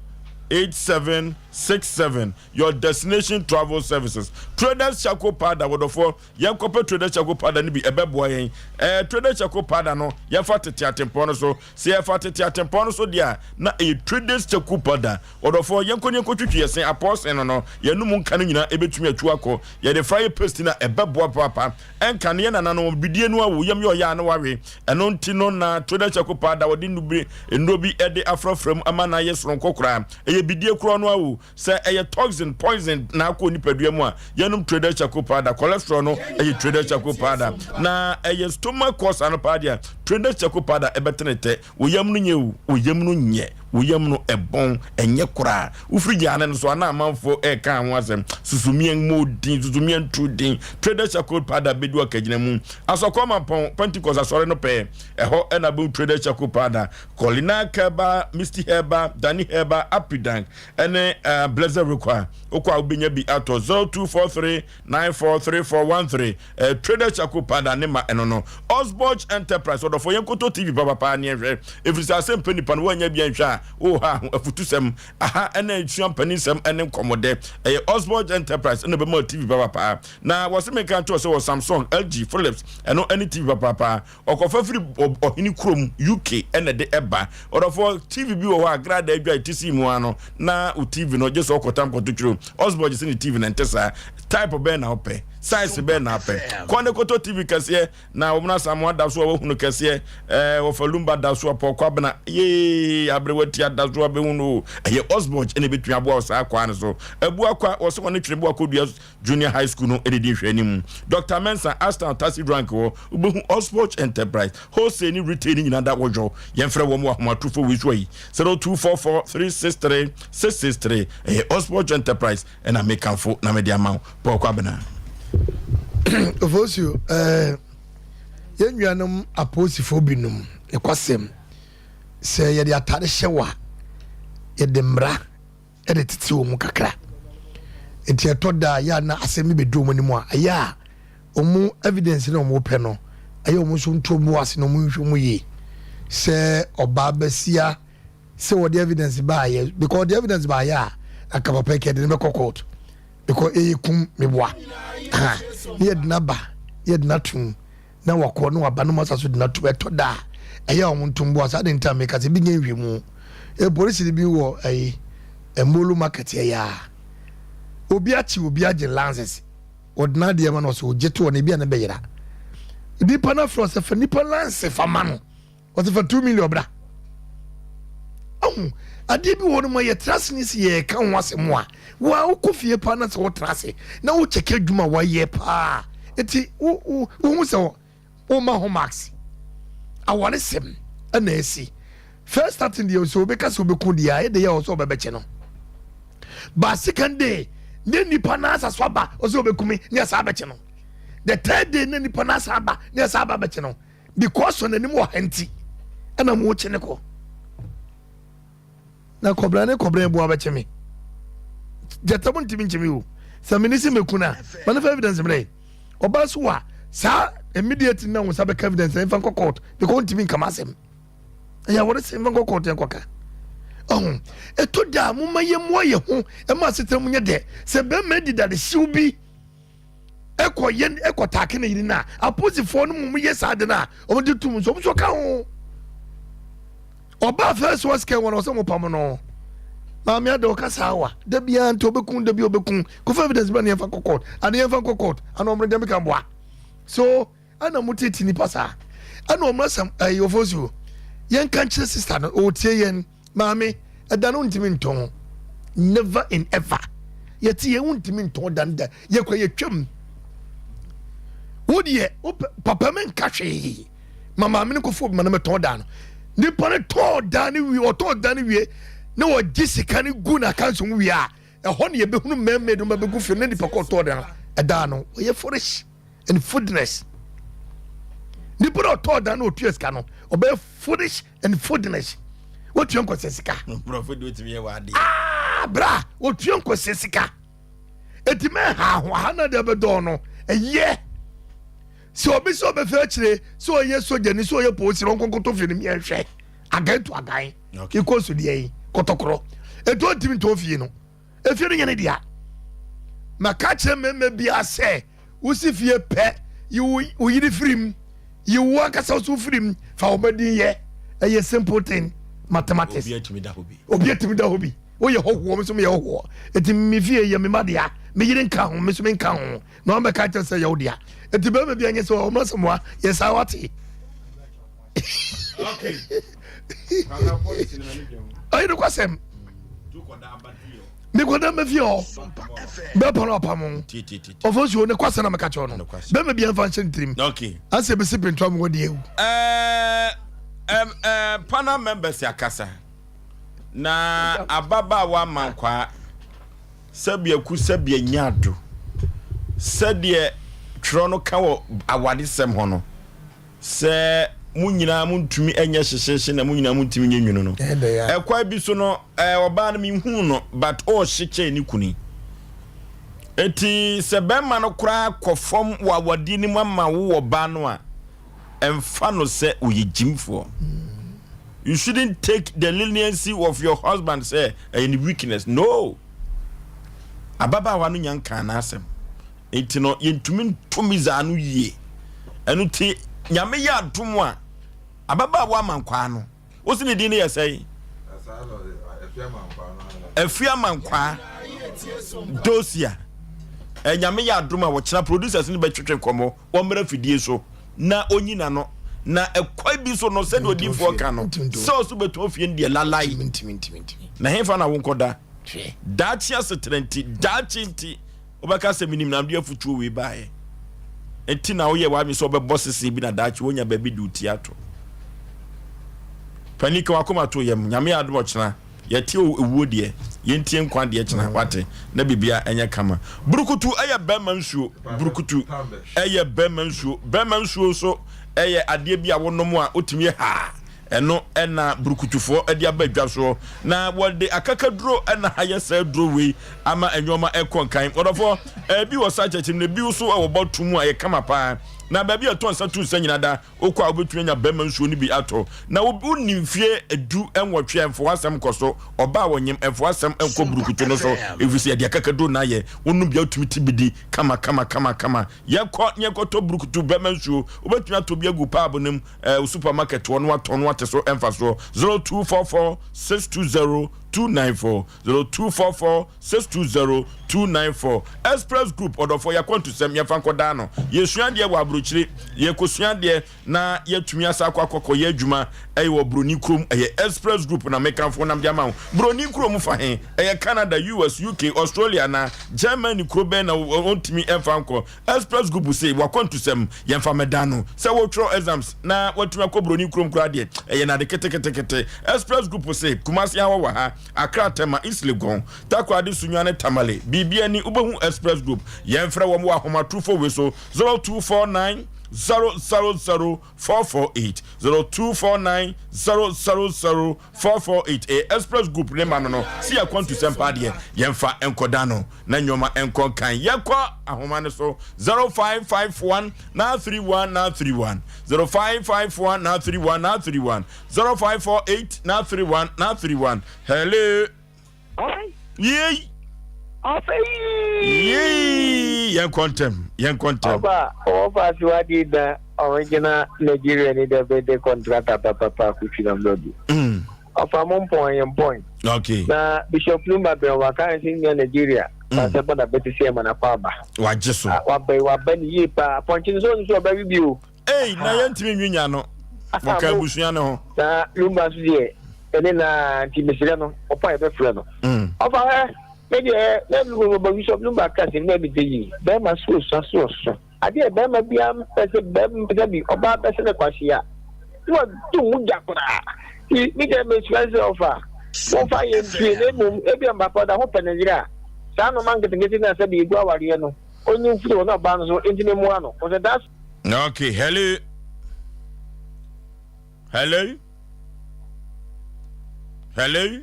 [SPEAKER 1] 8767 Your Destination Travel Services Traders Charcoal Powder wɔdɔfoɔ yɛnkɔpɛ Traders Charcoal Powder no bi ɛbɛboa yɛn ɛɛ eh, Traders Charcoal Powder no yɛmfa tete atempɔn no so sɛ yɛfa tete atempɔn no so deɛ a na ɛyɛ Traders Charcoal Powder Ɔdɔfoɔ, yɛnkɔ na yɛnkɔtwitwi yɛn se, apɔɔsen no no, yɛn anomu nka no nyinaa ɛbɛtumi atu akɔ. Yɛde fra yɛ paste no a, ɛbɛboa papaapa. Ɛnka no, yɛn nananom, bidie no a wo yam yɛ ɔya a na wawe. Ɛno nti no na Trodɛ Charcoal Powder wɔde nnubire, nnuro bi de afrafra mu ama no ayɛ soronko koraa. Ɛyɛ bidie korɔ no ara o. Sɛ ɛyɛ toxin, poison, na akɔ nipadua mu a, yɛnom Trodɛ Charcoal Powder. Cholesterol no ɛyɛ Trodɛ Charcoal Powder. Na ɛyɛ stomach ulcer no paa deɛ a, Trodɛ Charcoal Powder ɛbɛtene tɛ. Wo yam no nyɛ o, wo yam no nyɛ, wo yam no ɛbɔn, ɛnyɛ koraa. Wofiri gyaane no so a na amanfoɔ ɛreka ho asɛm. Susumiɛ mmɔ din, susumiɛ nto din. Traders Charcoal Powder bɛdu akagyina mu. Asɔkɔ Mampɔn, Pentecost asɔre no pɛɛ, ɛhɔ na bɛhu Traders Charcoal Powder. Colina Herbal, Misty Herbal, Dani Herbal, Apidank ɛne uh, Blessed Require. Wokɔ a wobɛnya bi atɔ 0243 943413 eh, Trader Charcoal Powder ne ma ɛno no. Osborge Enterprise ɔdɔfoɔ yɛn kɔtɔ TV papapaa ne yɛnhwɛ ɛfiri sɛ asɛm pɛ nipa no woanya bi anhwɛ a woha ho afutusɛm aha ɛna ɛsua mpaninsɛm ɛne nkɔmmɔdɛ ɛyɛ Osborge Enterprise ɛna bɛma TV papapaa na wɔse menka nkyɛw sɛ wɔ Samsung, LG, Philips ɛno ɛne TV papapaa Ɔkɔfa firi ɔhene kurom UK na ɛde ɛba. Ɔdɔfoɔ, TV bi wɔ hɔ a gradaa adwa a ɛte sii mu ara no, na wo TV no gye sɛ ɔkɔtam kɔto twerɛ. Osborge se ne TV no ɛnte saa. Type bɛn na wopɛ? Size bɛn na wopɛ? Kɔ ne kɔtɔ TV kɛseɛ na wɔn Asamoah da so a wahunu kɛseɛ. Ɛɛ wɔfa Lumba da so a Paul Kwabena yee aberewa tia da so a bɛhu no o. Ɛyɛ Osborge na ɛbɛtumi aboa wo saa kwaa no so. Abuakwa, wɔse wɔne Tweneboa kɔdua Junior High School no de di nhwɛanim. Dɔkta Mensah, Ashtown Taxi Rank hɔ, wobɛhu Oxford Enterprise, Wholesale ne Retail no nyinaa da wɔdwɔ. Yɛmfrɛ wɔn wɔ ahomatorofo wei so ayi, 0244 363 663. Ɛyɛ Oxford Enterprise na mekamfo na mede ama wo. Paul Kwabena.
[SPEAKER 3] Ofosuo, eh, yɛn nuanom apolisifoɔ binom, nokwasɛm, sɛ yɛde atade hyɛ wo a, yɛde mmara de tete wɔn mu kakra. Nti ɛtɔ da a yɛ a na asɛm bi bɛdu wɔn anim a, ɛyɛ a wɔn evidence na wɔn pɛ no, ɛyɛ wɔn nso nto wɔn ase na wɔn nhwɛ mu yie. Sɛ ɔbaa basia sɛ wɔde evidence baayɛ, because wɔde evidence baayɛ a, anka papa yi kɛde no bɛkɔ court because ɛyɛ kum meboa. Ha, ne yɛde no aba, ne yɛde no atum. na wakɔ na waba na wɔn asa so de no ato ɛtɔ da a ɛyɛ a wɔn ntom boa saa de ntam meka sɛ ebi nyɛ nhwɛmu e polisi bi wɔ ɛyi mbolu market ɛyɛ a obi akyi obi agye lances ɔde n'adeɛ ma na ɔsɛ ogye to ɔno ebi a ne bɛyera. Nipa no afrɛ sɛ fa nipa lanse fa ma no. Ɔsɛ fa 2 million bra. Ahu, adeɛ bi wɔ no ma yɛtra ase ne sɛ yɛreka ho asɛm a, wo a wokɔ fie paa na sɛ wotra ase na wokyɛkɛ adwuma wɔyɛ paa. Eti wo wo wohu sɛ woma ho marks. Awaresɛm ɛna asi. First starting deɛ sɛ obɛka sɛ obɛku deɛ a ɛde yɛ ɔsɛ ɔbɛbɛkyɛ no. Ba second day ne nipa no asa so aba ɔsɛ ɔbɛkumi ne asa abɛkyɛ no. The third day ne nipa no asa aba ne asa aba abɛkyɛ no. Because ɔnanim wɔ ha nti ɛna mo kye ne kɔ. Na kɔbra ne kɔbra ebu abɛkyɛ me. Gyata mo ntumi nkyɛ me o. Sɛ me ne si meku no a, ma ne fa evidence mmerɛ. Ɔbaa so wa saa immediate na wo nsa bɛka evidence na mfa nkɔ court because ntumi nka m'asɛm. Ɛyɛ wɔde sɛ mfa nkɔ court yɛn kɔka. Ɔho ɛtɔ da a moma yɛ mmoa yɛ ho ɛma asetena mu nyɛ dɛ. Sɛ bɛrima di dade hyew bi ɛkɔ yɛ ɛkɔ taake ne yere no a apolisifoɔ no mom yɛ saa de no a wɔn de tum nso wɔn nso ka ho. Ɔbaa first one sika wɔn ɔsɛ mo pam no. Maame ada ɔka saa wa da biara nti ɔbɛku da bi ɔbɛku kofa evidence bɛ ne yɛmfa nkɔ court ane yɛmfa nkɔ court ana ɔmo deɛ meka mboa so ɛna mo tete nipa saa ɛna ɔmo asɛm ɛyɛ ofosuo yɛnka nkyerɛ sister no ɔtie yɛn maame ɛda no ntumi ntɔn never in ever yɛte yɛn ntumi ntɔn dan da yɛkɔ yɛtwam wo deɛ papa mi nka hwee ma maame no kɔfo obi ma no mɛtɔn dan no nipa no tɔn dan no wie ɔtɔn dan no wie na wɔgye sika no gu n'akanso mu wie a ɛhɔ ne yɛbɛhunu mmarima no bɛbɛgu fie na nipa kɔ tɔn dan ɛdan no ɔyɛ foolish and foolishness nipa no ɔtɔn dan no ɔtua sika no ɔbɛyɛ foolish and foolishness wotua nkɔsɛ sika ah bra wotua nkɔsɛ sika eti mɛ ha ho ha na deɛ bɛdɔn no ɛyɛ. Sɛ obi sɛ ɔbɛfɛ akyire sɛ ɔyɛ sogyani sɛ ɔyɛ polisi na ɔnkɔnkɔtɔ fie no miɛnhwɛ agan to agan ikɔ so deɛ yi kɔtɔkorɔ ɛtu ɔntumi ntɔn fie no efie no nyɛ ne dea maka kyerɛ mmarima biara sɛ wosi fie pɛ yi wo yere firi mu yi wo ankasa so firi mu fa wo ba din yɛ ɛyɛ simple thing mathematics
[SPEAKER 1] obi atumi da hɔ bi
[SPEAKER 3] obi atumi da hɔ bi woyɛ hɔhoɔ me nso meyɛ hɔhoɔ eti me fie yɛ me ma dea me yere nka ho me nso me nka ho na wɔn bɛka kyerɛ sɛ yɛ wo dea eti bɛrima bi anyɛ sɛ ɔmo asɛm wa yɛ saa wate ɔyɛ no kwasɛm mekɔda ma fie hɔ bɛpa no apam ɔfo suo ne kwasɛm na meka kyerɛ no bɛrima bi amfa nhyɛ ne tirim asɛ bɛsi pentoa me wɔde awu
[SPEAKER 1] panel members akasa na ababaawa mankwaa Sɛbea ku sɛbea nya ado. Sɛdeɛ twerɛ no ka wɔ awadesɛm ho no, sɛ mo nyinaa montumi nyɛ hyehyeehye na mo nyinaa montumi nyɛ nwunu no. Ɛkwan bi so no, ɔbaa no menhuu no but ɔrehye kyɛn ne kunu. Enti sɛ bɛrima no koraa kɔ fam wɔ awadeɛ no mu ama wo ɔbaa no a, ɛmfa no sɛ ɔyɛ gyimfoɔ. You shouldn't take the leniency of your husband sɛ ɛyɛ ne weakness. No. Ababaawa no nya nkaa n'asɛm. Nti no yɛntumi nto mizaa no yie. Ɛno ti Nyame yɛ adom a ababaawa amankwaa no wosi ne din no yɛ sɛn? Afia Amankwaa Dosia. Nyame yɛ adom a wɔkyena producers no bɛtwetwe nkɔmmɔ ɔmmra afidie so na ɔnyi n'ano na ɛkwan bi so no sɛdeɛ odiifoɔ ka no sɛ ɔso bɛtɔn fie no deɛ lalai na hefa na wonkɔda daakye asetena nti daakye nti wobɛka sɛ menim na mede afotuo wei baeɛ nti na woyɛ w'adwene sɛ wobɛbɔ sese bi na daakye wonya baabi de wo ti ato pani ka wakoma to yam nyame adom ɔkyena Yɛte o ewuo deɛ yɛntie nkwa deɛ kyena wate na bibia ɛnyɛ kama. Burukutu ɛyɛ bɛɛma nsuo burukutu ɛyɛ bɛɛma nsuo bɛɛma nsuo nso ɛyɛ adeɛ bi a wonom a wotumi yɛ haa ɛno ɛna burukutufoɔ ɛde aba dwa soɔ na wɔde akakaduro ɛna ayɛ saa duro wei ama nneɛma ɛkɔ nkan ɔdɔfoɔ ɛbi wɔ saa kyɛkyɛ mu na ebi nso ɛwɔ bɔto mu a ɛyɛ kama paa na baabi a ɛtɔ nsa tu nsa nyina da Wokɔ a wobɛtumi anya bɛrima nsuo no bi atɔ. Na wonni mfeɛ 18 a, mfa w'asɛm nkɔ so. Ɔbaa a ɔnyem, mfa w'asɛm nkɔ burukutu no so, ɛfiri sɛ yɛde akakaduro na ayɛ. Wonom bi a wotumi te bi di kama kama kama kama. Yɛnkɔ na yɛnkɔtɔ burukutu bɛrima nsuo. Wobɛtumi atɔ bi agu paabo no mu, ɛɛ wo supermarket hɔ na woatɔn na woate so mfasoɔ. 0244 620. 294, 0244 620 294. Express Group, ɔdɔfoɔ yɛakwantusɛm yɛmfa nkɔdaa no. Yɛsua adeɛ wɔ aburokyire, yɛkɔsua adeɛ na yɛatumi asa akɔ akɔkɔyɛ adwuma ɛyɛ wɔ Broni kurom. Ɛyɛ Express Group na mekamfo nam de ama wo. Broni kurom fa he? Ɛyɛ Canada, US, UK, Australia anaa Germany kuro bɛn na wɔntumi ɛmfa nkɔ? Express Group se wakwantusɛm yɛmfa mɛda no. Sɛ wotwerɛ exams na watumi akɔ Broni kurom koraa deɛ ɛyɛ nade ketekete. Express Group se Kumasi ha wɔ ha, Accra, Tema, East Legon, Takoradi, Sunyani ne Tamale. Biribi ani wobɛhu Express Group. Yɛmfrɛ wɔn wɔ ahomatorofo wei so 0249 000 448 0249 000 448. Ɛyɛ Express Group ne ma no no si akwantusɛm paa deɛ yɛmfa nkɔda no na nneɛma nkɔ nkan. Yɛkɔ ahoma no so 0551 931 931 0551 931 931 0548 931 931. Hello. Yei. Yei. Yɛnkɔ ntɛm. Yɛnkɔ ntɛm.
[SPEAKER 8] Ɔba ɔwɔ asiwadi da original Nigeria ni dɛ bɛ contractor papapa kutwi na mlɔdi. Ɔfa mo mpɔn yɛn mpɔn.
[SPEAKER 1] Okay.
[SPEAKER 8] Na Bishop Lumba bɛn wa kan si nyɛ Nigeria. Pasɛ bɔ na bɛ ti se ɛma na kɔ aba.
[SPEAKER 1] Wagye so.
[SPEAKER 8] Wabɛ wabɛ ni yie paa. Pɔnkye nso nso ɔbɛ wi bi o.
[SPEAKER 1] Ei na yɛntumi nwi nya no. Wɔka abusua ne ho.
[SPEAKER 8] Na Lumba nso deɛ ɛne na nti mesrɛ no ɔpa yɛbɛfrɛ no. Ɔfa hɛ me deɛ na bɔ Bishop Lumba ka sɛ na mi de yi bɛrima so osua so ɔso. Adeɛ bɛrima biara mpɛ sɛ bɛrima sɛ bi ɔbaa bɛsɛ ne kwahyia. Na wadu mu gya koraa. Nti me deɛ mesrɛ sɛ ɔfa wɔmfa yɛ mpie na mmom ebi mpapa ɔda ho pɛ ne yere a saa nnoɔma nketenkete na sɛ bi egu awareɛ no onyi mfiri hɔ na ɔbaa no so ntumi mmoa no. Ɔsɛ that's
[SPEAKER 1] Okay, hello. Hello. Hello.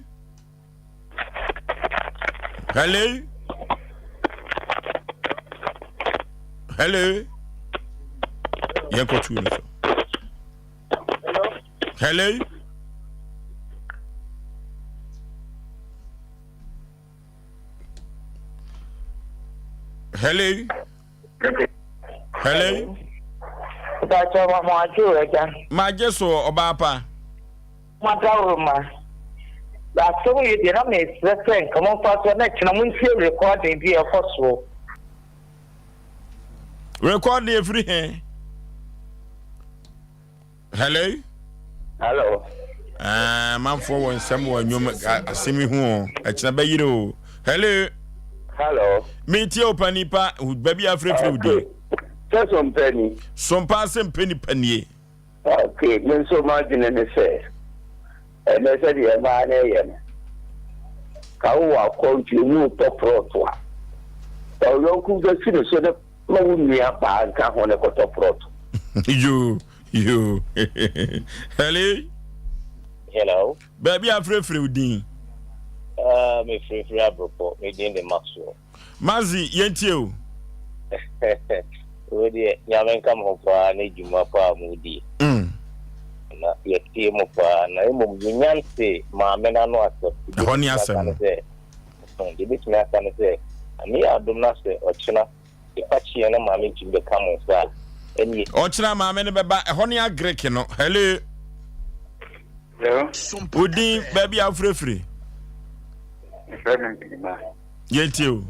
[SPEAKER 1] Hello. Hello. Yɛnkɔ tu no so. Hello. Hello. Hello.
[SPEAKER 22] Mpatsɔ ma mo adwo agya.
[SPEAKER 1] Magye so ɔbaa pa.
[SPEAKER 22] Madawroma. Asɛm yi deɛ na mesrɛ sɛ nka momfa so na kyena montie recording bi a ɛkɔ soɔ.
[SPEAKER 1] Recording efiri he? Hello.
[SPEAKER 22] Hello.
[SPEAKER 1] Ah, manfoɔ wɔ nsɛm wɔ nnwom asɛm yi ho o. Ɛkyena bɛyere o. Hello.
[SPEAKER 9] Hello.
[SPEAKER 1] Metie o pani pa baabi a afirafiri wo din.
[SPEAKER 9] Sɛ sompa ni.
[SPEAKER 1] Sompa ase mpɛ nipa nie.
[SPEAKER 9] Okay, me nso m'adwene ne sɛ ɛnɛ sɛdeɛ mmaa no ɛyɛ no, ka wowɔ akɔntuo mu retɔ prɔto a, fa wo yɔnko bɛsi ne so ne ma wo nua baa nka ho ne kɔtɔ prɔto.
[SPEAKER 1] Yo, yo. Hello.
[SPEAKER 23] Hello.
[SPEAKER 1] Baabi a afirafiri wo din.
[SPEAKER 23] Uh, me firifiri abrɔpɔ, me din de Maxwell.
[SPEAKER 1] Mazi, yɛntie o.
[SPEAKER 23] Wo deɛ, Nyame nka mo ho paa ne dwuma pa a modi. Na yɛtie mo paa, na mmom yɛnya nte maame no ano asɛm.
[SPEAKER 1] Ɛhɔ ne asɛm no.
[SPEAKER 23] Deɛ ɛbɛtumi aka ne sɛ, Nyame yɛ adom na sɛ ɔkyena yɛfa kyeɛ na maame ntumi bɛka mo nsa a, ɛneɛ.
[SPEAKER 1] Ɔkyena maame no bɛba, ɛhɔ ne agreke no. Hello.
[SPEAKER 18] Hello.
[SPEAKER 1] Wo din, baabi a wofirefiri?
[SPEAKER 18] Mefrɛ me Mpirima.
[SPEAKER 1] Yɛntie o.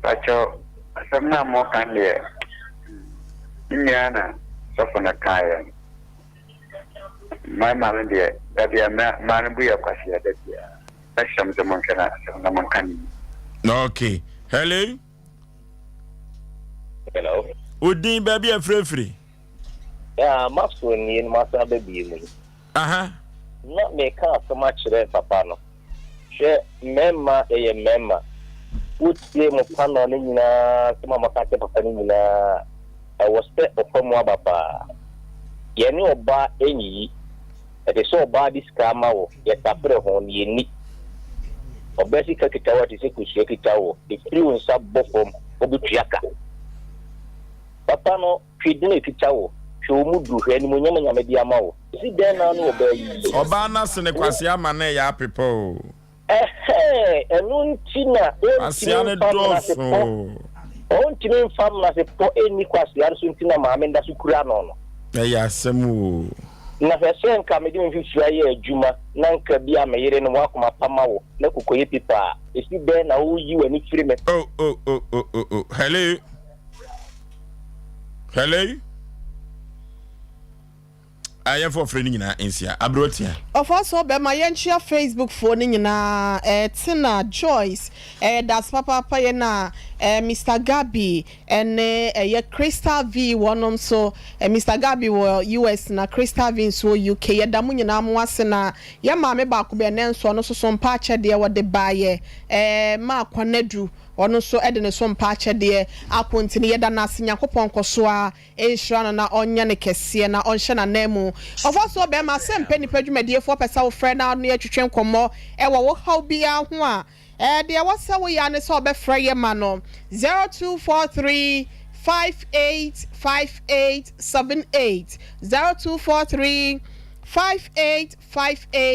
[SPEAKER 18] Mpakyɛw, asɛm no a moka no deɛ, me nua na sɔfo no kaeɛ no. Mmarima no deɛ, da biara mmaa no bu yɛ kwasea da biara. Mɛsrɛ mo sɛ monhwɛ na asɛm no monka no yie.
[SPEAKER 1] Okay. Hello.
[SPEAKER 23] Hello.
[SPEAKER 1] Wo din, baabi a afirafiri?
[SPEAKER 23] Yeah, Maxwell nie no masan aba bio mu yi.
[SPEAKER 1] Aha.
[SPEAKER 23] Na meka asɛm akyerɛ papa no. Hwɛ, mmarima yɛyɛ mmarima. Wotie mo panel no nyinaa asɛm a moaka akyerɛ papa no nyinaa a, ɛwɔ sɛ ɔfa mu aba paa. Yɛne ɔbaa nyiyi. Ɛte sɛ ɔbaa de sika ama wo, yɛtafere ho na yɛnni. Ɔbaa sika kita wo a, ɛte sɛ kosua kita wo. Ɛfiri wo nsa bɔ fam, wobɛtua ka. Papa no, hwɛ din a ɛkita wo, hwɛ wo mu duru, hwɛ animuonyam a Nyame de ama wo. Ɛsi dɛn na wo ne ɔbaa yi yɛ?
[SPEAKER 1] Ɔbaa no ase ne kwasea ama no ɛyɛ apepɛ o.
[SPEAKER 23] Ɛhɛɛ, ɛno nti na
[SPEAKER 1] Kwasea
[SPEAKER 23] ɔntumi
[SPEAKER 1] no
[SPEAKER 23] mfa
[SPEAKER 1] dɔɔso
[SPEAKER 23] menasepɔ,
[SPEAKER 1] o.
[SPEAKER 23] ɔntumi mfa menasepɔ nni kwasea no so nti na maame no da so kura no no.
[SPEAKER 1] Ɛyɛ asɛm o.
[SPEAKER 23] Na hwɛ sɛ nka mede me mfifiri ayɛ adwuma na nka bi a me yere no w'akoma pa ma wo na kɔkɔyɛ pipa a, ɛsi dɛn na woyi w'ani firi me.
[SPEAKER 1] Oh oh oh oh oh oh hello hello Ah, yɛmfa ɔfrɛ no nyinaa nsia. Aberewa tia.
[SPEAKER 5] Ɔfa so bɛma yɛnkyea Facebook foɔ no nyinaa eh, Tina, Joyce, eh, yɛda ase papaapa yɛn a eh, Mister Gabi ɛne ɛyɛ Crystal V wɔnom nso eh, Mister Gabi wɔ US na Crystal V nso wɔ UK yɛda mo nyinaa mo ase na yɛn maame baako bi ɛnɛ nso ɔno nso so mpa akyɛdeɛ wɔde baayɛ eh, maa Kwanadu ɔno nso ɛde ne so mpa akyɛdeɛ akɔ nti no yɛda no ase Nyankopɔn nkɔso ara Nhyira no na ɔnyɛ no kɛseɛ na ɔnhyɛ n'ananmu. Ɔfɔsoɔ bɛɛma sɛ mpɛ nipa dwumadiefoɔ pɛ sɛ wo frɛ na ne yɛtwetwe nkɔmmɔ wɔ wo haw biara ho a, deɛ ɛwɔ sɛ wo yɛ ara ne sɛ ɔbɛfrɛ yɛ ma no 0243 58 58 78 0243 58 58.